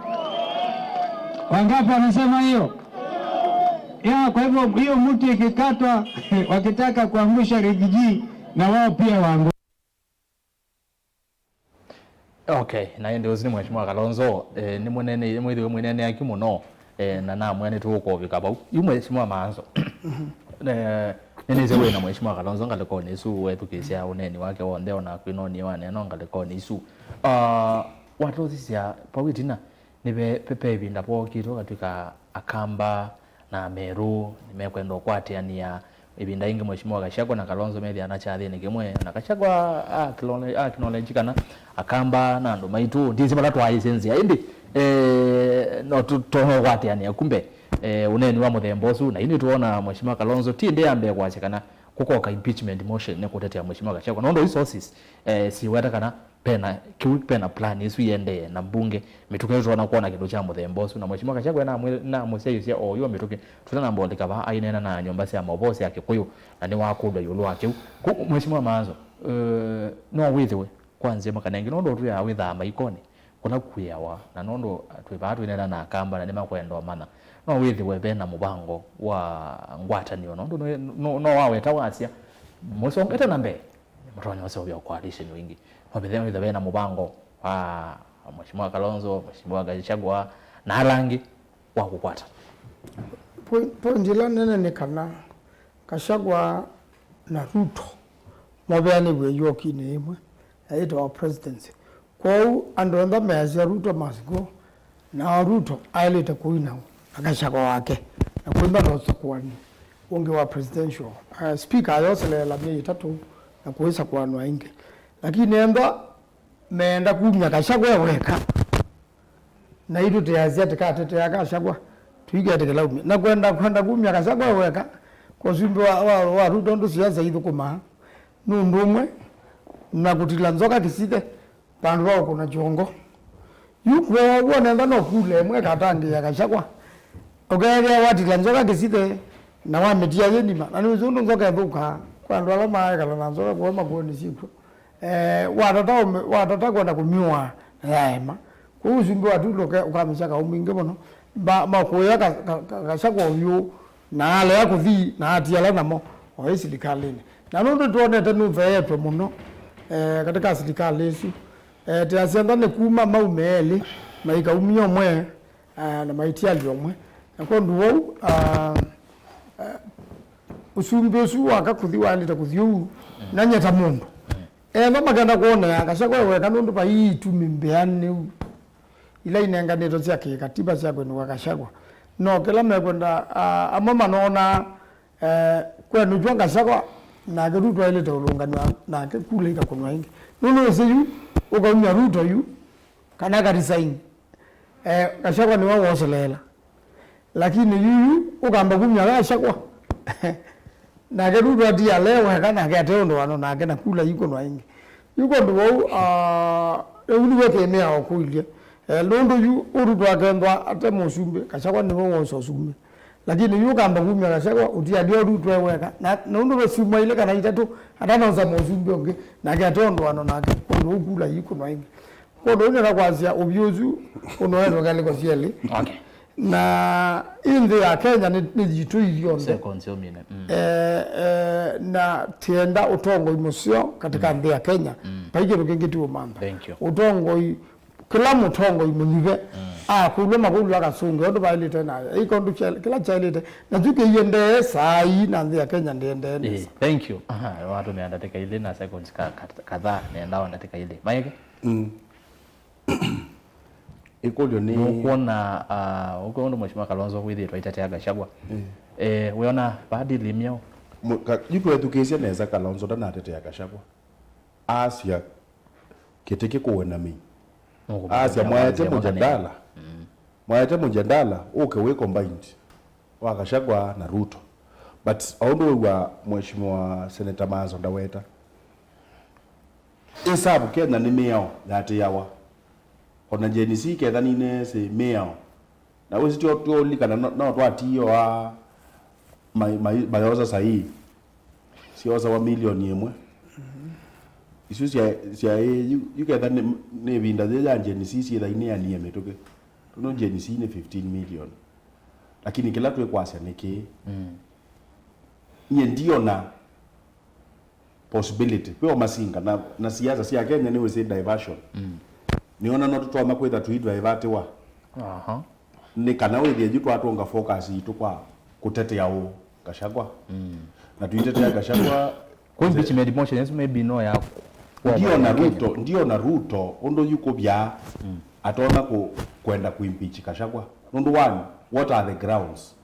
Wangapi wanasema hiyo? Ya, kwa hivyo hiyo mti ikikatwa, wakitaka kuangusha Rigiji, na wao pia waanguke. Okay, na ĩndĩ ũsu nĩ Mheshimiwa Kalonzo, eh, nĩ mũnene, mwĩthĩwe mwĩneneaki mũno, eh, na namwĩa nĩtũkũvika vau. Yu Mheshimiwa Maanzo, eh, nĩnĩsĩ wĩ na Mheshimiwa Kalonzo ngalĩkonĩ ĩsu, wethukĩĩsya ũneeni wake w'onthe, ona kwĩnonie waneno ngalĩkonĩ ĩsu. Ah, watũsisya vau ĩtina, nĩ ve, ve, ve ĩvinda vookĩtwe katw'ĩka Akamba na Amerũ nĩmekwenda ũkwatĩanĩa ĩvinda yĩngĩ Mheshimiwa Gachagua na Kalonzo methĩana kyathĩnĩ kĩmwe, na Gachagua akilone-, acknowledge kana Akamba na andũ maitũ, ndĩsĩ vala twaaĩsye nzĩa, ĩndĩ, eh, no tũtonya ũkwatĩanĩa. Kumbe, eh, ũneeni wa mũthemba ũsu, na ĩndĩ twoona Mheshimiwa Kalonzo ti ĩndĩ ya mbee kwasya kana kũkoka impeachment motion nĩ kũtetea Mheshimiwa Gachagua, nũndũ resources, eh, siweta kana pena kĩu, pena plan ĩsu yĩendee na mbunge, mĩtũkĩ nĩtũtonya kwona kĩndũ kya mũthemba ũsu. Na Mheshimiwa Gachagua namwĩ-, namũsyaĩĩsya oyu wa mĩtũkĩ tũtanamba ũlika vaa aineena na nyũmba sya maũvoo sya Kĩkũyũ, na nĩwakũlw'a ĩũlũ wa kĩu. Ku-, Mheshimiwa Maanzo, eh, no wĩthĩwe kwa nzĩa makanenge, nũndũ twĩaa wĩthaa maikonĩ kũla kũĩawa, na nũndũ twĩ vaa twĩneena na Akamba na nĩmakwenda ũmanya, no wĩthĩwe ve na mũvango wa ngwatanĩo, nũndũ nĩ-, no, no waweta wasya mũsongete na mbee, mũtonya ũseũvya coalition ĩngĩ. No vethĩa wĩthĩwe na mũvango wa Mheshimiwa Kalonzo, Mheshimiwa Gachagua, na ala angĩ wa kũkwata. Point, point ĩla nene nĩ kana Gachagua na Ruto moveanĩw'e yokinĩ ĩmwe yĩtawa presidency. Kwoou andũ onthe measya Ruto must go, na Ruto aĩlĩte kũinao na Gachagua wake, na kwĩmba no ũsakũani ũngĩ wa presidential, uh, speaker ayoseleela myei ĩtatũ na kũĩsakũanwa ĩngĩ. Lakini ethwa meenda kumya Gachagua e weka, na itũ tĩasya tĩkatetea Gachagua, tũiketĩkĩla umye. Na kwenda, kwenda kumya Gachagua e weka, kwa ũsumbĩ wa, wa, wa Ruto ndũ siasa ithũkũmaa, nũndũ ũmwe na kũtila nzoka kĩsithe, vandũ va ũkũna kyongo. Yu kwoou nenda no kula ĩmwe ĩkatangĩĩa Gachagua. Ũkethĩa watila nzoka kĩsithe, na wamĩtia yĩ nima. Na nĩwĩsĩ ũndũ nzoka ĩthũkaa. Kwa andũ ala maekala na nzoka kũu makuonĩ syĩkw'o. Eh, watata ũmĩ-, watata kwenda kũmyũa na yaema. Kwoou ũsumbĩ wa Tulu ũke-, ũkamĩsya kaũ mwingĩ mũno. Mba-, makũĩa ka-, ka-, ka-, Gachagua ũvyũ, na alea kũthi, na atiala namo, o e silikalĩnĩ. Na nũndũ twonete nũtheetwe mũno, eh, katika silikalĩ ĩsu, eh, tĩasya nda nĩ kuma maume elĩ, maikaumia ũmwe, ah, na maitialya ũmwe. Na kwondũ wou, ah, eh, ũsumbĩ ũsu waka kũthi waĩlĩte kũthi ũu, na nyeta mũndũ. Ethwa makenda kwonea Gachagua e weka nũndũ vai itumi mbĩanĩu ila inenganĩtwe sya kĩkatiba sya kwĩnũka Gachagua. No kĩla mekwenda, ah, amwe manoonaa, eh, kwenũkw'a Gachagua, nake Ruto aĩlĩte ũlũnganw'a nake kula ikakũnwa ĩngĩ. Nũndũ wĩsĩ yu, ũkaumya Ruto yu, kana aka resign, eh, Gachagua nĩwe woseleela. Lakini yuyu ũkamba kumya Gachagua. Nake Ruto atiale weka, nake ate ũndũ wano nake na kula ikũnwa ĩngĩ. Yu kwondũ wau, ah, rĩu nĩwe kĩmĩa ũkũilye. Eh, nũndũ yu Ruto akethwa ate mũsumbĩ, Gachagua nĩwe wosa ũsumbĩ. Lakini yu ũkamba kumya Gachagua, ũtialia Ruto e weka. Na, na nũndũ ve syumwa ilĩ kana itatũ, atanosa mũsumbĩ ũngĩ, nake ate ũndũ wano nake, kwondũ ũu kula ikũnwa ĩngĩ. Kwondũ ũu nĩna kwasya ũvyũ ũsu ũnoetwe ngalĩko syelĩ. Okay. Na ĩ nthĩ ya Kenya nĩ, nĩ yitũ ithyonthe. Seconds yo mine. Mm. Eh, eh, na tienda ũtongoi mũseo katika nthĩ ya Kenya. Vai kĩndũ kĩngĩ tiũmantha. Thank you. Ũtongoi, kĩla mũtongoi mũnyuve akũlw'a makũlw'a akasunge ũndũ vaĩlĩte na ĩka ũndũ kya- kĩla kyaĩlĩte. Na kyu kĩiendee saa ii na nthĩ ya Kenya ndĩendee Eh, nesa. Thank you. Aha, watumia ndatĩka ilĩ na seconds ka- ka- kadhaa nenda o ndatĩka ilĩ. Maeke? Ĩkũlyo nĩ Nũkwona, ah, ũkwona ũndũ Mheshimiwa Kalonzo wĩthĩĩtwe aitetea Gachagua. Eh, wĩona vaa deal ĩmyaũ? Mũ- ka- yu twethukĩĩsya nesa Kalonzo ndanatetea Gachagua. Asya kĩtĩ kĩkũwe na mĩi. Asya mwaete mũjadala. Mwaete mũjadala ũke wĩ combined wa Gachagua na Ruto. But o ũndũ wĩw'a Mheshimiwa Senator Mazo ndaweta, ĩsavu Kenya nĩ mĩao yatĩawa. Ona Gen Z ketha nĩnesĩ mĩao. Na wĩsĩ tyo tyo ũlilikana no, no twatiĩwa mai- mai- mayosa saii. Syosawa milioni ĩmwe. Isu sya sya yu yu ketha nĩ nĩ ĩvinda yĩ ya Gen Z syĩtha inĩanie mĩtũkĩ. Tũno Gen Z nĩ fifteen million. Lakini kĩla twĩkwasya nĩ kĩĩ? Nyie ndiona possibility kwĩ o masinga na, na siasa sya Kenya nĩ wĩsĩ diversion. Nĩona no tũtonya kwĩtha tũidivatiwa. Aha. Nĩ kana wĩthĩe yu twatũnga focus itũ kwa kũtetea ũ Gachagua. Na tũitetea Gachagua Kwa impeachment motions maybe no ya ndiona Ruto, ndiona Ruto ũndũ yu kũvya atona ku, kwenda kuimpeach Gachagua. Nũndũ one, what are the grounds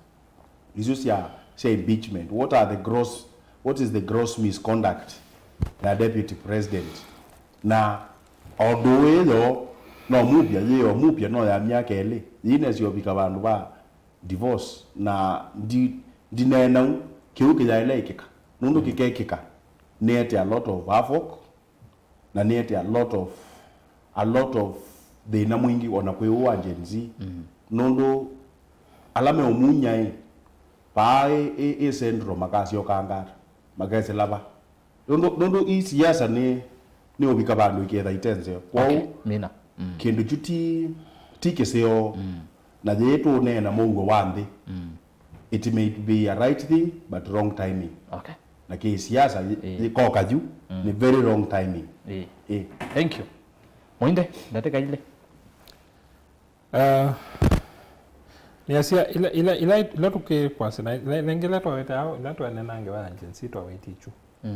isu sya sya impeachment? What are the gross, what is the gross misconduct ya deputy president? Na o ndũ ĩyo no mupya, yĩyo mupya no ya myaka ĩlĩ, yĩinesi ũvika vandũ va divorce. Na ndi, ndineenau kĩu kĩyaĩle ĩkĩka, nũndũ kĩkekĩka nĩete a lot of havoc, na nĩete a lot of, a lot of thĩna mwingĩ ona kwĩ ũũ wa Gen Z. Nũndũ ala meũmunya ĩ, vaa ĩ, ĩ, ĩ central makasyokanga ata? Makesĩla va? Nũndũ, nũndũ ii siasa nĩ, nĩ ũvika vandũ iketha ite nzeo. Kwoou, Mina. Kĩndũ kyu ti, ti kĩseo. Na yĩĩ tũũneena mũuo wa nthĩ. It may be a right thing but wrong timing. Okay. Na kĩ siasa yĩ- yĩkoka yu nĩ very wrong timing. Ĩĩ. Ĩĩ. Thank you. Mũinde, ndatĩka ilĩ. Uh, nĩasya ila, ila, ila, ila tũkĩkwasya na ila, ila ĩngĩ ila twawete ao ila twanena ngewa ya Gen Z twawete ichu. Uh,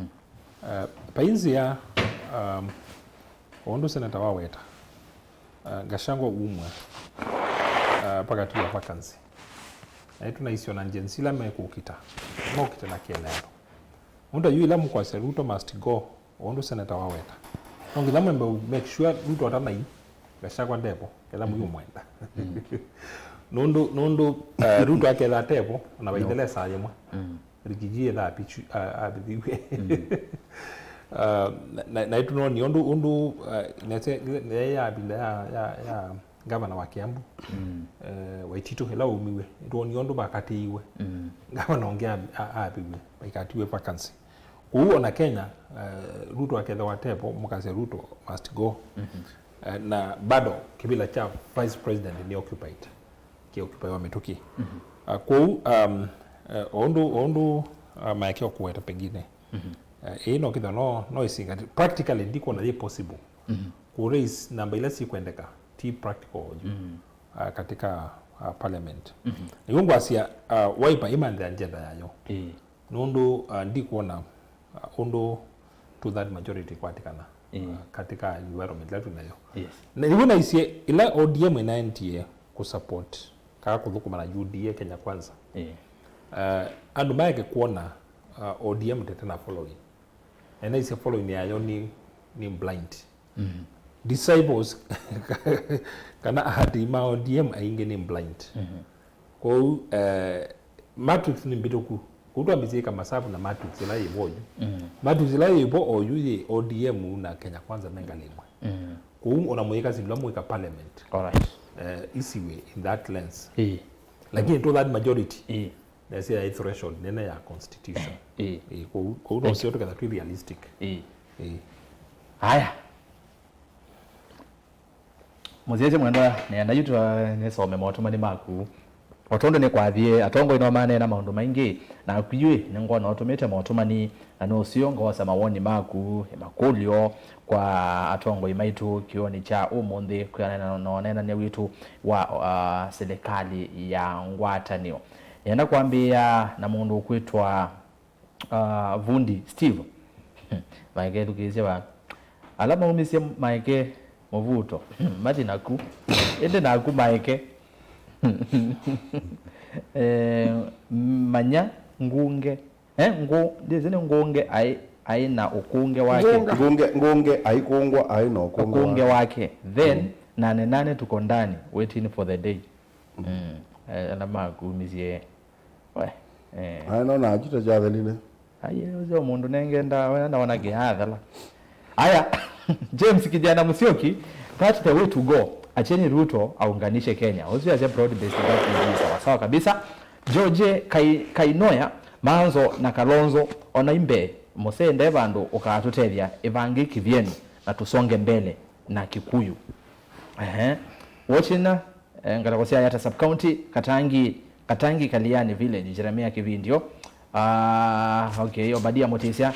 vai nzĩa, um, o ũndũ seneta waweta, uh, Gachagua umwe, uh, vakatiwa vacancy. Na ĩtũnaisye ona Gen Z ila mekũkita, mokite na kĩeleelo. Nũndũ yu ila mũkwasya Ruto must go, o ũndũ seneta waweta, no nginya mwembe make sure Ruto atanai, Gachagua ndevo, ketha mũyũmwenda. Nũndũ, nũndũ, uh, Ruto aketha atevo, ona vaithele saa yĩmwe. Rigiji ethaa avichu- a- avithiw'e. Ah, na- na- naitũ noni ũndũ ũndũ ah, nese- ne- ya vinda ya, ya, ya gavana wa Kiambu, eh, Waititu ĩla waumiw'e, nĩtwonie ũndũ vakatĩiwe. Gavana ũngĩ a- a- aviw'e, vaikatiwe vacancy. Kũu ona Kenya, eh, Ruto akethĩwa atevo, mũkasya Ruto must go. Eh, na bado kĩvĩla kya vice president nĩ occupied, kĩoccupaiwa mĩtũkĩ. Ah, kwoou, um, eh, o ũndũ o ũndũ ah, maekeo kũweta pengine, eh, ĩĩ no kĩthwa no no ĩsinga practically ndikwona yĩ possible kũ raise namba ila sikwendeka, ti practical oyu ah, katika ah, parliament. Nĩw'o ngwasya ah, Wiper ĩmanthĩa njenda yayo. Nũndũ ah, ndikwona ah, ũndũ two third majority kwatĩkana ah, katika environment ĩla twĩ nayo. Yes. Na nĩw'o naisye ĩla O D M ĩnaendie kũsupport kaa kũthũkũma na U D A Kenya Kwanza. Ah, andũ maeke kwona ah, O D M tete na following. Na naisye following yayo nĩ, nĩ blind. Disciples kana aatĩĩi ma O D M aingĩ nĩ blind. Kwoou eh, matrix nĩ mbĩtũku. Kũu twambĩsye ĩka masavu na matrix ĩla yĩ vo oyu. Matrix ĩla yĩ vo oyu yĩ O D M na Kenya Kwanza me ngalĩ ĩmwe. Kũu ona mũyĩka syĩndũ ila mũĩka parliament, Alright. eh, isiwe in that lens. Ĩĩ. Lakini two third majority Ĩĩ. nĩasya ĩ threshold nene ya constitution. Ĩĩ. Ĩĩ, kũu kũu no sio tũketha twĩ realistic. Ĩĩ. Ĩĩ. Haya. Mũsyaĩĩsya mwendwa, nĩenda yu twa- nĩsome motũmani maku. O tondũ nĩkwathie, atongoi no maneena maũndũ maingĩ, naku yu nĩngwona ũtũmĩte motũmani, na nĩ ũseo ngoosa mawoni maku, makũlyo kwa atongoi maitũ kĩw'ũnĩ kya ũmũnthĩ, kwĩanana na ũneenany'a witũ wa, uh, silikalĩ ya ngwatanĩo. Nĩenda kwambĩĩa na mũndũ ũkwĩtwa Ah, vundi Steve. Maeke ethukĩĩsye va. Ala maumisye maeke mũvuto. Mathi naku. Ĩndĩ naku maeke. Eh, manya ngunge. Eh, ngu, ndĩsĩ nĩ ngunge aĩ, aĩ na ũkunge wake. Ngunga. Ngunge, ngunge aikungwa aĩ na ũkunge Ũkunge wake. Wake. Then, mm, nane nane tuko ndani, waiting for the day. Mm. Eh, ala makumisye. We, eh. Aya, no, na ajuta kyathelile. Aye, ũcio mũndũ nenge ndawa, ndawa na ngeathela. Aya, James Kijana Musyoki, that's the way to go. Acheni Ruto aunganishe Kenya. Ũcio asya broad based government ni sawa sawa kabisa. George Kai-, Kainoya, Manzo na Kalonzo, ona imbe, mũsende vandũ ũkatũtethya, ĩvangi kĩvyenu, na tusonge mbele na Kikuyu. Ehe. Watching, eh, ngalĩko sya Yatta Sub-County, Katangi, Katangi Kaliani Village, Jeremia Kivindio. Ah, okay, Obadia Mutisya.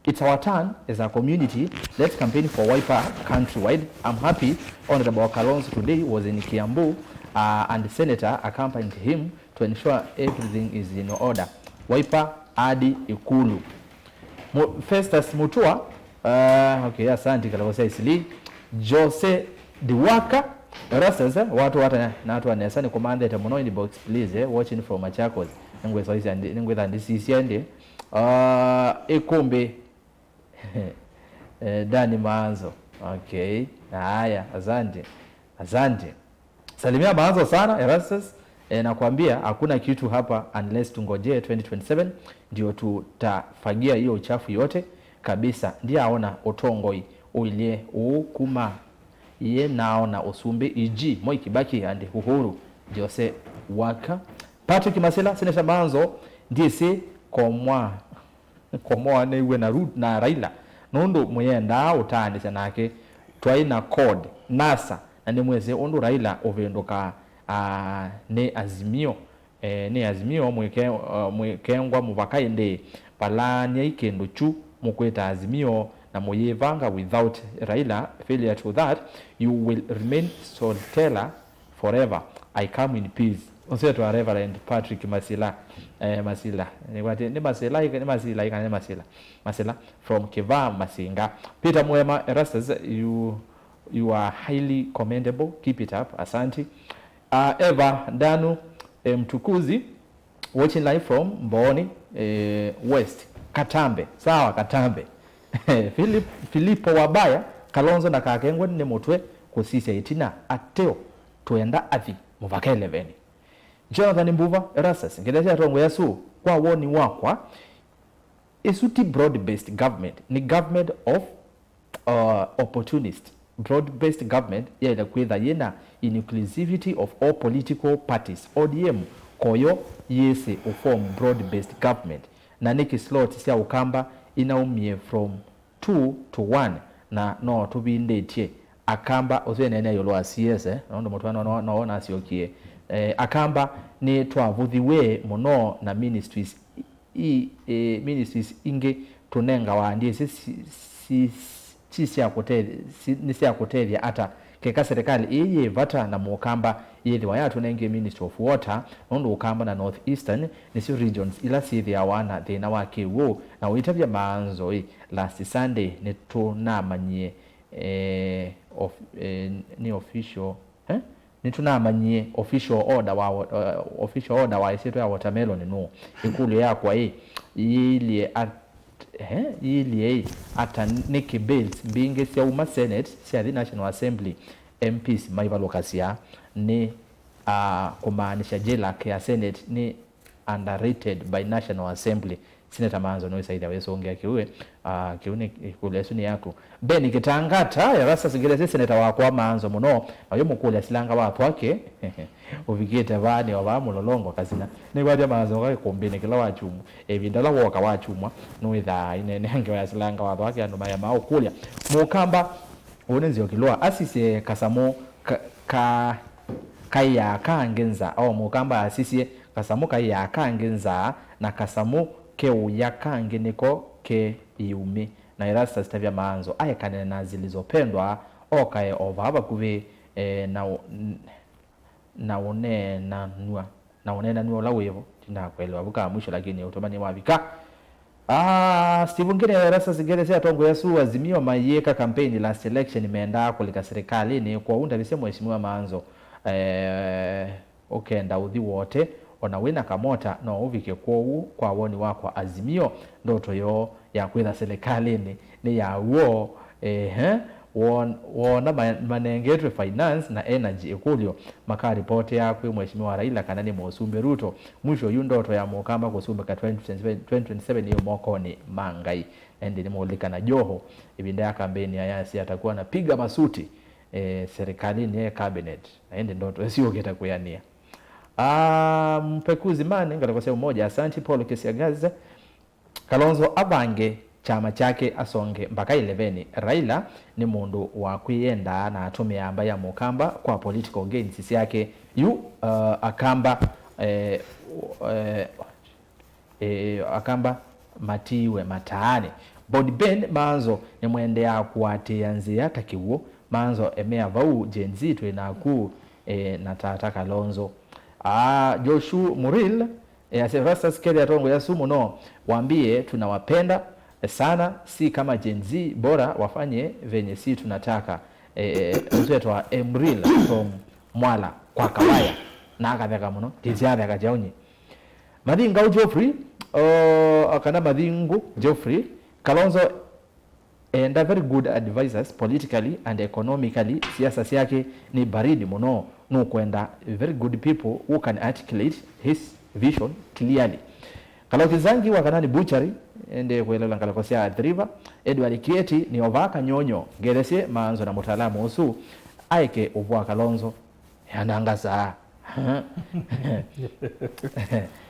It's our turn as a community. Let's campaign for Wiper countrywide. I'm happy Honorable Kalonzo today was in Kiambu, uh, and Senator accompanied him to ensure everything is in order. Wiper hadi Ikulu. Mu-, Festus Mutua, uh, okay, asante, Kalonzo Isili. Jose Diwaka, Erastus, eh, watu wata na watu wa nesa nĩ kũmanthete mũno inbox, please, eh, watching from Machakos. Nĩngwĩsa isi andi, nĩngwĩtha ndisisya ndi. Uh, Ikumbi, eh, Dani Maanzo. Okay. Haya, asante. Asante. Salimia Maanzo sana, Erastus. Eh, nakwambia hakuna kitu hapa unless tungojee twenty twenty-seven ndio tutafagia hiyo uchafu yote kabisa. Ndiaona ũtongoi ũilyĩ ũũ kuma ye naona ũsumbĩ E G Moi Kibaki and Uhuru. Jose Waka. Patrick Masila, Senator Maanzo, ndiĩsĩ komwa Komoa nĩw'e na Ruto na Raila, nũndũ mũyendaa ũtaanĩsya nake. Twaĩ na code, NASA, na nĩmwĩsĩ ũndũ Raila ũvĩndũkaa, aa, nĩ Azimio. E, nĩ Azimio mwĩke-, uh, mwĩkengwa mũvaka ĩndĩ. Valaany'ai kĩndũ kyu mũkwĩta Azimio na mũyĩvanga without Raila. Failure to that, you will remain storyteller forever. I come in peace. Ũsetwa Reverend Patrick Masila. Eh, Masila. Nĩkwati, nĩ Masila, nĩ Masila, kana nĩ Masila. Masila from Kivaa Masinga. Peter Mwema, Erastus, you, you are highly commendable. Keep it up. Asante. Uh, Eva Danu, eh, Mtukuzi, watching live from Mbooni, eh, West. Katambe. Sawa, Katambe. Philip, Filipo Wabaya, Kalonzo ndakakengwe nĩ mũtwe kũsisya ĩtina, ateo twenda athi mũvaka eleveni. Jonathan Mbuva, Erastus, ngelesya atongoĩ asu, kwa woni wakwa, ĩsu ti broad-based government, nĩ government of, uh, opportunist. Broad-based government yaĩle kwĩtha yĩna inclusivity of all political parties. O D M koyo yĩsĩ ũform broad-based government, na nĩkĩ slot sya Ũkamba inaumie from two to one, na no tũvindĩtye Akamba, ũsu eneenea ĩũlũ wa C S, eh, nũndũ mũtwe no, no, no nasyokie. Eh, Akamba nĩ twavũthiw'e mũno na ministries i, eh, ministries ingĩ tũnengawa, ndyĩsĩ si, si, si sya kũtethya, si, nĩ sya kũtethya ata. Keka serikali ĩĩ yĩ vata na Mũkamba yĩthĩwa yatũnengie Ministry of Water, nũndũ Ũkamba na North Eastern nĩsyo regions ila syĩthĩawa na thĩna wa kĩw'ũ. Na ũitavya Maanzo ĩ, last Sunday nĩtũnamanyie, eh, of, eh, nĩ official, eh? Nĩtũnamanyie official order wa wa-, uh, official order wa ĩsyĩtwa ya watermelon nũũ? Ĩkũlyo yakwa ĩ, yĩilye at-, eh, yĩilye ĩ, ata nĩkĩ bills mbingĩ syauma Senate syathi National Assembly, M Ps maivalũkasya? Nĩ, uh, kũmaanisha JLAC ya Senate nĩ underrated by National Assembly. Senator Maanzo nũĩsaĩthya wĩsũngĩa kĩu, eh, ah, kĩu nĩ, ĩkũlyo ĩsu nĩ yaku. Ben Kitangata, Erastus Ngelesya, senator wakwa Maanzo mũno, na ũyũ mũkũlya silanga wa Thwake, ũvikĩte vaa, nĩ o vaa Mũlolongo Kasina. Nĩkwatya Maanzo ũka kĩkũmbĩnĩ kĩla wa kyumwa, ĩvinda ĩla woka wa kyumwa, nũĩthaa ineenea ngewa ya silanga wa Thwake, andũ maya maũkũlya. Mũkamba, ũũ nĩ Nzioki Lwa, asisye kasamũ ka, ka, kaĩaa kangĩ nza. O mũkamba asisye, kasamũ kaĩaa kangĩ nza, na kasamũ keũya kangĩ nĩko ke ĩumi. Na Erastus Tavia Maanzo aekane na Zilizopendwa, okae o vaa vakuvĩ, eh, na ũ-, n-, na ũneenanw'a, na ũneenanw'a ũla wĩvo. Ndinakũelewa vu ka mwisho, lakini ũtũmani wavika. Ah, Steve Ngine, Erastus Ngine, sya atongoi asu Azimio mayĩka campaign last election mendaa kũlika serikalini, kwoou ndavisye Mheshimiwa Maanzo, eh, ũkenda ũthi wote, ona wĩna kamota no ũvike. Kwoou kwa woni wakwa, Azimio ndoto yoo ya kwĩtha serikalini nĩ ya w'o. Ehe, won-, wona ma-, manengetwe finance na energy ĩkũlyo, makaripotea kwĩ Mheshimiwa Raila kana nĩ Mũsumbĩ Ruto. Mwisho yu ndoto ya mũkamba kũsumbĩka twenty twenty-seven, twenty twenty-seven yĩ mokonĩ ma Ngai. Na ĩndĩ nĩmũlikana Joho, ĩvinda ya kambeni ayasya atakuwa anapiga masuti, eh, serikalini ya cabinet. Na ĩndĩ ndoto ĩsu yũkĩte kwĩanĩa. Ah, mpekuzi mane ngalĩko sya Umoja, asanti Paul Kisiagaza. Kalonzo avange kyama kyake asonge mpaka ileveni. Raila nĩ mũndũ wa kwĩyendaa na atũmĩaa mbaĩ ya mũkamba kwa political gains syake. Yu, uh, akamba, eh, eh, eh, akamba matiiwe mataanĩ. Body Ben, Maanzo nĩmwendeaa kũatĩĩa nzĩa ta kĩw'ũ. Maanzo emea vau, Gen Z twĩ naku, eh, na tata Kalonzo. Ah, Joshua Muril, E, ase Erastus, kethĩa atongoi asu mũno, waambie tunawapenda sana, si kama Gen Z, bora wafanye venye si tunataka. E, e, ũsu etwa Emril from Mwala kwa Kawaya, na akatheka mũno. Gen Z atheka kyaunyi. Mathingau Geoffrey, o, kana Mathingu Geoffrey, Kalonzo enda very good advisors politically and economically. Siasa syake nĩ baridi mũno. Nũkwenda very good people who can articulate his vision clearly. Kaloki Zangi wa Kanani Butchery, ende kwĩlĩla ngalĩko sya Athi River. Edward Kieti nĩ ovaa kanyonyo, ngelesye Maanzo na mũtaalamu ũsu aeke ũvwa Kalonzo. Yanangasaa.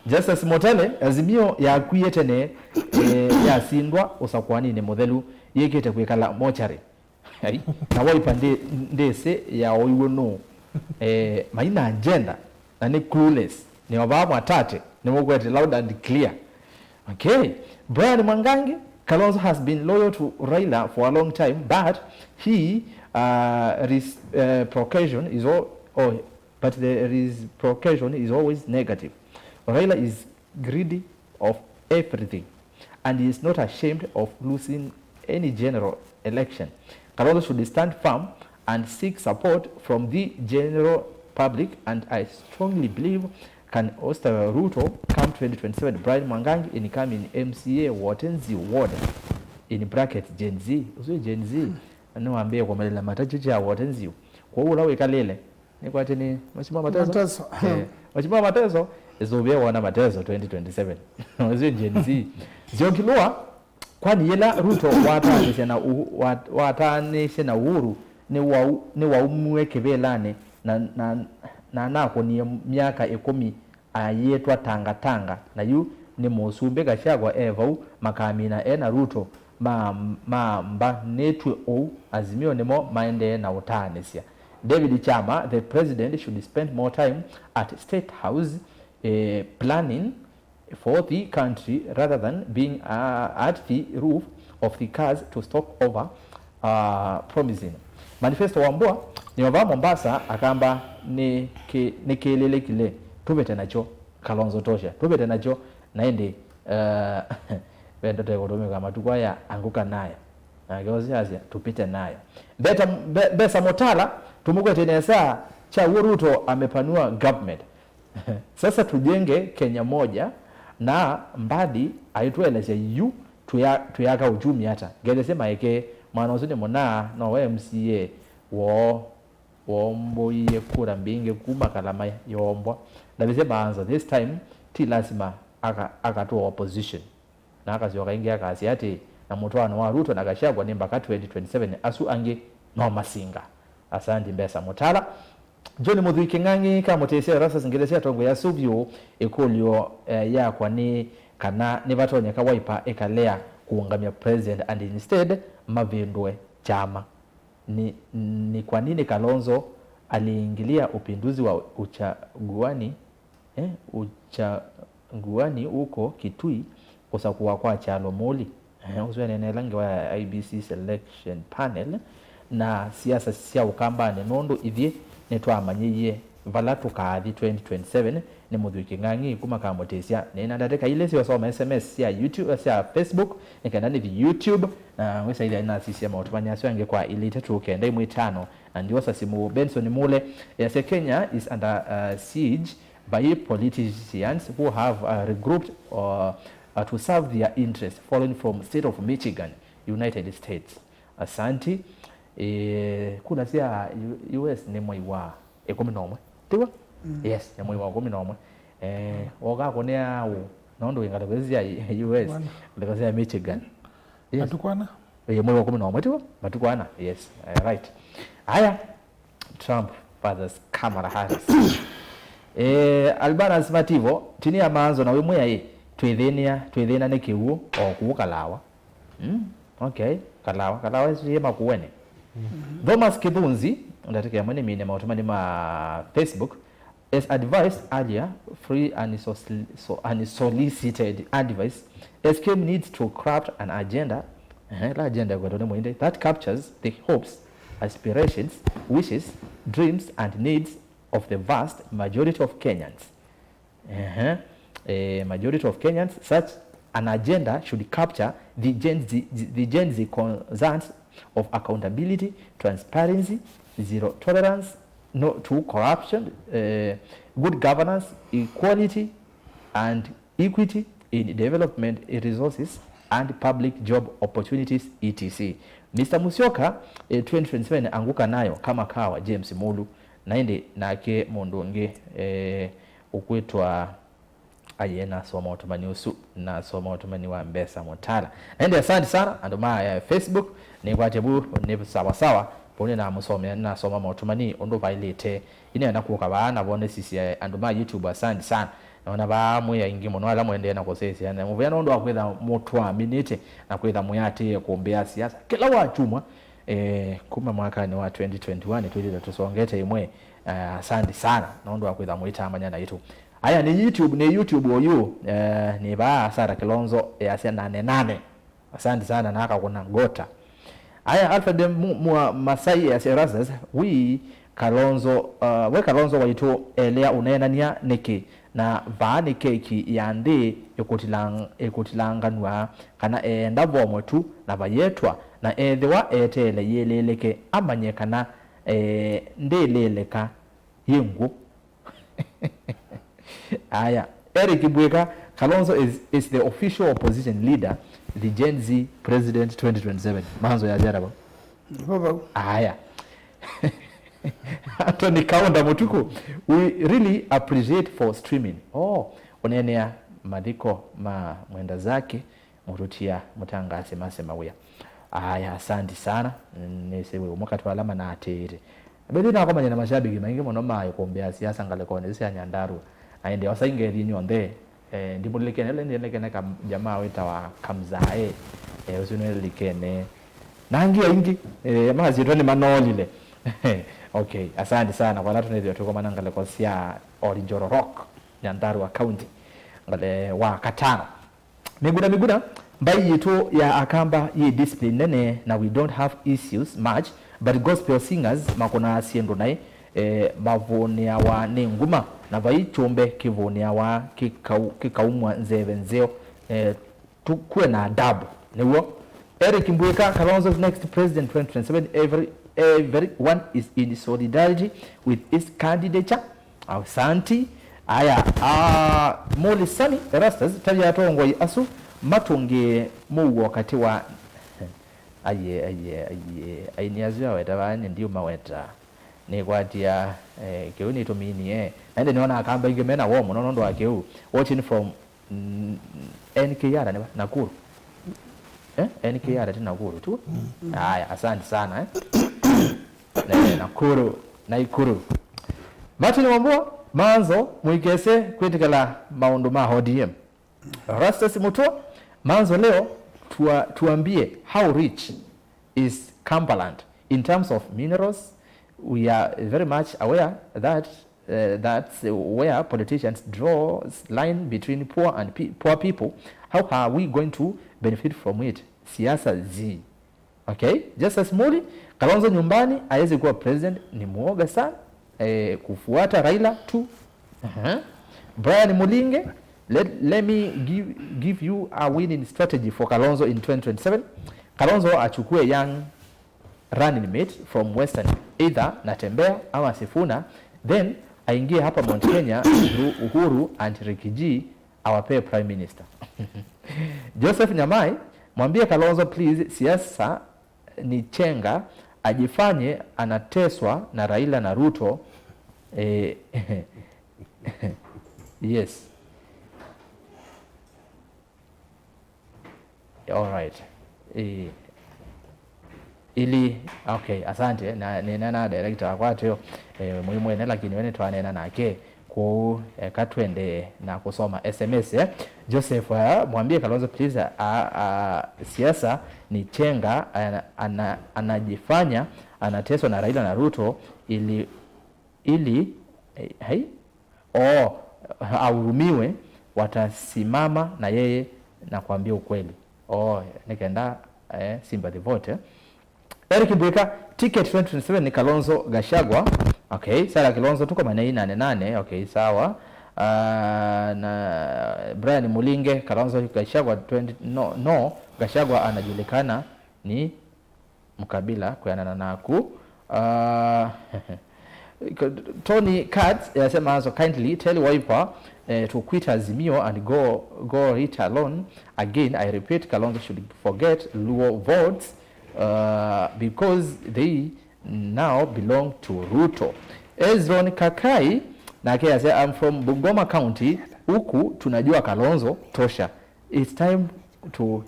Justus Motale, Azimio yakwie tene, eh, yasindwa ũsakwaninĩ mũthelu, yĩkĩte kwĩkala mochari. Ai, na Wiper ndĩ, ndĩsĩ yaoiwe nũũ. Eh, maina agenda, na nĩ clueless. Nĩ ovaa mwatate, nĩ mũkwete loud and clear. Okay. Brian Mwangangi, Kalonzo has been loyal to Raila for a long time, but he, uh, res-, uh, procation is all, oh, but the reciprocation is always negative. Raila is greedy of everything and he is not ashamed of losing any general election. Kalonzo should stand firm and seek support from the general public, and I strongly believe can ousted Ruto come twenty twenty-seven. Brian Mwangangi, incoming M C A, Wote Nziu ward, in bracket, Gen Z. Ũsu Gen Z, nĩwambĩĩe kũmĩlĩla matakyo kya Wote Nziu. Kwoou ũla wĩkalĩle, nĩkwatĩ nĩ Mheshimiwa Mateso. Mateso. Eh, Mheshimiwa Mateso, ĩsũvĩe wona Mateso twenty twenty-seven. Ũsu Gen Z. Nzioki Lua, kwani yĩla Ruto wataanĩsye na Uhu-, wa-, wataanĩsye na Uhuru, nĩwau-, nĩwaumue kĩvĩlanĩ na, na, na nakũnie myaka ĩkũmi ayĩtwa Tanga Tanga, na yu nĩ Mũsumbĩ Gachagua e vau, makamina e na Ruto, ma-, mambanĩtw'e ũu. Azimio nĩmo maendee na ũtaanĩsya. David Chama, the president should spend more time at State House, eh, planning for the country rather than being, uh, at the roof of the cars to talk over, uh, promising. Manifesto Wambua, nĩ ovaa Mombasa, akamba nĩ kĩ-, nĩ kĩlĩlĩkile, tũvĩte nakyo, Kalonzo tosha, tũvĩte nakyo, na ĩndĩ, uh, ve ndeto ĩkũtũmĩka matukũ aya, anguka nayo. Nake ũsu asya, tupite nayo. Mbeta, mbe-, Mbesa Mutala, tũmũkwete nesa, kya w'o Ruto amepanua government. Sasa tujenge Kenya moja, na Mbadi aitũelesya yu tuya-, tuyaka uchumi ata. Ngelesye maeke, mwana ũsu nĩ mũna, no we M C A woo woombũie kura mbingĩ kuma Kalama yoombwa. Ndavisye Maanzo, this time, ti lasima aka-, akatũa opposition. Na akasyoka ĩngĩ akasya atĩ, na mũtwaano wa Ruto na Gachagua nĩ mbaka twenty twenty-seven, asu angĩ no masinga. Asanti Mbesa Mutala. John Mũthui Kĩng'ang'i, kamũtĩsya Erastus, ngelesya atongoi asu vyũ. Ĩkũlyo, eh, yakwa nĩ kana nĩvatonyeka Wiper ĩkalea kũũngamya president and instead mavĩndũe kyama. Ni, ni kwa nini Kalonzo Aliingilia upinduzi wa uchaguani, eh, uchaguani huko Kitui, kusakua kwa Kyalo Muli. Eh, ũsu eneenela ngewa ya I E B C Selection Panel na siasa sya Ũkambanĩ, nũndũ ithyĩ nĩtwamanyĩie vala tũkaathi twenty twenty-seven. Nĩ Mũthwii Kĩng'ang'i kuma Kamũtĩsya. Nĩ na ndatĩka ilĩ sya ũsoma S M S sya YouTube, sya Facebook, nĩ kenda nĩthi YouTube, na wĩsa ĩthĩa nĩnasisya maũtũmani asu angĩ kwa ilĩ itatũ kenda ĩmwe itano, na ndiosa simũ. Benson Mule, yes, Kenya is under, uh, siege by politicians who have, uh, regrouped, uh, uh, to serve their interests, following from state of Michigan, United States. Asanti. Eh, kula sya U-, U S nĩ mwei wa ĩkũmi na ũmwe. Tiw'o? Mm. Yes, nĩ mwei wa ĩkũmi na ũmwe. Eh, woka kũnĩa ũ, nũndũ wĩ ngalĩko sya U S, bwana, ngalĩko sya Michigan. Yes. Matukũ ana? Eh, mwei wa ĩkũmi na ũmwe, tiw'o? Matukũ ana. Yes. Eh, right. Aya, Trump versus Kamala Harris. Eh, Albanas Mativo, tinia manzo na wĩ mwĩai, twĩthĩnĩa, twĩthĩna nĩ kĩw'ũ, o kũu Kalawa. Mm, okay. Kalawa, Kalawa ĩsu yĩ Makueni. Mm. Thomas Kithunzi, ndatĩka ĩmwe nĩmine maũtũmani ma Facebook, as advised earlier, free and sosli-, so, unsolicited advice, S K M needs to craft an agenda, eh, la agenda ĩkwetwa nĩ Mũindi, that captures the hopes, aspirations, wishes, dreams and needs of the vast majority of Kenyans. Ehe. Eh, majority of Kenyans, such an agenda should capture the Gen Z, the Gen Z concerns of accountability, transparency, zero tolerance, no to corruption, eh, good governance, equality, and equity in development resources and public job opportunities, et cetera. Mister Musyoka, eh, twenty twenty-seven anguka nayo kama kawa, James Mulu, na ĩndĩ nake mũndũ ũngĩ, eh, ũkwĩtwa Aye, nasoma ũtũmani ũsu, nasoma ũtũmani wa mbesa Mũtala. Na ĩndĩ asante sana, andũ ma, eh, Facebook, nĩkwatya vu nĩ sawa sawa, vau nĩnamũsomea, nĩnasoma maũtũmani ũndũ vaĩlĩte. Inenda kũka vaa na vonesisye andũ ma YouTube, asante sana. Naona vaa mwĩ aingĩ mũno ala mũendee na kũsĩsya. Na mũvea nũndũ wa kwĩtha mũtwaminĩte na kwĩtha mwĩatĩĩe kũmbĩa siasa. Kĩla wa kyumwa, eh, kuma mwakanĩ wa twenty twenty-one, twĩthĩte tũsongete ĩmwe. Eh, asante sana nũndũ wa kwĩtha mũitamanya naitũ. Aya, nĩ YouTube, nĩ YouTube ũyũ, eh, nĩ vaa Sarah Kilonzo easya nane nane. Asante sana, na akakũna ngota. Aya, Alfred Mu-, Mua Masai easya Erastus, we Kalonzo, uh, we Kalonzo waitũ, elea ũneenania nĩkĩ? Na vaa nĩ keki ya nthĩ ĩkũtilang-, ĩkũtilanganw'a, kana eenda vomwe tu na vayetwa, na ethĩwa eteele yĩlĩlĩke, amanye kana, eh, ndĩlĩlĩka yĩ ngũ. Aya. Eric Mbwĩka, Kalonzo is, is the official opposition leader, the Gen Z president twenty twenty-seven. Manzo ya jara bo. Vau vau. Aya. Anthony Kaunda Mutuku, we really appreciate for streaming. Oh, ũneenea mathiko ma mwenda zake. Mũtũtia mũtangaasi masema wĩa. Aya, asanti sana. Nĩsĩ wĩ ũmwe katĩ wa ala manaatĩĩte. Bethi nakomany'a na mashabiki maingĩ mũno ma ĩkũmbĩ ya siasa ngalĩkonĩ ĩsu sya Nyandarua. Na ĩndĩ osa ingethi nyonthe, eh, ndimũlilikene, ĩla nĩlilikene ka jamaa wĩtawa Kamzae. Eh, ũsu nĩlilikene. Na angĩ aingĩ, eh, masyĩtwa nĩmanoolile. Okay, asanti sana. Kwa ala tũnethĩwa tũkomana ngalĩko sya Orinjoro Rock, Nyandarua County. Ngalĩ wa katano. Miguna Miguna, mbaĩ yitũ ya Akamba yĩ discipline nene na we don't have issues much, but gospel singers makũnaa syĩndũ naĩ, eh, mavũnĩawa nĩ nguma, na vai kyũmbe kĩvũnĩawa kĩkau-, kĩkaumwa nzeve nzeo, eh, tũkue na adabu, nĩw'o. Eric Mbwĩka, Kalonzo's next president twenty twenty-seven, every, everyone is in solidarity with his candidature. Asanti. Aya, ah, Mũlisani Erastus, tavya atongoi asu matũngĩe mũuo katĩ wa, aye, aye, aye, aini asu aweta vaa nĩ ndiũmaweta. Nĩkwatia, eh, kĩu nĩtũminie. Na ĩndĩ nĩona Akamba aingĩ mena woo mũno nũndũ wa kĩu. Watching from Mm, N K R nĩ va? Nakuru? Eh? N K R ti Nakuru tu? Aya, asante sana, eh. Ne, Nakuru, Naikuru. Martin Wambua, Manzo, mũikese kwĩtĩkĩla maũndũ ma O D M. Rastus Mutua, Manzo leo, tua-, tuambie how rich is Cumberland in terms of minerals, we are very much aware that uh, that's where politicians draw line between poor and pe- poor people. How are we going to benefit from it? Siasa zi. Okay, Justice Muli, Kalonzo nyumbani hawezi kuwa president, ni muoga sana. Eh, kufuata Raila tu. Uh-huh. Brian Mulinge, let, let me give, give you a winning strategy for Kalonzo in twenty twenty-seven. Kalonzo achukue young running mate from Western, either Natembeya ama Sifuna, then aingie hapa Mount Kenya through Uhuru and Rigiji awapee prime minister. Joseph Nyamai, mwambie Kalonzo please, siasa ni chenga, ajifanye anateswa na Raila na Ruto. Eh, yes. All right. Eh, ili, okay, asante. Na nena director wakwa ateo, eh, muhimu ene, lakini we nitwanena nake. Kwoou eka twende na kusoma S M S, eh. Joseph, uh, mwambie Kalonzo please, uh, uh, siasa ni chenga, ana, ana, anajifanya anateswa na Raila na Ruto ili ili eh, hai oh, ahurumiwe, watasimama na yeye na kuambia ukweli. Oh, nikenda eh, sympathy vote. Eric Mbwika, ticket twenty twenty-seven ni Kalonzo Gachagua. Okay, Sarah Kilonzo, tuko manei nane nane. Okay, sawa. Uh, na Brian Mulinge, Kalonzo Gachagua twenty, no, no, Gachagua anajulikana ni mkabila kwianana naku. Uh, Tony Katz yasema, so kindly tell Wiper uh, to quit Azimio and go, go it alone. Again, I repeat, Kalonzo should forget Luo votes uh, because they now belong to Ruto. Ezron Kakai nake yasema, I'm from Bungoma County, huku tunajua Kalonzo tosha. It's time to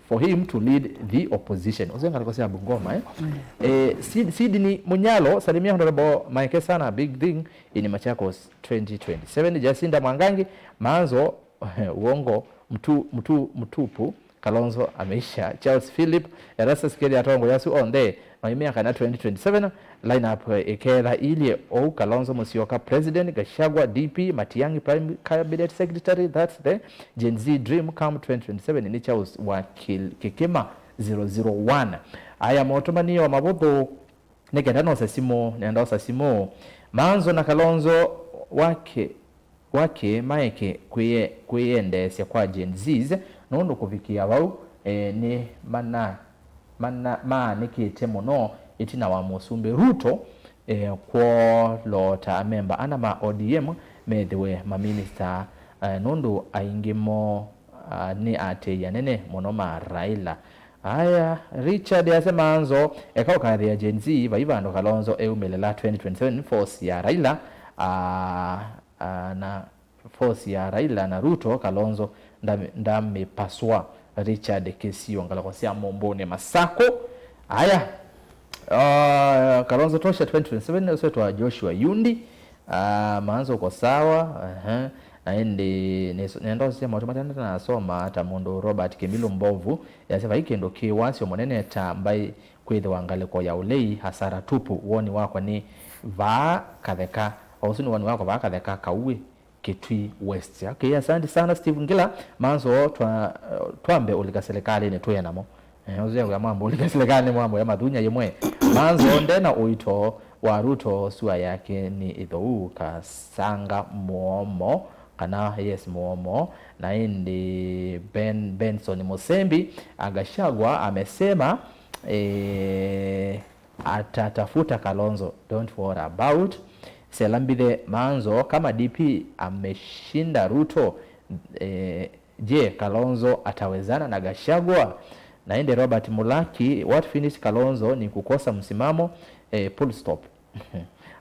for him to lead the opposition. Usenga alikosia Bungoma eh. Eh, Sid- Sydney Munyalo, salimia Honorable Maeke sana, big thing in Machakos twenty twenty-seven. Jacinda Mwangangi, manzo uongo mtu, mtu, mtupu. Kalonzo ameisha. Charles Philip, Erastus Keli, atongo yasu onthe maimia kana twenty twenty-seven lineup eh, iketha ilie ou: Kalonzo Musyoka president, Gachagua D P, Matiang'i prime cabinet secretary. That's the Gen Z dream come twenty twenty-seven. Ni Charles wa Kil- Kikima zero zero one. Aya motumanio mavuthu nikenda nosa simu, nenda osa simu. Manzo na Kalonzo wake wake maeke kwĩye- kwĩyendeesya kwa Gen Zs, nũndũ kũvikĩa vau eh, nĩ mana- mana- maanĩkĩte mũno ĩtina wa Mũsumbĩ Ruto eh, kwoloota amemba ana ma O D M methĩwe maminista eh, nũndũ aingĩ moo ah, nĩ aatĩĩi anene mũno ma Raila. Aya, Richard asema nzo eka ũkathĩa Gen Z vai vandũ Kalonzo eumĩlĩla twenty twenty-seven force ya Raila ah, ah, na force ya Raila na Ruto, Kalonzo ndam- ndamĩpaswa. Richard Kisio, ngalĩko sya Mũmbũnĩ Masakũ. Aya. Uh, Kalonzo tosha twenty twenty-seven, ũswetwa Joshua Yundi. Uh, manzo uko sawa. Uh-huh. Na ĩndĩ nĩso- nenda ũsisya maũndũ matandata nasoma ta mũndũ Robert Kimilu Mbovu yasya vai kĩndũ kĩ wasyo mũnene ta mbaĩ kwĩthĩwa ngalĩko ya ũlei, hasara tupu. Woni wakwa nĩ vaa Katheka. O ũsu nĩ woni wakwa, vaa Katheka Kauĩ. Kitui West. Okay, asante sana Steve Ngila. Manzo twa, twambe ũlika serikalini twĩe namo. Eh, ũzĩa kwa mambo ũlika serikalini mambo ya mathunya yĩmwe. Manzo ndena ũito wa Ruto, sua yake ni ithou kasanga muomo kana yes muomo. Na ĩndĩ Ben Benson Musembi Agashagwa amesema eh, atatafuta Kalonzo, don't worry about. Sela Mbithe Manzo, kama D P ameshinda Ruto, eh, je, Kalonzo atawezana na Gachagua? Na ende Robert Mulaki, what finished Kalonzo ni kukosa msimamo, eh, full stop.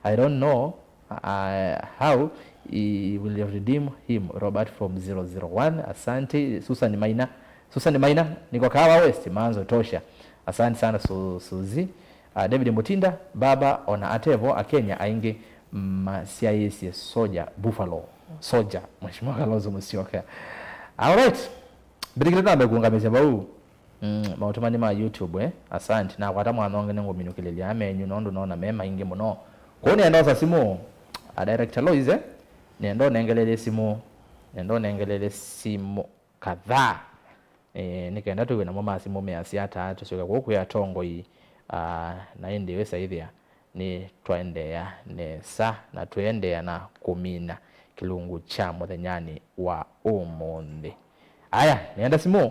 I don't know uh, how he will redeem him. Robert from zero zero one. Asante. Susan Maina, Susan Maina, niko Kahawa West, manzo tosha. Asante sana Su- Suzi. Uh, David Mutinda, baba ona atevo a Kenya aingĩ masyaĩĩsye soja Buffalo. Soja, Mheshimiwa Kalonzo Musyoka. All right. Mbĩtĩkĩle nambe kũũngamĩsya vau. Mm, maũtũmani ma YouTube, eh? Asante. Nakwata mwanya ũngĩ nĩngũminũkĩlĩlya menyu nũndũ nona me maingĩ mũno. Kũu nĩenda osa simũ. A director Lois, eh? Nĩenda ũnengelele simũ. Nĩenda ũnengelele simũ kadhaa. Eh, nĩ kenda tũw'e namo ma simũ measya ata, tũsyoke kũu kwĩ atongoi, ah, na ĩndĩ wĩsaĩthĩa nĩtwaendeea nesa na twĩendeea na kũmina kĩlungu kya mũthenyanĩ wa ũmũnthĩ. Aya, nĩenda simũ.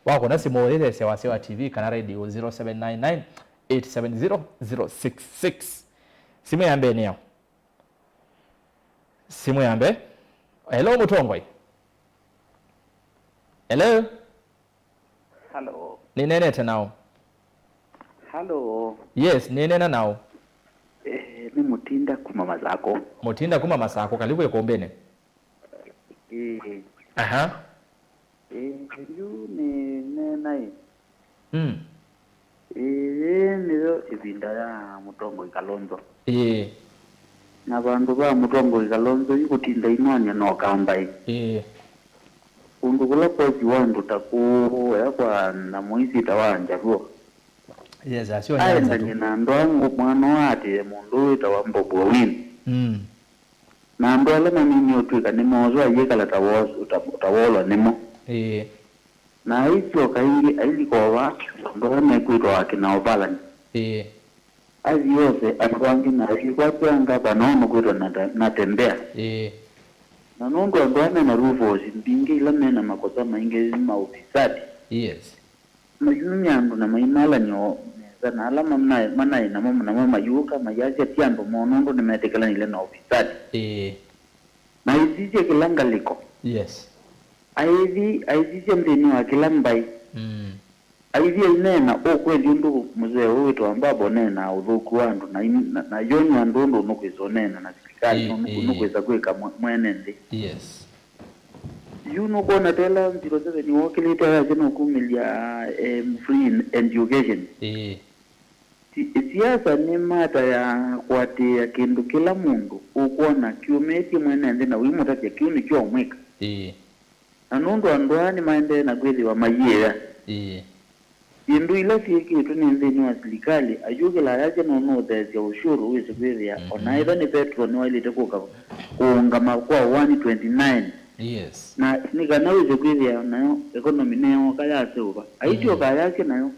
Wakũna simũ ũyĩthesya wasya wa T V kana radio zero seven nine nine eight seven zero zero six six. Simũ ya mbee nĩyo. Simũ ya mbee. Hello, mũtongoi. Hello. Hello. Nĩneenete nao. Hello. Yes, nĩneena nao. Eh, nĩ Mũtinda kuma Masako. Mũtinda kuma Masako, kalivu ĩkũmbĩnĩ. Ĩĩ. Aha. Ĩĩ, yu nĩ neena ĩ. Mm. Ĩĩ, yĩĩ nĩyo ĩvinda ya mũtongoi Kalonzo. Ĩĩ. Na vandũ va mũtongoi Kalonzo yu kũtinda inwany'a no kambaĩ. Ĩĩ. Kũndũ kũla kwosiwa andũ ta kũũ, ea kwa nyamũ isi itawa Njaluo. Yes, asio aendany'e na andũ aa ngũ-, mwana ũũ aatĩĩe mũndũ ũũ wĩtawa Bob Owino. Mm. Na andũ ala manini ũtw'ĩka nĩmooswa ayĩkala ta wos-, ta, ta wolwa nĩmo. Ĩĩ. Na aisyoka ĩngĩ ailika o vaa, andũ ala mekwĩtwa akina Oparanya. Ĩĩ. Athi ose andũ angĩ na ayĩkwatya ngavana ũũ nũkwĩtwa Nata-, Natembeya. Ĩĩ. Na nũndũ andũ aa mena rufles mbingĩ ila mena makosa maingĩ ma ũfisadi. Yes. Mayumya andũ na maimalany'a o nesa, na ala manaĩ, manaĩ namo, namo mayũka, mayasya ti andũ moo nũndũ nĩmetĩkĩlanĩle na ũfisadi. Ĩĩ. Na aisisya kĩla ngalĩko. Yes. Aithi, aisisya nthĩnĩ wa kĩla mbaĩ. Mm. Aithi aineena ũkweli ũndũ mũzee ũũ wĩtawa Mbaba ũneenaa ũthũku wa andũ, na, na, na yonia andũ ũndũ nũkwĩsa ũneena na silikalĩ, ĩĩ, nũndũ ĩĩ. Nũkwĩsa kwĩka mwe-, mwene nthĩ. Yes. Yu nũkwona tela zero seven wokĩlĩte ayasya nũkumĩlya, em, free education. Ĩĩ. Si-, siasa nĩ mata ya kũatĩĩa kĩndũ kĩla mũndũ ũkwona kyũmĩtye mwene nthĩ na ũimũtavya kĩu nĩkyo ũmwĩka. Ĩĩ. Na nũndũ andũ aa nĩmaendee na kwĩthĩwa mayĩea. Ĩĩ. Syĩndũ ila syĩkĩtwe nĩ nthĩnĩ wa silikalĩ, ayũkĩla ayasya no nũũtheesya ũshuru wĩse kwĩthĩa, mm-hmm, o na ĩtha nĩ petro nĩwaĩlĩte kũka kũũngama kwa one twenty-nine. Yes. Na nĩ kana wĩse kwĩthĩa nayo economy nĩyooka yaseũva. Aityoka, mm, ayasya nayo,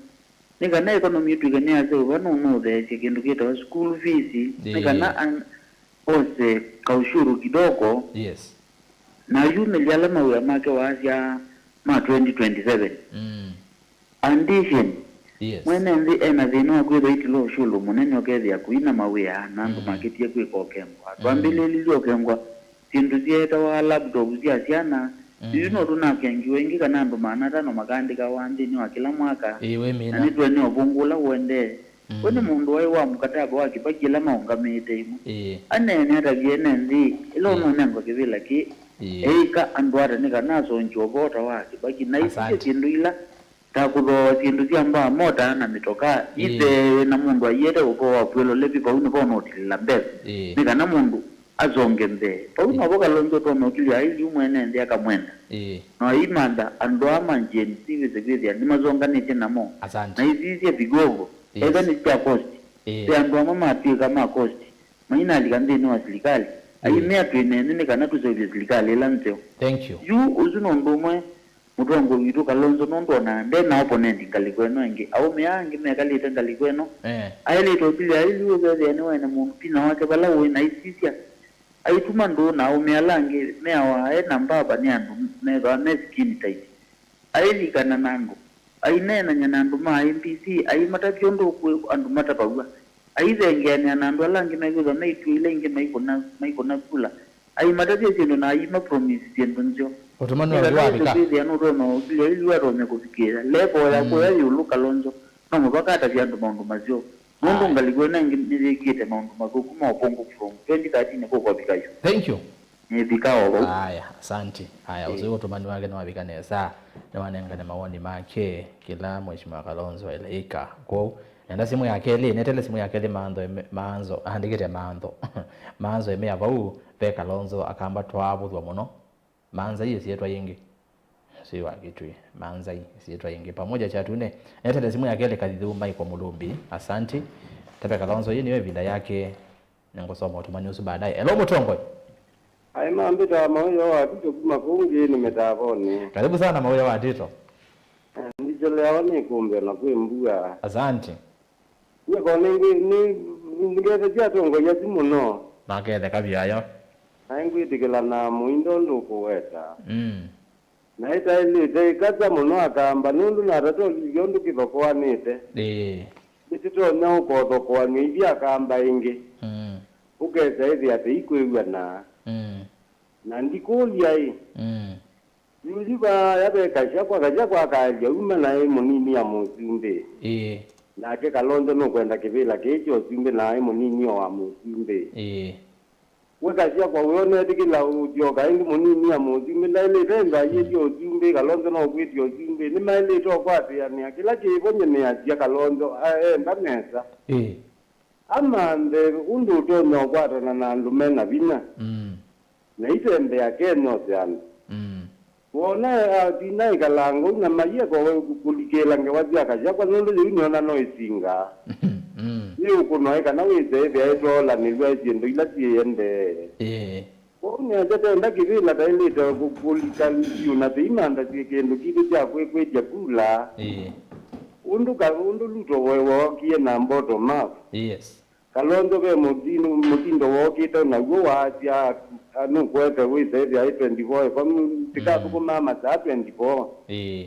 nĩ kana economy ĩtw'ĩke nĩyaseũva, no nũũtheesya kĩndũ kĩtawa school fees, nĩ kana, ĩĩ, an-, ose kaushuru kidogo. Yes. Na ayumĩlya ala mawĩa make waasya ma twenty twenty-seven. Mm. Addition, yes, mwene nthĩ ena thĩna wa kwĩthwa aitĩlwa ũshũlũ mũnene ũkethĩa kũi na mawĩa na andũ, mm, makĩtie kwĩka ũkengwa. Mm. Twambĩlĩlilye ũkengwa syĩndũ syeetawa laptop sya syana. Mm. Yu no tũnakengiwe ĩngĩ kana andũ maana atano makaandĩkawa nthĩnĩ wa kĩla mwaka. Ĩĩ, wĩmina. Na nĩtwene ũvũngũ ũla ũendee. Mm. We nĩ mũndũ waĩ wa mũkataba wa Kibaki ĩla maũngamĩte imwe. Ĩĩ. Aneene atavye ene nthĩ ĩla, ĩĩ, ũnũnengwa kĩvĩla kĩĩ, ĩĩ, eĩka andũ ata nĩ kana asongye ũvoo ta wa Kibaki. Na isisye, asante, syĩndũ ila ta kũthooa syĩndũ sya mbaa, mota na mĩtokaa, ĩĩ, itheewe na mũndũ aiete ũvoo wa kwĩlola vi vau nĩvo ũnũtilĩla mbesa. Ĩĩ. Nĩ kana mũndũ asonge mbee. Vau, ĩĩ, novo Kalonzo ũtonya ũkilya aili yu mwene nthĩ akamwenda. Ĩĩ. Na aimantha andũ aa ma Gen Z wĩse kwĩthĩa nĩmasonganĩtye namo. Asante. Na isisye vigogo. Yes. Etha nĩ sya cost. Ĩĩ. Ve andũ amwe matw'ĩka ma cost, mainalika nthĩnĩ wa silikalĩ. Ĩĩ. Aimea twĩ nenyu nĩ kana tũseũvye silikalĩ ĩla nzeo. Thank you. Yu ũsu nĩ ũndũ ũmwe mũtongoi witũ Kalonzo, nũndũ ona nde na opponent ngalĩko ĩno ĩngĩ. Aũme aa angĩ mekalĩte ngalĩko ĩno. Eh. Aĩlĩte ũkilya aili ũkethĩa nĩwene mũndũ vinya wake vala ũĩ na aisisya. Aituma ndũũ na aũme ala angĩ meawa e na mbaba nĩ andũ methĩwa me skin tight. Ailikana na andũ, aineenany'a na andũ ma I E B C, aimatavya ũndũ kwĩ andũ matavaw'a, aithengeanĩa na andũ ala angĩ mekwĩthwa me ituĩ ila ingĩ maikũna, maikũna kula, aimatavya syĩndũ na aima promise syĩndũ nzeo. Ũtũmani wa nĩ kana wĩse wavika. Kwĩthĩa nũtonya ũkilya ili watonye kũvikĩĩa level ya, mm, kũya ĩũlũ Kalonzo, no mũvaka atavye andũ maũndũ maseo. Nũndũ, aya, ngalĩko ĩno ĩngĩ nĩyĩkĩte maũndũ mathũku ma ũvũngũ from twenty thirteen kũka ũvika yu. Thank you. Nĩvika o vau. Aya, asante. Aya, ĩĩ, ũsu ũtũmani wake nĩwavika nesa. Nĩwanengane mawoni make kĩla Mheshimiwa Kalonzo eleika. Kwoou, nenda simũ ya kelĩ, netele simũ ya kelĩ maanzo eme-, maanzo, andĩkĩte maanzo. Maanzo eme ya vau, ve Kalonzo akamba twavũthwa mũno. Maanza iye syetwa yĩngĩ. Sui wa Kitui, Manzai, syĩtwa yĩngĩ. Pamoja Chatune, netele simũ ya kelĩ Kathithu Michael Mulumbi. Asanti. Tavya Kalonzo, ĩĩ nĩyo ĩvinda yake. Nĩngũsoma ũtũmani ũsu baadaye. Hello, Mũtongoi. Aĩ mambĩtaa Mawĩa wa Tito kuma kũu ngĩ nĩ mĩtavonĩ. Karibu sana Mawĩa wa Tito. Eh, ndichelewa nĩ kũmbe na kwĩ mbua. Asanti. Nĩko nĩngĩ nĩ ngethe sya atongoi asu mũno. Maketheka vyayo. Naĩ ngwĩtĩkĩla na mũindo ndũkũweta. Mm. Na ĩtaĩlĩte ĩkata mũno akamba, nũndũ natatolilye ũndũ kĩthokoanĩte. Ĩĩ. Nĩtũtonya ũkothokoany'a ithyĩ akamba ĩngĩ. Mm. Ũkesa ĩthĩa tĩikwĩw'ana. Mm. Na ndikũlya-ĩ, Mm. yuyu vaya ve Kasyakwa, Kasyakwa akaelya uma naĩ mũnini ya mũsumbĩ. Ĩĩ. Nake Kalonzo nũkwenda kĩvĩla kĩĩ kya ũsumbĩ naĩ mũnini o wa mũsumbĩ. Ĩĩ. We Kasyakwa, we ũnetĩkĩla ũtyoka ĩngĩ mũnini ya mũsumbĩ ndaĩlĩte ĩndũ aiĩtye ũsumbĩ, Kalonzo no ũkwĩtya ũsumbĩ. Nĩmaĩlĩte ũkwatĩanĩa kĩla kĩvo nyie nĩasya Kalonzo aenda nesa. Ĩĩ. Amanthe ũndũ ũtonya ũkwatana na andũ me na vinya. Mm. Na itembea Kenya ũsĩ andũ. Mm. Wona atina ĩkalanga ũu na maieko kũlikĩĩla ngewa sya Kasyakwa nũndũ yĩu nĩona no ĩsingaa. Mm. Yĩũkũnwa ĩ kana wĩse ĩthĩa ĩtoolanĩlw'a syĩndũ ila syĩendee. Ĩĩ. Kwoou nĩasya tenda kĩvĩla taĩlĩte kũ- kũlika vyũ na tĩimantha syĩ kĩndũ kitũ kya kwĩkwĩtya kula. Ĩĩ. Ũndũ ka- ũndũ Ruto we- wookie na bottom up. Yes. Kalonzo ve mũtindo, mũtindo wookĩte naw'o waasya, a, nũkwete wĩsa ĩthĩa ĩ twenty-four ĩkomi, tĩkathũkũmaa masaa twenty-four. Ĩĩ.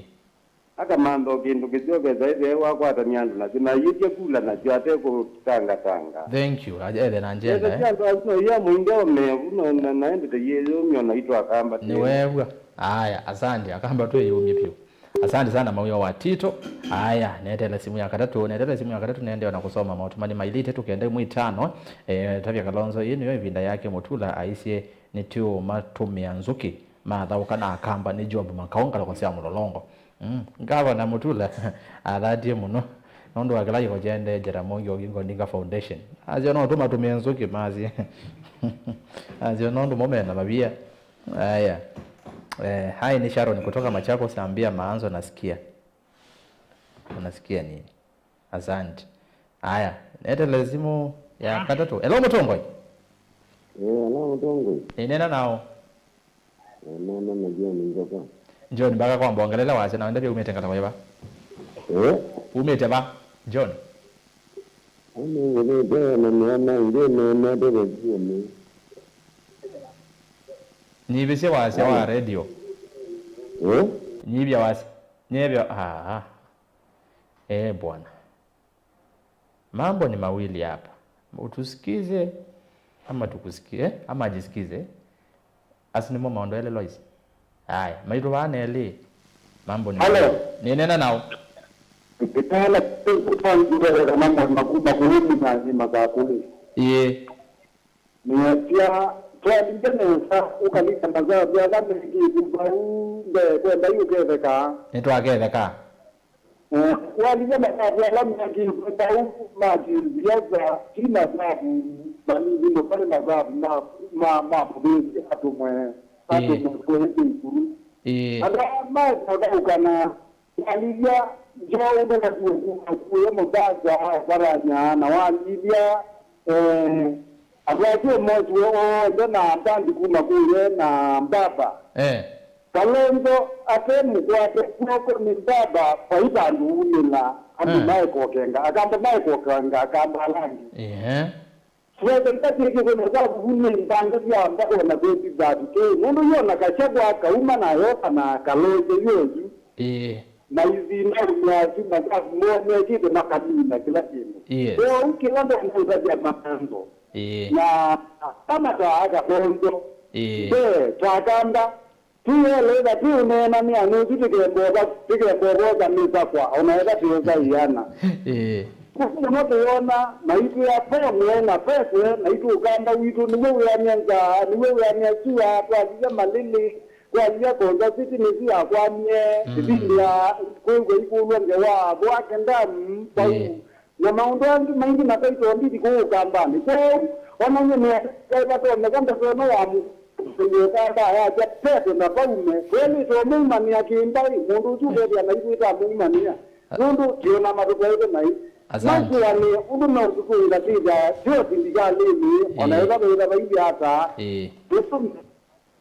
Akamantha o kĩndũ kĩseo kesa ĩthĩa wakwatany'a andũ nasyo, na ayĩtya kula nasyo ate kũtangatanga. Thank you. Aja ethe na njenda, Esa eh? Sya andũ asu no iya mũinde omea vu, no, na, na endete yĩyũmyo na itũ akamba twĩ. Nĩweew'a. Aya, asante. Akamba twĩyũmye vyũ. Asante sana Mawĩa wa Tito. Aya, netele simu ya katatũ, netele simu ya katatũ, nende ona kusoma maũtũmani mailĩte tũkenda imwe itano. Eh, tavya Kalonzo, ĩĩ nĩyo ĩvinda yake Mũtula aisye nĩtũũmatũmĩa nzũkĩ, mathaũka na akamba nĩ Job Makau ngalĩko sya Mũlolongo. Mm, Ngavana Mũtula athatie mũno nũndũ wa kĩla kĩko kyaendee Jaramogi Oginga Odinga Foundation. Asyo no tũmatũmĩe nzũkĩ masye. Asyo no ndũmo mena mavia. Haya. Eh, hai ni Sharon kutoka Machakos, ambia Maanzo nasikia. Unasikia nini? Asante. Haya, netele simu ya katatũ. Hello, Mũtongoi. Eh, hello, Mũtongoi. Nĩnena nao. Eh, nena na John Nzoka. John, mbaka kwamba ongelele wasya na wenda pia umĩte ngalĩko yĩva? Eh? Umĩte va, John? Nĩngũthĩte na nĩona ĩngĩ nĩnete redio nĩ. Nyivĩsye wasya wa redio. Eh? Nyivya wasya. Nyevya, ah. Eh, bwana. Mambo ni mawili hapa. Utusikize ama tukusikie, ama ajisikize. Asu nĩmo maũndũ elĩ Lois. Aya, maitũ vaa nelĩ. Mambo ni Hello. Nĩnena nao. Ndikana kũngũvangĩweka na mwana kuma kũlũmina nĩ mathakũlĩ. Ĩĩ. Nĩasya, twalinge nesa, ũkalika masavu ala mekĩtwe vau mbee, kwenda yu ũketheka. Nĩtwaketheka. Eh, walilya masavu ala mekĩtwe vau ma kĩsiasa, ti masavu manini mũno, nĩ masavu ma, ma, ma mũvĩnzi atũmwe, Ĩĩ. Atũmwe kwĩthĩ ikuru. Ĩĩ. Ala maũthaũkana, walilya nzoo ũndũ natuo kuma kuya mũthasa avaranya, na walilya, eh, andũ asu mosiwe onthe na mbandi kuma kuya na mbaba. Eh. Kalonzo ate mũkwate kw'oko nĩ mbaba vai vandũ umĩla andũ Eh. Maĩkokenga, akamba maĩkokenga, akamba alangi. Ehe. Sweter ila syĩkĩtwe na savu vu nĩ mbanga sya mbako na kũthi thirty K. Nũndũ yona Gachagua akauma na yoka na Kalonzo yoyu. Ĩĩ. Na ithi na ũmwe asu na savu moo mekĩte makamina kĩla kĩndũ. Yes. Kwoou kĩla ndonũthasya maanzo. Ĩĩ. Na kama twaa Kalonzo. Ĩĩ. Nde, twakamba. Tũyeleetha twĩ ũneena nĩ anũsu tĩkembova, tĩkembova ũkamĩsakwa, o na ethwa tĩũsa ĩana. Ĩĩ. Kũsu mũno tũyona, maitũ ya Pemwe na Pese, maitũ ũkamba witũ, nĩw'o wĩanĩa nzaa, nĩw'o wĩanĩa sua, twalilya malĩlĩ, twalilya konza siti nĩsu yakwamie, Mm. ĩvinda ya kwĩw'a ikũlw'a ngewa, vwake ndamu, vau. Ĩĩ. Na maũndũ angĩ maingĩ mataitwa ndithi kũu Ũkambanĩ. Kwoou, ona nyie nĩatwaĩvatonyeka ndasoma ya mu-, Ũkamba ayasya, "Petro na Paume, twelĩtwe mũimanĩa kĩmbaĩ, mũndũ ũsu ũkethĩa naitũ ĩtamũimanĩa, nũndũ twĩ na matũ twaĩte naĩ." Asante. Masũanĩe ũndũ meũtũtũnga twĩthĩaa tyo silikalĩnĩ, o na ĩĩ, ĩla wĩtha vaithi ata. Ĩĩ. Tũsũmbe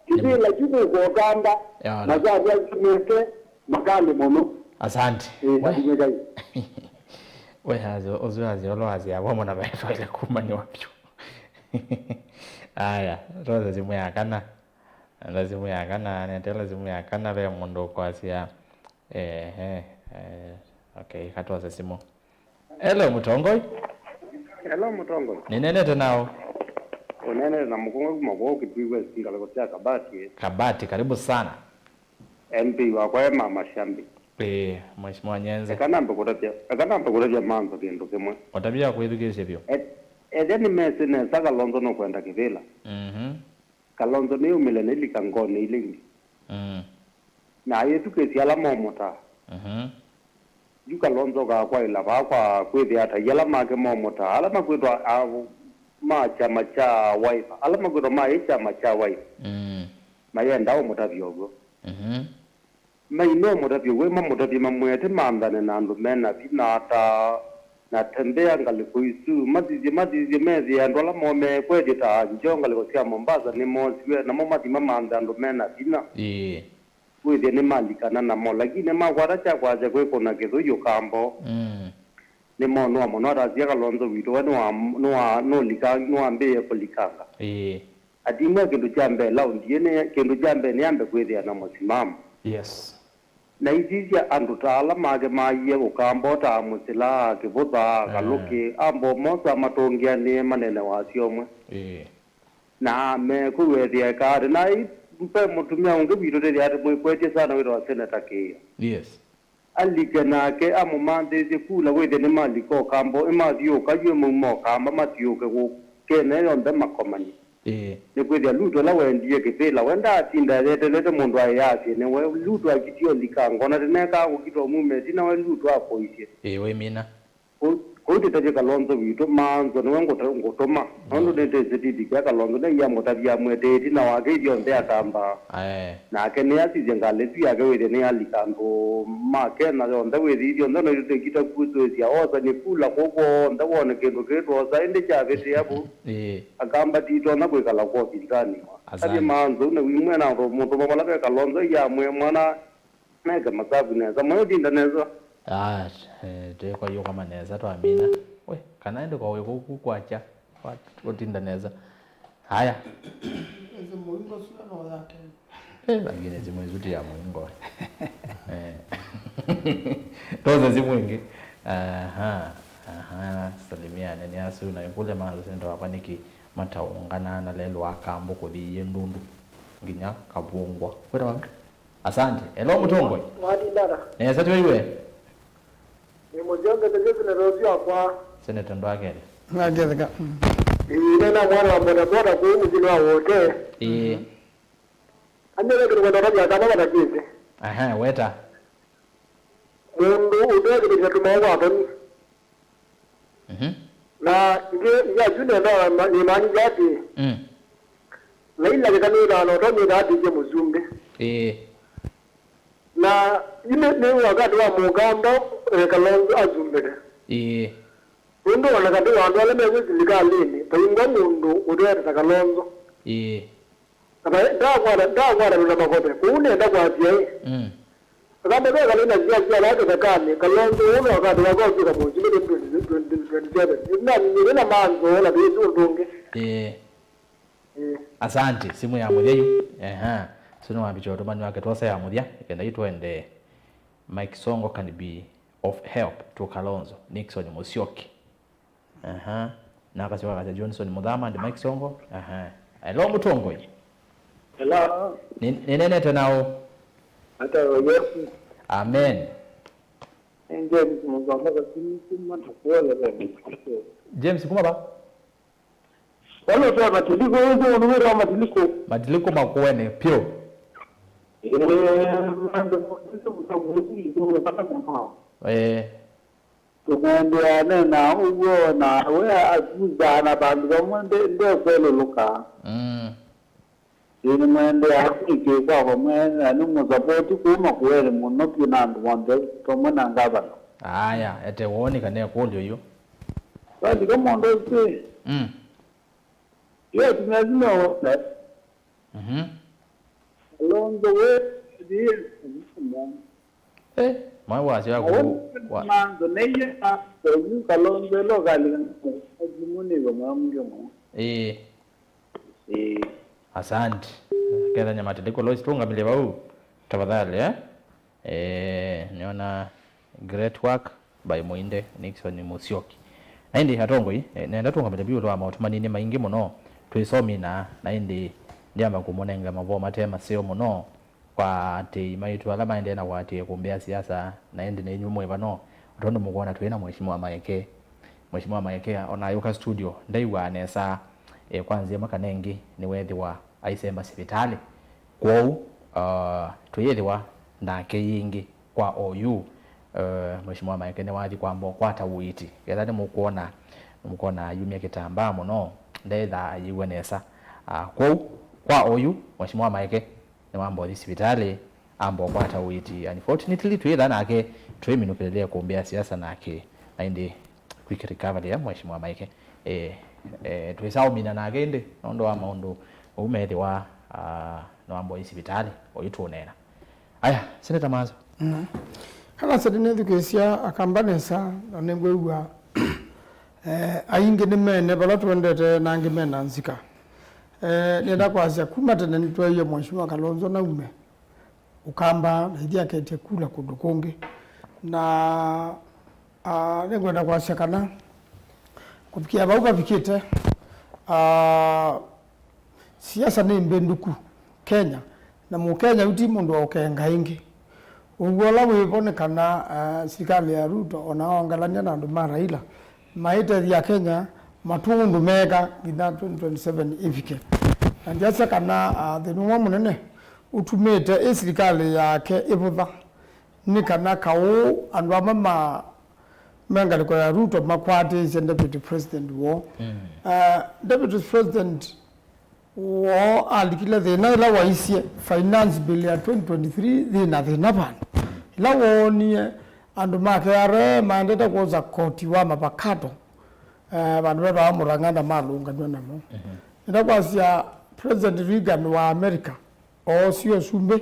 kĩvĩla kyu kũka Ũkamba, ya, na kyavya kĩmeke makalĩ mũno. Asante. Ĩĩ, we, athime Ngai. We, azi-, ũsu azi, ũla wasya vamwe na vaitwaile kumanĩwa vyũ. Aya, twose simũ ya kana. Enda simũ ya kana, netela simũ ya kana, ve mũndũ ũkwasya. Ehe, eh, okay, katwose simũ. Hello, Mũtongoi. Hello, Mũtongoi. Nĩnenete nao. Ũnenete na Mũkũngũ kuma kwa Kitui West, ngalĩko sya Kabati. Kabati, karibu sana. M P wakwa e Mama Shambi. Ĩĩ, Mheshimiwa Nyenze. Eka nambe kũtavya, eka nambe kũtavya Manzo kĩndũ kĩmwe. Ũtavya kwĩthukĩĩsya vyũ. E-, ethĩa nĩmesĩ nesa Kalonzo nũkwenda kĩvĩla. Mhm. Kalonzo nĩyumĩle nĩlika ngonĩ ila ingĩ. Mm. Na ayĩthukĩĩsya ala momũtaa. Mhm. Yu Kalonzo kakwaĩla vaa kwa kwĩthĩa atai ala make momũtaa, ala makwĩtwa a, ma kyama kya Wiper, ala makwĩtwa ma ĩ kyama kya Wiper. Mm. Mayenda ũmũtavya ũw'o. Mhm. Mai no mũtavye we mamũtavye mamwĩe ti manthane na andũ me na vinya ta Natembea ngalĩko isu, mathithye, mathithye, methĩe andũ ala momee kwethĩ ta Anjo ngalĩko sya Mombasa nĩmoosiwe, namo mathi mamanthe andũ me na vinya. Ĩĩ. Wĩthĩe nĩmalikana namo, lakini makwata kya kwasya kwĩkũna kĩthũi ũkambo. Mm. Nĩmonũa mũno, atasya Kalonzo witũ we nũwa-, nũwa-, nũlika-, nũwambĩĩe kũlikanga. Ĩĩ. Atimwa kĩndũ kya mbee laundi ĩĩ, nĩ kĩndũ kya mbee nĩambe kwĩthĩa na mũsimamo. Yes. Na isisya andũ ta ala make maie ũkamba ũtaa mũsila, kĩvũtha, kalũkĩ, ambo mosa matũngĩanĩe manene wasyo ũmwe. Ĩĩ. Na me kũu ethĩa ĩkaatĩ. Na i-, ve mũtumĩa ũngĩ witũ tĩthĩa atĩ mwĩkwetye sana wĩtawa Seneta Kĩĩa. Yes. Alike nake amũmanthĩĩsye kula, wĩthĩa nĩmalika ũkambo, ĩmathiũũka yu ĩmauma ũkamba, mathiũũke kũ Kenya yonthe makomany'e. Ĩĩ. Nĩkwĩthĩa Lutu ũla wendie kĩvĩla, we ndaatinda eyetelete mũndũ aĩ asye nĩwe. Lutu akitie ũlikanga, ona tĩnekaa kũkita ũmume ĩtina we Lutu akũisye. Ĩĩ, wĩmina. Kũu, kũu tĩtavye Kalonzo witũ, Manzo nĩwe ngũta-, ngũtũma. Nũndũ nĩtĩsĩ titi kĩa Kalonzo, nĩia mũtavya amwete ĩtina wake ithyonthe akamba. Ae. Nake nĩasisye ngalĩ ĩsu yake wĩthĩe nĩyalika andũ ma Kenya yonthe wĩthĩ ithyonthe no itũtĩkita kusũĩsya, osa nĩ kula kũu kwonthe wone kĩndũ kĩtwosa, ĩndĩ kyavĩtĩa vu. Ĩĩ. Akamba titonya kwĩkala kwa ũvindani. Asante. Tavye Manzo, nĩ wimwe na mũtũma vala ve Kalonzo, ia amwĩe mwana, meke masavu nesa, mwe ũtinda nesa. Ah, eh, twĩkwaiũkama nesa twamina. We, kana ĩndĩ kwa wĩkũku kwakya, wa-, ũtinda nesa. Haya. Ese mũingo sio no yake. Eh, lakini simu isu ti ya mũingo. Eh. Toza simu ĩngĩ. Aha, aha, salimia nene asu na ĩkũlya maasesendo wakwa nĩkĩ mataũngana na lelũ wa kambo kũthi iye ndundu nginya kavungwa. Kwĩta wapi? Asante. Hello, Mũtongoi. Mwatindana. Nesa twĩiwe. Nĩ mũzeo ngete Joseph na Rosi wakwa. Senator Ndwakele. Ngangetheka. Mm. Ĩĩ, nena mwana wa bodaboda kũu mũsyĩnĩ wa Wote. Ĩĩ. Anyele kĩndũ kwenda ũtavya kana vatakĩte. Aha, weta. Mũndũ ũtekĩte kĩtatũmawa kwa atoni. Mhm. Na ingĩ, ingĩ asu nenda ma-, nĩmaanisya atĩ, mm, Laila kĩkanĩthaa na ũtonyĩthaa atĩtye mũsumbĩ. Ĩĩ. Na yu nĩ, nĩ wakati wa mũkamba, eh, Kalonzo asumbĩte. Ĩĩ. Nũndũ o na katĩ wa andũ ala mekwĩ silikalĩnĩ, vaingwa mũndũ ũteete ta Kalonzo. Ĩĩ. Ata-, ndakwata, ndakwata na makope. Kũu nenda kwasya ĩ. Mm. Akamba ve kalenda sya sya la kĩthekanĩ, Kalonzo ũũ no wakati wakwa ũtwĩka mũsumbĩ twenty twenty-seven. Nĩnaminyĩte na Manzo na twĩsĩ ũndũ ũngĩ. Ĩĩ. Ĩĩ. Asante, simu ya mũthya yu. Eha. Sino wambicha ũtũmani wake twosa ya mũthya, ĩkenda yu twende. Mike Songo can be of help to Kalonzo. Nixon Musyoki. Aha. Na akasyoka akasya Johnson Muthama and Mike Songo. Aha. Hello, Mũtongoi. Hello. Ni-, ninenete nao. Hata Yesu. Amen. Ni James Muthama kasini kuma Takuole. James, kuma ba? Wale kwa Matiliko, wewe unaweza Matiliko. Matiliko Makueni, pio. Eh, mambo kwa Eh. Tũkũmbĩa anena ũw'o, na we akusaa na vandũ vamwe nde-, ndekwelũlũka. Mm. Ĩĩ, nĩmwendeaa kwĩkĩĩ kwakwa mwene, na nĩmũsapoti kuma kũenĩ mũno vyũ na andũ onthe, vamwe na ngavana. Aya, ete woni kana ĩkũlyo yu. Kwalika mũndũ ũsu. Mm. Yo tumia simu wona. Mhm. Kalonzo we, ndiye mwana. Eh, mwaĩ wasya ku wa- Manzo neye a oyu Kalonzo elo kalika. Ajimuniwe mwa mndio mwa. Eh. Eh. Asante. Ketha nyamate ndiko lois tungamile vau. Tafadhali, eh? Eh, niona great work by Muinde Nixon Musyoki. Na ĩndĩ atongoi, eh, nenda tũngamĩte vyũ ũndũ wa maũtũ manini maingĩ mũno twĩsomina, na ĩndĩ ndiamba kũmũnenga mavoo mate maseo mũno kwa atĩi maitũ ala maendee na kũatĩĩa kũmbĩa siasa, na ĩndĩ nenyu mwĩvano, o tondũ mũkwona twĩ na Mheshimiwa Maeke. Mheshimiwa Maeke ona ayũka studio ndaiw'aa nesa, eh, kwa nzĩa ĩmwe kana ĩngĩ nĩweethĩwa aisemba sivitalĩ. Kwoou, uh, tũyĩthĩwa nake yĩngĩ kwa oyu, uh, Mheshimiwa Maeke nĩwathi kwamba ũkwata ũiiti. Ketha nĩmũkwona, nĩmũkwona ayumya kĩtambaa mũno, ndethaa ayĩw'a nesa. Uh, kwoou, kwa oyu, Mheshimiwa Maeke nĩwamba ũthi sivitalĩ, amba ũkwata ũiiti. Unfortunately, twĩtha nake, twĩminũkĩlĩlye kũmbĩa siasa nake, na ĩndĩ quick recovery ya Mheshimiwa Maeke. Eh, eh, twĩsaũmina nake ĩndĩ, nũndũ wa maũndũ ũu methĩwa, ah, nĩwamboi sivitalĩ, oyu tũũneena. Aya, Seneta Manzo. Mm. Kana seti nĩthukĩĩsya akamba nesa, na nĩngwĩw'a, eh, aingĩ nĩmene vala tũendete na angĩ mena nzika. Eh, nĩenda kwasya kuma tene nĩtweeie Mheshimiwa Kalonzo naume Ũkamba, na ithyĩ aketye kula kũndũ kũngĩ. Na, ah, nĩngwenda kwasya kana kũvikĩa vau vavikĩte, ah, siasa nĩ mbĩndũku Kenya, na Mũkenya yu ti mũndũ wa ũkenga ĩngĩ. Ũw'o ũla wĩvo nĩ kana, ah, silikalĩ ya Ruto o na ongelany'a na andũ ma Raila, maitethya Kenya matw'e ũndũ meeka nginya twenty twenty-seven ĩvike. Na ndyasya kana, ah, thĩna ũmwe mũnene ũtumĩte ĩ silikalĩ yake ĩvũtha nĩ kana kaũ andũ amwe ma, me ngalĩko ya Ruto makwatĩĩsye Deputy President woo. Mm. Ah, Deputy President woo alikile thĩna ĩla waisye Finance Bill ya twenty twenty-three yĩ na thĩna vandũ. Ĩla woonie andũ ma K R A maendete kwosa koti wa mavakato, eh, vandũ vetawa Murang'a na malũnganw'a namo. Mhm. Nĩnda kwasya President Reagan wa America oosie ũsumbĩ,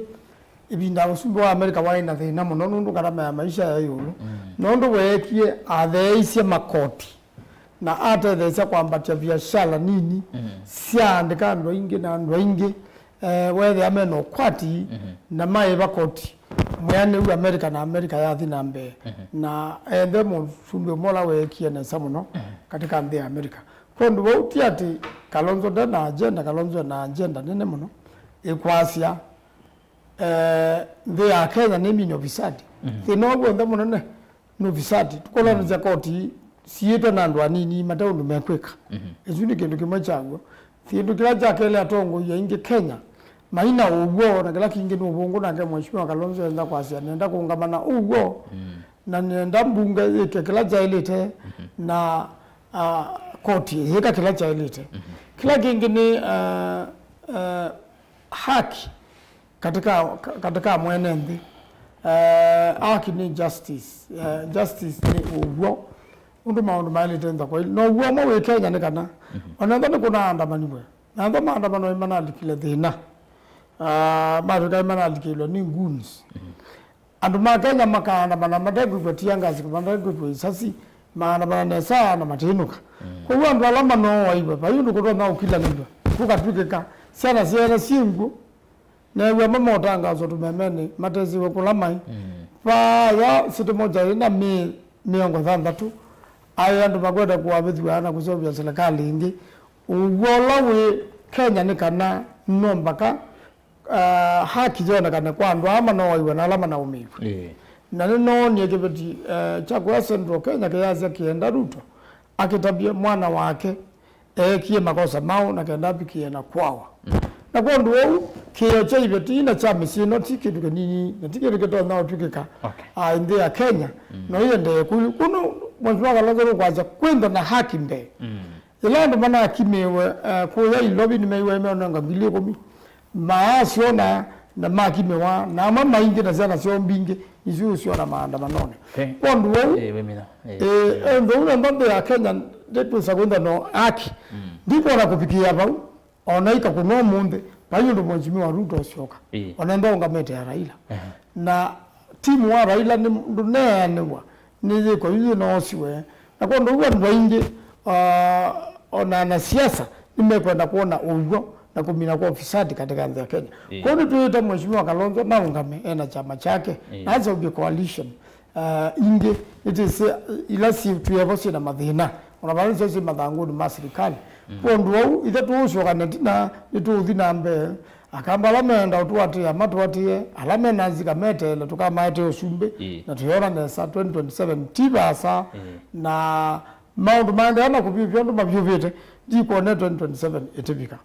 ĩvinda ũsumbĩ wa America waĩ na thĩna mũno nũndũ ngarama ya maisha yaĩ ĩũlũ. Mm. Nũndũ weekie atheeisye makoti na atetheesya kwambatya viasala nini, mm, syaandĩka andũ aingĩ na andũ aingĩ, eh, weethĩa mena ũkwati, mhm, na maĩva koti mwĩanĩu America, na America yathi na mbee. Mhm. Na enthe mũsumbĩ ũmwe ũla weekie nesa mũno, mhm, katika nthĩ ya America. Kwondũ vau ti atĩ Kalonzo nde na agenda, Kalonzo ena agenda nene mũno ĩkwasya, eh, nthĩ ya Kenya nĩmine ũvisadi. Mhm. Thĩna ũla w'onthe mũnene nĩ ũvisadi. Tũkũlanĩsya, mm, koti siĩtwe na andũ anini mate ũndũ mekwĩka. Mhm. Ĩsu nĩ kĩndũ kĩmwe kyaw'o. Kĩndũ kĩla kya kelĩ, atongoi aingĩ Kenya maina ũw'o, na kĩla kĩngĩ nĩ ũvũngũ, nake Mheshimiwa Kalonzo enda kwasya nenda kũũngama na ũw'o, mm, na nenda mbunge yĩke kĩla kyaĩlĩte, mhm, na, ah, koti yĩka kĩla kyaĩlĩte. Mhm. Kĩla kĩngĩ nĩ, ah, ah, haki katika, ka-, katika mwene nthĩ. Eh, haki nĩ justice. Eh, justice nĩ ũw'o. Ũndũ maũndũ maĩlĩte nthoko ĩlĩ. Na ũw'o ũmwe wĩ Kenya nĩ kana, mhm, ona ethwa nĩ kũnaandamaniwe, na ethwa maandamano manalikile thĩna, ah, matwĩka manalikĩlwe nĩ goons. Mhm. Andũ ma Kenya makaandamana matekwĩkw'a tear gas, matekwĩkw'a isasi, maandamana nesa na matĩnũka. Mm. Kwoou andũ ala manooaiwe, vai ũndũ kũtonya ũkilanĩlw'a, kũkatw'ĩkĩka syana syeena syĩ ngw'ũ, neew'a mamotangazwa tũmemenĩ, matesiwe kũla maĩ. Mm. Vaaya sitima kyaĩ na mĩĩ mĩongo thanthatũ, aĩ andũ makwete kũavĩthw'a na kũseũvya silikalĩ ĩngĩ. Ũw'o ũla wĩ Kenya nĩ kana no mbaka ah, haki yonekane kwa andũ aa manoaiwe na ala manaũmĩiw'e. Ĩĩ. Na nĩnoonie kĩveti, eh, kya kũya Central Kenya kĩyasya kĩenda Ruto akĩtavye mwana wake eekie makosa maũ na kenda avikĩe na kwawa. Mm. Na kwondũ ũu, kĩĩo kya iveti na kya mĩsyĩ ĩno ti kĩndũ kĩnini, na ti kĩndũ kĩtonya ũtw'ĩkĩka, okay, ah, nthĩ ya Kenya, mm, no iendee kũu. Kũno Mheshimiwa Kalonzo nũkwasya kwĩntha na haki mbee. Mm. Yĩla andũ manakimĩĩwe, eh, kũya Ilovi nĩmeiwe meũnenga ngili ĩkũmi. Maasyona na makimĩwa, na amwe maingĩ na syana syoo mbingĩ isu syona maandamanonĩ. Okay. Kwondũ wau, Eh, wĩmina. Eh. Eh, eh, ũndũ ũu namba nthĩ ya Kenya ndĩkwĩsa kwĩntha no aki. Mm. Ndikwona kũvikĩĩa vau, ona ikakũnwa ũmũnthĩ, vai ũndũ Mheshimiwa Ruto ũsyoka. Eh. Ona enda ũngamĩte ya Raila. Ehe. Na timu wa Raila nĩ ndũneanĩwa, nĩ yĩko yu yĩnoosiwe. Na kwondũ ũu andũ aingĩ, ah, ona anasiasa nĩmekwenda kwona ũw'o na kũmina kwa ufisadi katika nthĩ ya Kenya. Ĩĩ. Kwoou nĩtwĩĩte Mheshimiwa Kalonzo naũngame ena kyama kyake, Ĩĩ. na aseũvye coalition, ah, ingĩ, nĩtĩsĩ ila syĩ twĩevo syĩ na mathĩna, ona vala nĩsyo syĩ mathangũnĩ ma silikalĩ. Mm. Kwondũ ũu, ithe tũũsyoka na tina, nĩtũũthi na mbee. Akamba ala meenda ũtũatĩĩa matũatĩĩe, ala mena nzika meteele tũkamaetee ũsumbĩ, Ĩĩ. na tũyona nesa twenty twenty-seven ti vaasa, Ĩĩ. na maũndũ maendeea na kũvyũvya ũndũ mavyũvĩte, ndikwona twenty twenty-seven ĩtĩvika.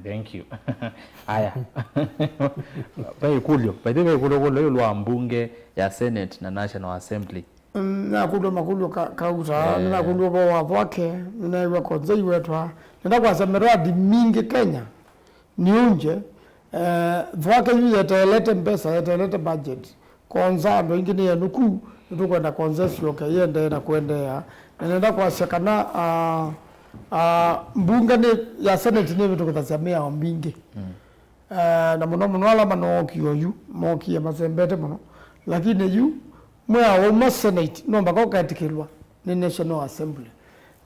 Thank you. Aya. Ve ĩkũlyo, by the way, ve ĩkũlyo kũlyo ĩũlũ wa mbunge ya Senate na National Assembly. Mm, nakũlw'a makũlyo ka-, kauta, Eh. nĩnakũlw'a ũvoo wa Thwake, nĩneew'a konza iwetwa. Nenda kwasya miradi mingĩ Kenya nĩ ũngye, eh, Thwake yu yeteelete mbesa, yeteelete budget. Konza andũ aingĩ nĩ enũku, nĩtũkwenda konza ĩsyoke, yĩendee na kũendeea. Na nenda kwasya kana, ah, ah, mbunge nĩ, ya Senate nĩvĩtũkĩthasya mĩao mingĩ. Mm. Eh, na mũno mũno ala manookie oyu, mookie masembete mũno. Lakini yu, mwĩao wauma Senate, no mpaka ũketĩkĩlwa nĩ National Assembly.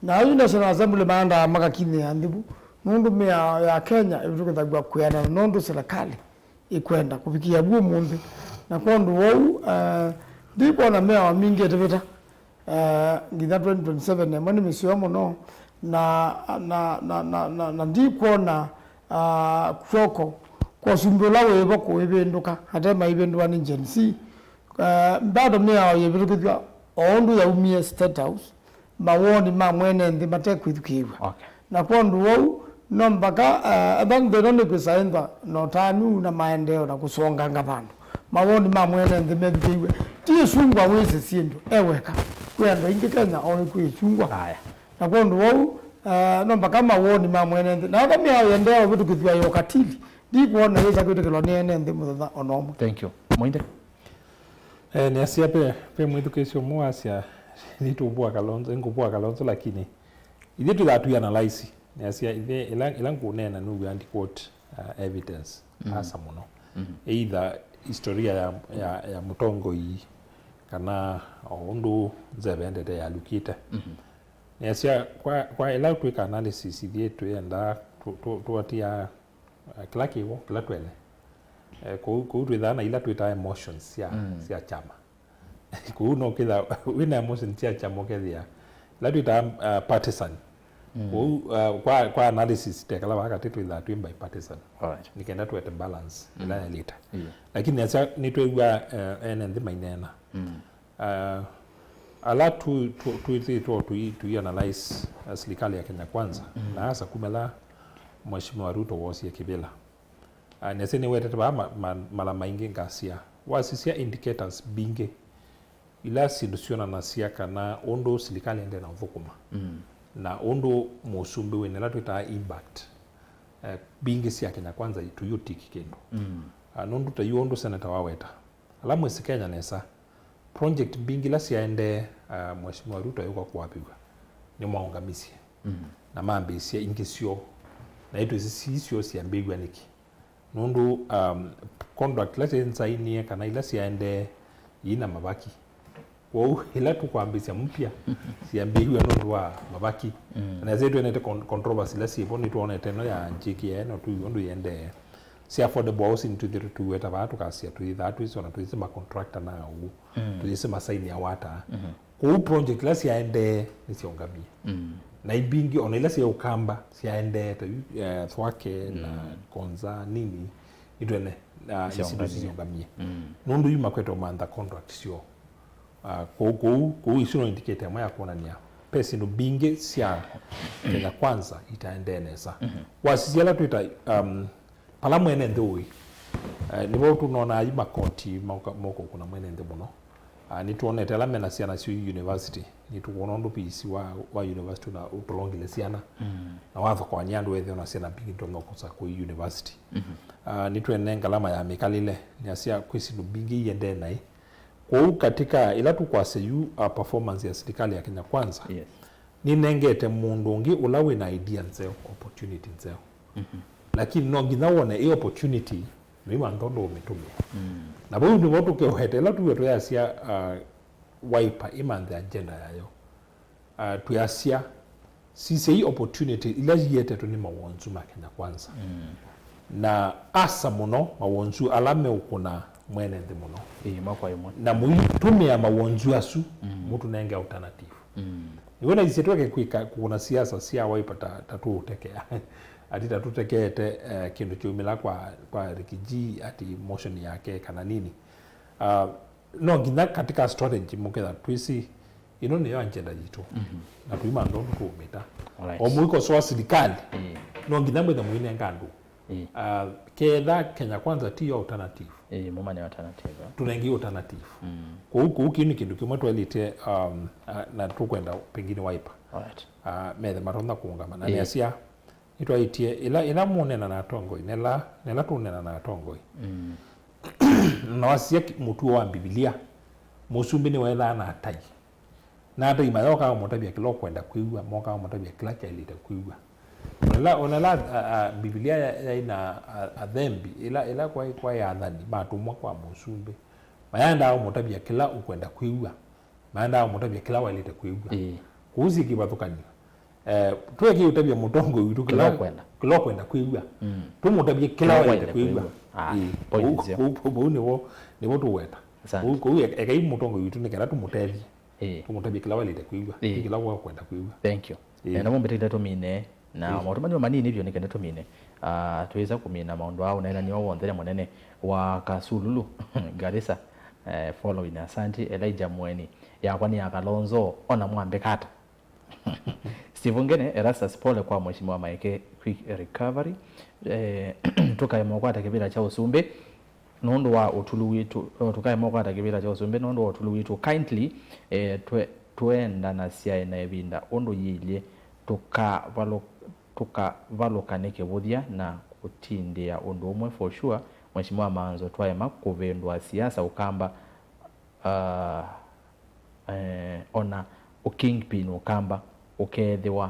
Na yu National Assembly maendaa makakinyĩa nthĩ vu, nũndũ mĩao ya Kenya ĩvĩtũkĩthaw'a kwĩanana nũndũ silikalĩ ĩkwenda kũvikĩa vu ũmũnthĩ. Na kwondũ wou, eh, ndikwona mĩao mingĩ ĩtĩvĩta. Eh, nginya twenty twenty-seven ĩmwe nĩ mĩseo mũno, na, na, na, na, na, na ndikwona, ah, kw'oko kwa ũsumbĩ ũla wĩvo kũĩvĩndũka, ate maĩvĩndũa nĩ Gen Z. Eh, bado mĩao yĩvĩtũkĩthw'a o ũndũ yaumie State House, mawoni ma mwene nthĩ matekwĩthukĩĩw'a. Okay. Na kwondũ wou, no mpaka, eh, ethwa nthĩ ĩno nĩkwĩsa ĩnthwa na ũtanu na maendeeo na kũsonganga vandũ. Mawoni ma mwene nthĩ methukĩĩw'e. Ti ĩsungwa wĩsĩ syĩndũ, e weka. Kwĩ andũ aingĩ Kenya oĩ kwĩ ĩsungwa. Aya. Na kwondũ wou, eh, no mpaka mawoni ma mwene nthĩ. Na ethwa mĩao yĩendeea ũvĩtũkĩthw'a ya ũkatili, ndikwona yĩsa kwĩtĩkĩlwa nĩ ene nthĩ mũthenya o na ũmwe. Thank you. Mũinde? Eh, nĩasya ve, ve mwĩthukĩĩsyo ũmwe wasya, "Nĩtũvũa Kalonzo, nĩngũvũa Kalonzo, lakini ithyĩ twĩthaa tũianalyze." Nĩasya, "Ithyĩ, ĩla, ĩla ngũneena nũw'aa ndi quote, uh, evidence, Mm. asa mũno. Mm. Either historia ya, ya, ya mũtongoi, kana o ũndũ nzeve endete yalukĩte." Mm-hmm. Nĩasya, kwa, kwa ĩla twĩka analysis, ithyĩ twĩendaa tũ-, tũ-, tũatia, uh, kĩla kĩw'o, kĩla twene. Eh, kũu, kũu twĩthaa na ila twĩtaa emotions sya, Mm. sya kyama. Kũu no kĩtha wĩna emotions sya kyama ũkethĩa. Ila twĩtaa, uh, partisan. Mm. Kũu, uh, kwa, kwa analysis tekala vaa katĩ twĩthaa twĩ bipartisan. Alright. Nĩ kenda tũete balance Mm. ĩla yaĩlĩte. Yeah. Lakini nĩasya nĩtwĩw'a, uh, ene nthĩ maineena. Mm. Uh, ala tu, tu, twĩthĩĩtwe tũi, tũi analyze, uh, silikalĩ ya Kenya Kwanza, Mm. na asa kumela Mheshimiwa Ruto woosie kĩvĩla. Uh, nĩasya nĩwetete vaa ma, ma, mala maingĩ ngasya. Wasisya indicators mbingĩ, ila syĩndũ syonanasya kana ũndũ silikalĩ ĩendee na ũthũkũma, Mm. na ũndũ mũsumbĩ wĩna ĩla twĩtaa impact, uh, mbingĩ sya Kenya Kwanza tũyũtiki kĩndũ. Mm. Uh, nũndũ ta yu ũndũ seneta waweta, ala mwĩsĩ Kenya nesa, project mbingĩ ila syaendee, ah, Mheshimiwa Ruto ayũka kũapĩw'a, nĩmaũngamisye. Mm. Na mambĩĩsya ingĩ syoo. Na ĩtwĩsĩ sii syoo syambĩĩw'a nĩkĩ? Nũndũ, um, contract ila syaĩ nsainie kana ila syaendee yĩna mavaki. Kwoou, ĩla tũkwambĩĩsya mpya, syambĩĩw'a nũndũ wa mavaki. Mm. Na nesa twonete con-, controversy ila syĩvo, nĩtwonete ĩno ya J K I A, no tũiw'a ũndũ yĩendee. Sya affordable housing twĩthĩtwe tũiweta vaa, tũkasya twĩthaa twĩsĩ, ona twĩsĩ ma contractor na ũu. Mm. Twĩsĩ masaini awata. Mhm. Kwoou project ila syaendee nĩsyaũngamie. Mm. Na imbingĩ, ona ila sya Ũkamba, syaendee, ta yu, eh, Thwake na Mm. Konza, nini, nĩtwene, ah, Syaũngamie. Isu nĩsyaũngamie. Mm. Nũndũ yu makwete ũmantha contract syoo. Ah, kũu, kũu, kũu isu no indicator ĩmwe ya kwonania ve syĩndũ mbingĩ sya Kenya Kwanza itaendee nesa. Mhm. Wasisya ĩla twĩta, um, vala mwene nthĩ ũĩ. Eh, nĩvo tũnonaa yu makoti moka, moka ũkũna mwene nthĩ mũno. Ah, nĩtwonete ala mena syana syoo university, nĩtũkwona ũndũ P E C wa, wa university na ũtolongile syana, na wathokoany'a andũ ethĩwa na syana mbingĩ nĩtonya kũsa kũi university. Ah, nĩtwene ngalama ya mĩkalĩle, nĩasya kwĩ syĩndũ mbingĩ iendee naĩ. Kwoou katika ĩla tũkwasya yu, ah, performance ya serikali ya Kenya Kwanza, Yes. nĩnengete mũndũ ũngĩ ũla wĩna idea nzeo, opportunity nzeo. Lakini no nginya wone ĩ opportunity, nĩwĩwa nthondũ ũmĩtũmĩa. Na vau nĩvo tũkeweta, ĩla tuwe twĩasya, ah, Wiper ĩmanthe agenda yayo. Ah, twĩasya, sisyai opportunity ila iyetetwe nĩ mawonzu ma Kenya Kwanza. Na asa mũno mawonzu ala meũkũna mwene nthĩ mũno. Ĩĩ, makwa ĩmwe. Na mũitũmĩa mawonzu asu, mũtũnenge alternative. Nĩw'o naisye tweke kwĩka kũkũna siasa sya Wiper ta, ta tũũtekea. Ati ta tũtekeete, eh, kĩndũ kyaumĩla kwa, kwa Ricky G ati motion yake kana nini. Ah, no nginya katika strategy mũketha twĩsĩ ĩno nĩyo agenda yitũ. Na tũima ndondo tũũmĩta. Alright. O mũikosoa serikali, no nginya mwĩthe mũinenga andũ. Ah, ketha Kenya Kwanza ti yo alternative. Ĩĩ, mũmane alternative, eh? Tũnengi alternative. Kũu, kũu kĩu nĩ kĩndũ kĩmwe twaĩlĩte, um, ah, na tũkwenda pengine Wiper. Alright. Ah, methe matonya kũũngama. Na nĩasya, nĩtwaĩtie, ĩla, ĩla mũũneena na atongoi, nela, nela tũũneena na atongoi. Na wasisya ki-, mũtuo wa Mbivilia, mũsumbĩ nĩwethaa na atai. Na atai mayookaa ũmũtavya kĩla ũkwenda kwĩw'a, mookaa ũmũtavya kĩla kyaĩlĩte kwĩw'a. Onela, onela, a, a, Mbivilia ya-, yaĩ na a-, athembi, ĩla, ĩla kwaĩ, kwaĩ athani matũmwa kwa mũsumbĩ, mayaendaa ũmũtavya kĩla ũkwenda kwĩw'a, maendaa ũmũtavya kĩla waĩlĩte kwĩw'a. Ĩĩ. Kũu syĩ kĩvathũkany'o. Eh, tũekei ũtavya mũtongoi witũ kĩla, kĩla ũkwenda, kĩla ũkwenda kwĩw'a. Tũmũtavye kĩla waĩlĩte kwĩw'a. Ah, ĩĩ. Point nzeo. Kũu, kũu, kũu nĩvo, nĩvo tũweta. Asante. Kũu, kũu e-, ekai mũtongoi witũ nĩ kana tũmũtethye. Ĩĩ. Tũmũtavye kĩla waĩlĩte kwĩw'a, ti kĩla wakwenda kwĩw'a. Thank you. Ĩĩ. Na namo mbĩtĩkĩle tũmine, na maũndũ manini manini vyũ nĩ kenda tũmine. Ah, twĩsa kũmina maũndũ aa ũneenanĩwa w'onthe nĩ mũnene wa Kasululu, Garissa, eh, following Asante, Elijah Mweni, yakwa nĩ ya Kalonzo, ona mwambĩka ata. Steve Ngene, Erastus, pole kwa Mheshimiwa Maeke, quick recovery. Eh, tũkaema ũkwata kĩvĩla kya ũsumbĩ nũndũ wa ũtulu witũ, o, tũkaema ũkwata kĩvĩla kya ũsumbĩ nũndũ wa ũtulu witũ. Kindly, eh, twe-, tũendanasyae na ĩvinda ũndũ yĩilye, tũkavalũ-, tũkavalũkane kĩvũthya na kũtindĩa ũndũ ũmwe for sure. Mheshimiwa Manzo, twaema kũvĩndũa siasa ũkamba, ah, eh, ona ũ kingpin ũkamba ũkeethĩwa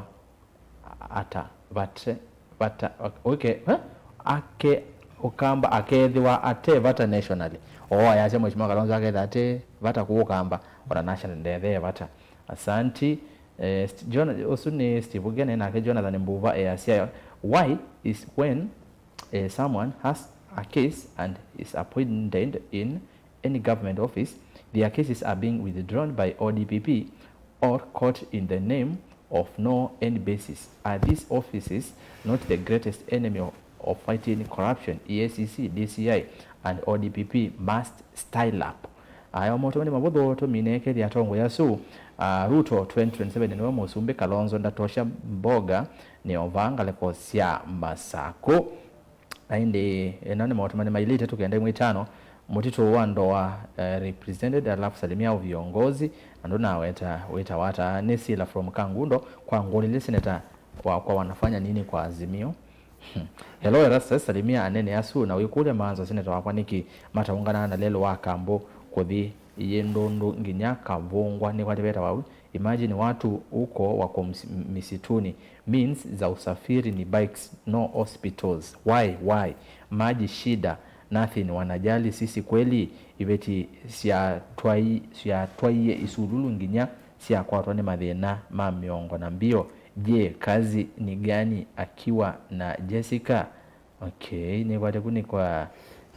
ata vate, vata, okay, eh? Ake, ũkamba akeethĩwa ate vata nationally. Oo, ayasya Mheshimiwa Kalonzo aketha ate vata kũũ ũkamba, ona nationally ndethee vata. Asanti. Eh, St-, Jon-, ũsu nĩ Steve Ngene, nake Jonathan Mbuva easya, why is when, eh, someone has a case and is appointed in any government office, their cases are being withdrawn by O D P P or court in the name of no any basis. Are these offices not the greatest enemy of, of fighting corruption? E A C C, D C I, and O D P P must style up. Aya, o maũtũmani mavũthũ tũmine kethĩa atongoi asu. Ah, Ruto twenty twenty-seven nĩwe mũsumbĩ, Kalonzo ndatosha mboga, nĩ ova ngalĩko sya Masakũ. Na ĩndĩ, ĩno nĩ maũtũmani mailĩte tũkenda ĩmwe ĩtano, mũtitũ wa ndoa, eh, represented, alafu salimia viongozi, na ndũnaweta wĩta wata. Nĩ Sila from Kangundo, kwa ngũlĩlye seneta wakwa wanafanya nini kwa Azimio? Hello Erastus, salimia anene asu na wĩkũlya Manzo seneta wakwa nĩkĩ mataũngana na lelũ wa Kambũ kũthi Ĩndũndũ nginya Kavũngwa nĩkwatĩ veta wau. Imagine watu huko wako ms-, misituni. Means za usafiri ni bikes, no hospitals. Why, why? Maji shida, nothing wanajali sisi kweli? Iveti syatwai-, syatwaie Isululu nginya syakwatwa nĩ mathĩna ma mĩongo na mbio. Je, kazi ni gani akiwa na Jessica? Okay, nĩkwate ku nĩ kwa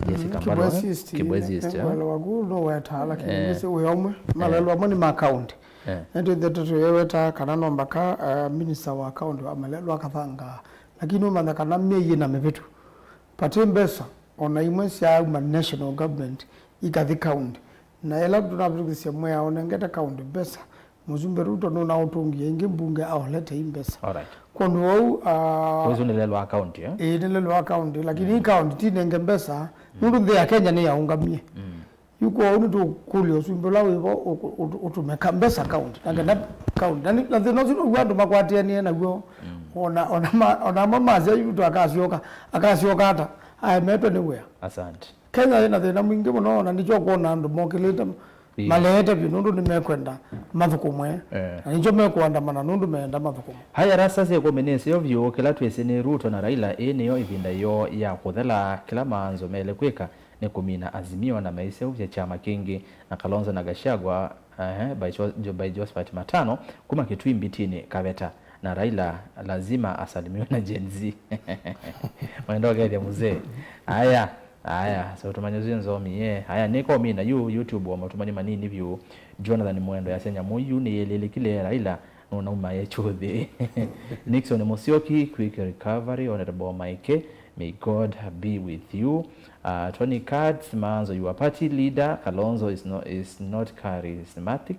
Jessica Mbalwa, Kibwezi East, Kibwezi East, eh? Ngwelewa ku nũwetaa, lakini eh, nĩsĩ wĩ omwe. Eh. Malelũ amwe nĩ ma county. Eh. Nĩtwĩthĩte tũyĩweta kana no mbaka, eh, minister wa county wa malelũ akathangaa. Lakini ũmanya kana myei ĩna mĩvĩtu. Pati mbesa, ona imwe syauma national government, ikathi county. Na ĩla tũnavĩtũkĩsya mwĩao ũnengete county mbesa, Mũsumbĩ Ruto nũnaũtũngie ĩngĩ mbunge aolete i mbesa. Alright. Kwondũ wau, ah, ũsu nĩ lelũ wa county, eh? Ĩĩ, nĩ lelũ wa county, lakini mm, i county tinenge mbesa, mm, nũndũ nthĩ ya Kenya nĩyaũngamie. Mm. Yu kwoou nĩtũkũlya ũsumbĩ ũla wĩvo ũkũ-, ũtũ-, ũtũme ka-, mbesa county, na ngenda county. Na nĩ-, na thĩna ũsu now'o andũ makwatĩanie naw'o. Ona, ona ma-, ona amwe masya yu akasyoka, akasyoka ata, aemetwe nĩ wĩa. Asante. Kenya yĩna thĩna mwingĩ mũno, na nĩkyo ũkwona andũ mokĩlĩte, ĩĩ, maleete vyũ nũndũ nĩmekwenda mathũkũmwe. Eh. Na nĩkyo mekũandamana nũndũ meenda mathũkũmwe. Haya, rasa syĩkũmĩ nĩseo vyũ, kĩla twĩsĩ nĩ Ruto na Raila, ĩĩ nĩyo ĩvinda yoo ya kũthela. Kĩla maanzo mele kwĩka nĩ kũmina Azimio na maiseũvya kyama kĩngĩ, na Kalonzo na Gachagua, ehe, by Jo-, Jo-, by Josephat Matano kuma Kitui Mbitini Kaveta, na Raila lazima asalimiwe na Gen Z. Mwenda ũkethya mzee. Aya, aya, so tumanye zĩ nzomi, ye. Aya, nĩkomina yu YouTube wa matumani manini vyũ. Jonathan Mwendo yasya nyamũ yu nĩyĩlĩlĩkile Raila nũnauma e kyũthĩ. Nixon Musyoki, quick recovery, Honorable Maike, may God be with you. Uh, Tony Katz, Maanzo, your party leader, Kalonzo is not, is not charismatic.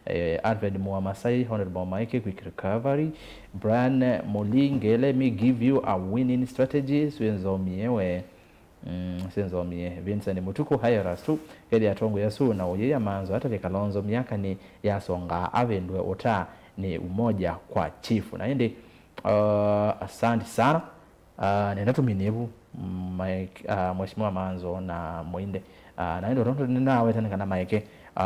Eh, Alfred Muamasai, Honorable Maike, quick recovery. Brian Mulinge, let me give you a winning strategy. Swenzomie we. Mm, sinzomie. Vincent Mutuku, hire us tu. Kethĩa atongoi asu na ũyĩa Maanzo atavye Kalonzo, myaka nĩ yasongaa, avĩndwe ũta nĩ umoja kwa chief. Na ĩndĩ, uh, asante sana. Uh, nenda tũmine vu, mm, Mike, uh, Mheshimiwa Maanzo na Mũinde. Uh, na ĩndĩ ũtondo nĩnawetani kana Maeke, uh,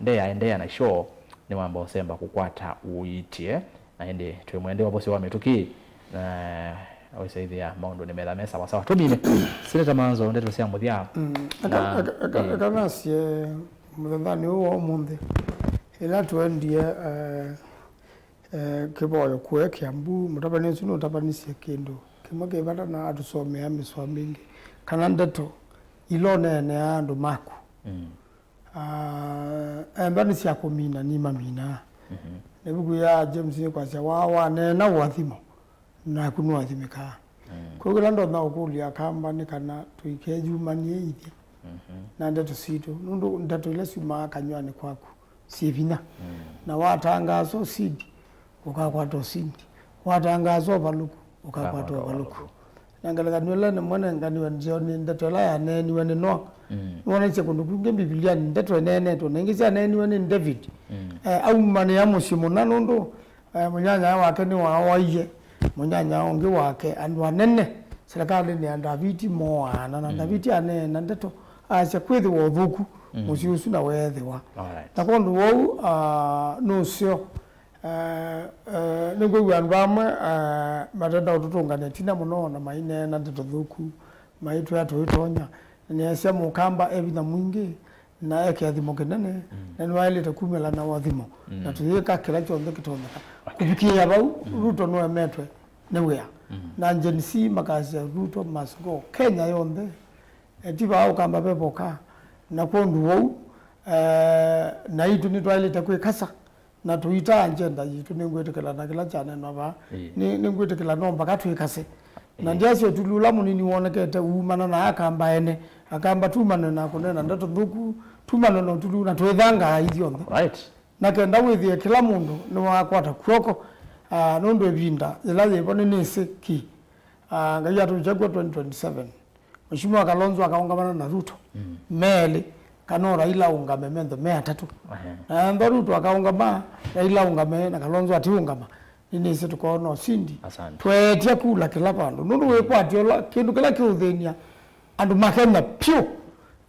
ndeyaendeea na show, nĩwamba ũsemba kũkwata ũitie. Na ĩndĩ twĩ mwende wa vosi wa mĩtũkĩ, na ũisaithĩa maũndũ nĩ metha me sawa sawa. Tũmine, Seneta Maanzo, ndeto sya mũthya. Mm, eka, na, eka, eka, eh, eka nasye mũthenyanĩ ũũ wa ũmũnthĩ, ĩla tũendie, eh, eh, kĩvoyo kũe Kiambu, mũtavany'a ũsu nũtavanyisye kĩndũ kĩmwe kĩ vata na atũsomea mĩsoa mingĩ, kana ndeto ila ũneenea andũ maku. Mm. Ah, emba nĩ sya kũmina, nĩmaminaa. Mhm. Na ĩvuku ya James nĩkwasya, wa-, waneena ũathimo, naku nũathimĩkaa. Mm. Kwoou kĩla ndonya ũkũlya Akamba nĩ kana tũikeyumanie ithyĩ, mhm, na ndeto sitũ, nũndũ ndeto ila syumaa kanyw'anĩ kwaku syĩ vinya. Mm. Na watangaasa ũsindi, ũkakwata ũsindi. Watangaasa ũvalũku, ũkakwata ũvalũku. Na ngelekany'o ĩla nĩmwe nenganiwe nzeo nĩ ndeto ĩla yaneeniwe nĩ Noa. Mm. Nĩwonisye kũndũ kwingĩ Mbivilianĩ ndeto ĩneenetwe, na ingĩ syaneeniwe nĩ David. Mm. Eh, aumanĩa mũsyĩ mũna nũndũ, eh, mũnyanyae wake nĩwawaie mũnyanyae ũngĩ wake andũ anene silikalĩnĩ ya Ndaviti mooaana, na, mm, Ndaviti aneena ndeto, asya, "Kwĩthĩwa ũthũku, mm, mũsyĩ ũsu na weethĩwa." Alright. Na kwondũ wou, ah, nũseo. Eh, eh, nĩngwĩw'a andũ amwe, eh, matenda ũtũtũngany'a ĩtina mũno na maineena ndeto thũku, maitwĩa tũitonya. Na nĩasya Mũkamba e vinya mwingĩ na e kĩathimo kĩnene, mm, na nĩwaĩlĩte kumĩla na ũathimo. Mm. Na tũyĩka kĩla kyonthe kĩtonyeka. Okay. Kũvikĩĩa vau, mm, Ruto nũemetwe nĩ wĩa. Mm. Na Gen Z makasya, "Ruto must go." Kenya yonthe, eh, ti vaa Ũkamba ve voka. Na kwondũ wou, eh, naitũ nĩtwaĩlĩte kwĩkasa. Na tũitaa agenda yitũ, nĩngwĩtĩkĩla na kĩla kyanenwa vaa. Ĩĩ. Nĩ, nĩngwĩtĩkĩla no mpaka twĩkase. Na, ĩĩ, ndyasya ũtulu ũla mũnini wonekete uumana na Akamba ene. Akamba tumanwe na kũneena ndeto thũku, tumanwe na ũtulu na twĩthangaa ithyonthe. Right. Na kenda wĩthĩe kĩla mũndũ nĩwakwata kw'oko, ah, nũndũ ĩvinda yĩla yĩvo nĩnĩsĩ ki. Ah, Ngai atũkya kw'o twenty twenty-seven. Mheshimiwa Kalonzo akaũngamana na Ruto, mm, me elĩ, kana o Raila aũngame menthe me atatũ. Ehe. Na ethwa Ruto akaũngama, Raila aũngame, na Kalonzo atiũngama, nĩnĩsĩ tũkoona ũsindi. Asante. Tweetya kula kĩla vandũ. Nũndũ, mm, wĩkwatyo ũla, kĩndũ kĩla kĩũthĩny'a andũ ma Kenya vyũ,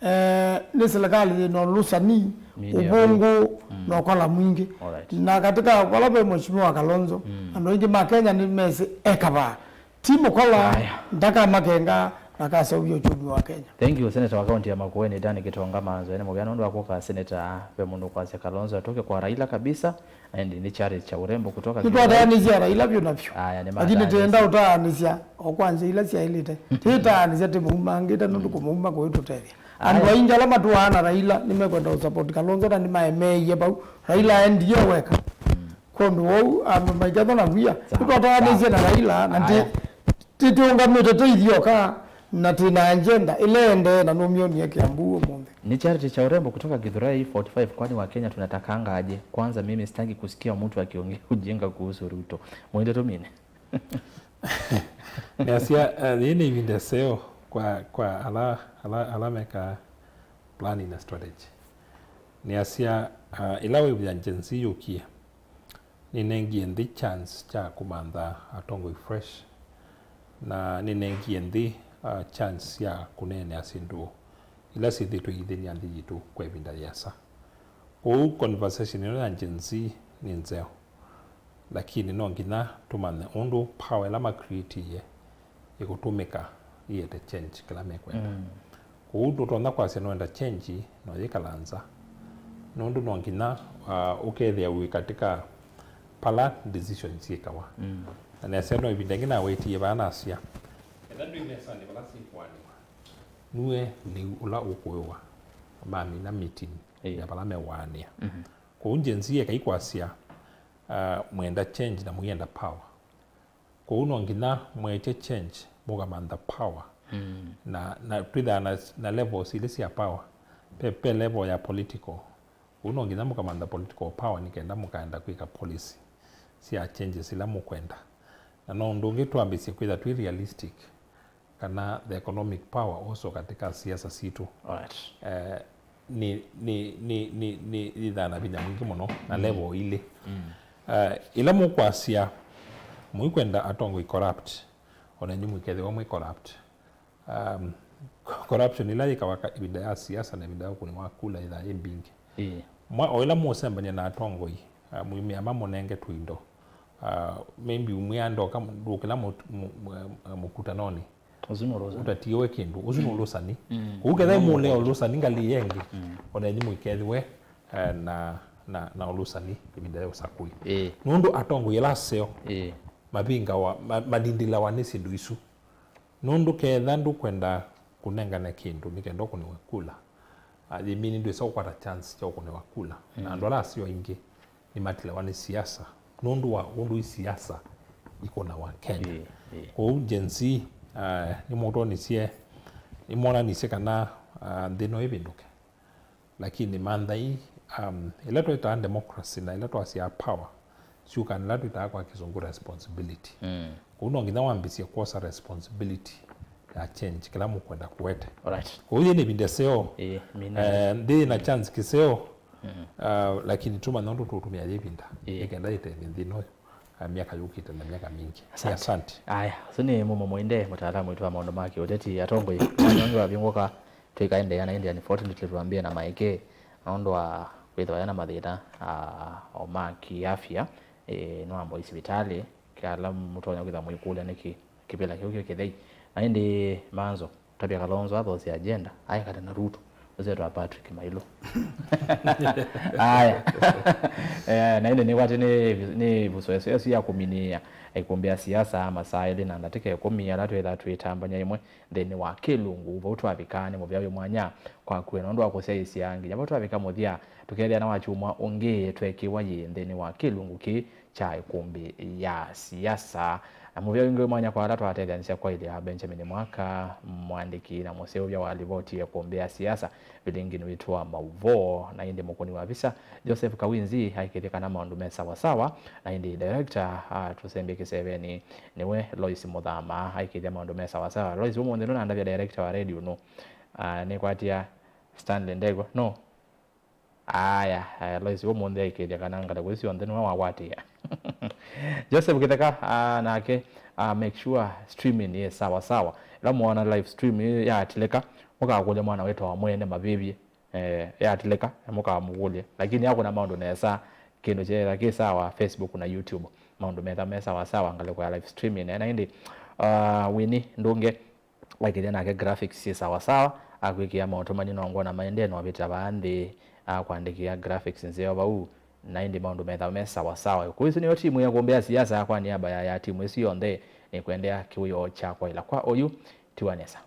eh, nĩ silikalĩ yĩna ũlũsani, media, ũvũngũ, mm, na ũkola mwingĩ. Alright. Na katika vala ve Mheshimiwa Kalonzo, mm, andũ aingĩ ma Kenya nĩmesĩ e kavaa. Ti mũkola, aya, ndakamakenga na akaseũvya ũkyumi wa Kenya. Thank you, Senator wa kaunti ya Makueni, Dan Gitonga Manzo. Ene mũvea nũndũ wa kũka, Senator, ve mũndũ kwasya Kalonzo atoke kwa Raila kabisa, na ĩndĩ nĩ Charity cha urembo kutoka Githurai. Nĩtwataanĩsya Raila vyũ na vyũ. Aya, nĩ lakini mataanĩsya. Tenda ũtaanĩsya o kwa nzĩa ila syaĩlĩte. Tĩtaanĩsya tĩmũumangĩte nũndũ kũmũuma kũitũtethya. Andũ, aya, aingĩ ala matũaa na Raila nĩmekwenda ũsupport Kalonzo na nĩmaemeie vau. Raila aendie weka. Mm. Kwondũ wou, andũ maikethwa na wia. Sawa. Nĩtwataanĩsye na Raila, na ti, aya, titũngamĩte tũithyoka, na twĩna agenda ĩla ĩendee, na nũmyonie Kiambu ũmũnthĩ. Ni Charity cha urembo kutoka Githurai forty-five, kwani wa Kenya tunatakanga aje? Kwanza mimi sitaki kusikia mtu akiongea ujinga kuhusu Ruto. Mwende tumine. Nĩasya, eh, yĩĩ nĩ ĩvinda ĩseo kwa, kwa ala, ala, ala mekaa Planning na strategy. Nĩasya, uh, ĩla wave ya Gen Z yũkie, nĩnengie nthĩ chance kya kũmantha atongoi fresh, na nĩnengie nthĩ, uh, chance ya kũneenea syĩndũ ila syĩthĩtwe iithĩny'a nthĩ yitũ kwa ĩvinda yĩasa. Kwoou conversation ĩno ya Gen Z nĩ nzeo, lakini no nginya tũmanye ũndũ power ĩla ma create-ie ĩkũtũmĩka ĩete change kĩla mekwenda. Mm. Kwoou ndũtonya kwasya nũenda change na ũyĩkala nza, nũndũ no nginya, uh, ũkethĩa wĩ katika pala decisions syĩkawa. Mm. Na nĩasya no ĩvinda ĩngĩ nawetie vaa nasya, ethĩwa ndwĩ mesanĩ vala syĩkũanĩwa, nue lĩu ũla ũkũĩwa mamina meeting, ĩĩ, ya vala mewaanĩa. Mhm. Kwoou Gen Z ekai kwasya, uh, mwenda change na mũyenda power. Kwoou no nginya mwetye change, mũkamantha power. Mm. Na, na twĩthaa na, na levels ilĩ sya power. Pe, pe level ya political. Kwoou no nginya mũkamantha political power nĩ kenda mũkaenda kwĩka policy sya changes ila mũkwenda. Na no ũndũ ũngĩ twambĩsye kwĩtha twĩ realistic kana the economic power also katika siasa sitũ. Alright. Eh, nĩ, nĩ, nĩ, nĩ, nĩ yĩthaa na vinya mwingĩ mũno na, mm, level ilĩ. Mm. Eh, ĩla mũkwasya mũikwenda atongoi corrupt, ona inyu mũikethĩwa mwĩ corrupt. Um, corruption ĩla yĩkawa ka-, ĩvinda ya siasa na ĩvinda ya ũkũni wa kula yĩthaa yĩ mbingĩ. Ĩĩ. Mwa, o ĩla mũũsembany'a na atongoi, uh, mwĩmĩa mamũnenge tũindo. Uh, maybe ũmwĩa ndoka, ndũkĩla mũ-, mũ-, mũ-, mũkutanonĩ. Ũsu nĩ ũlũsani. Ũtatiĩwe kĩndũ. Ũsu nĩ, mm, ũlũsani. Mm. Kũu ketha, mm, mũlea ũlũsani ngalĩ ĩngĩ. Mm. Ona inyu mũikethĩwe, eh, na, na, na ũlũsani ĩvinda ya ũsakũi. Ĩĩ. Nũndũ atongoi ala aseo, ĩĩ, mavingawa, ma-, malindĩlawa nĩ syĩndũ isu. Nũndũ ketha ndũkwenda kũnengane kĩndũ nĩ kenda ũkũnĩwe kula, ah, yĩmini ndwĩsa kũkwata chance kya ũkũnĩwa kula. Na, mm, andũ ala aseo aingĩ nĩmatilawa nĩ siasa nũndũ wa ũndũ isiasa ikũnawa Kenya. Ĩĩ, ĩĩ. Kwoou Gen Z, ah, nĩmũtonisye, nĩmwonanisye kana, ah, nthĩ no ĩvĩndũke. Lakini manthai, um, ĩla twĩtaa democracy na ĩla twasyaa power, syũkaa na ĩla twĩtaa kwa Kĩsũngũ responsibility. Mm. Kũu no nginya wambĩsye kwosa responsibility ya change kĩla mũkwenda kũete. Alright. Kũu yĩ nĩ ĩvinda ĩseo, ĩĩ, mina, eh, nthĩ na chance kĩseo, mm, uh, lakini tũmanya ũndũ tũũtũmĩa yĩ ĩvinda, ĩĩ, nĩ kenda yĩtethye nthĩ ĩno, uh, myaka yũkĩte na myaka mingĩ. Asante. Asante. Aya, ũsu nĩ Mumo Mwinde, mũtaalamu witũ wa maũndũ ma kĩũteti, atongoi. Mwanya ũngĩ wavingũka, twĩkaendeea na ĩndĩ, unfortunately, twambie na maeke nũndũ wa kwĩthĩwa yana mathĩna, ah, o ma kiafya, eh, nĩwamboi sivitalĩ, kĩla mũtonya kwĩthĩwa mũikũlya nĩkĩ kĩvĩla kĩu kĩ kĩthei. Na ĩndĩ Manzo, Tavia Kalonzo athosya agenda, aekane na Ruto, ũsetwa Patrick Mailũ. Aya. Eh, na ĩndĩ nĩkwatĩ nĩ, nĩ ĩvuso ĩsu, ĩsu ya kũminĩĩa ĩkũmbĩ ya siasa masaa elĩ na ndatĩka ĩkũmi ala twĩtha twĩtambany'a ĩmwe nthĩnĩ wa kĩlungu. Vau twavika nĩ mũvea wĩ mwanya kwaku nũndũ wa kũsyaĩĩsya nginya vau twavika mũthya. Tũkethĩa na wa kyumwa ũngĩ tweekĩwa yĩ nthĩnĩ wa kĩlungu kĩĩ kya ĩkũmbĩ ya siasa. Na mũvea ũngĩ wĩ mwanya kwa ala twatetheanĩsya kwaĩlya, Benjamin Mwaka, mwandĩki na mũseũvya wa livoti ya ĩkũmbĩ ya siasa, vilingini witũ wa maũvoo, na ĩndĩ mũkũni wa visa, Joseph Kawinzi, aikĩthya kana maũndũ me sawa sawa, na ĩndĩ director, ah, tũsembie kĩsevenĩ, nĩwe Lois Mũthama, aikĩthya maũndũ me sawa sawa. Lois, ũmũnthĩ ndũnandavya director wa radio nũ? Ah, nĩkwatia Stanley Ndegwa. No. Aya, aya, Lois, ũmũnthĩ aikĩthya kana ngalĩko isu onthe nĩwe wawatĩĩa. Joseph Kĩtheka, ah, nake, ah, make sure streaming ĩ sawa sawa. Ĩla mwaona live stream ĩ yatilĩka, mũkakũlya mwana wĩtawa Mwene Mavĩvye. Eh, yatilĩka, mũkamũkũlya. Lakini akũna maũndũ nesa, kĩndũ kyetha kĩ sawa Facebook na YouTube. Maũndũ metha me sawa sawa ngalĩko ya live streaming. Na ĩndĩ, ah, Winnie Ndunge, aikĩthya nake graphics syĩ sawa sawa, akwĩkĩa maũtũmani no ngwona maendee no vĩta vaa nthĩ, akwandĩkĩa graphics nzeo vau, na ĩndĩ maũndũ metha me sawa sawa. Kũu ĩsu nĩyo timu ya kũmbĩa siasa kwa niaba ya, ya timu ĩsu yonthe, nĩkwendea kĩwĩoo kya kwaĩla kwa oyu, tiwa nesa.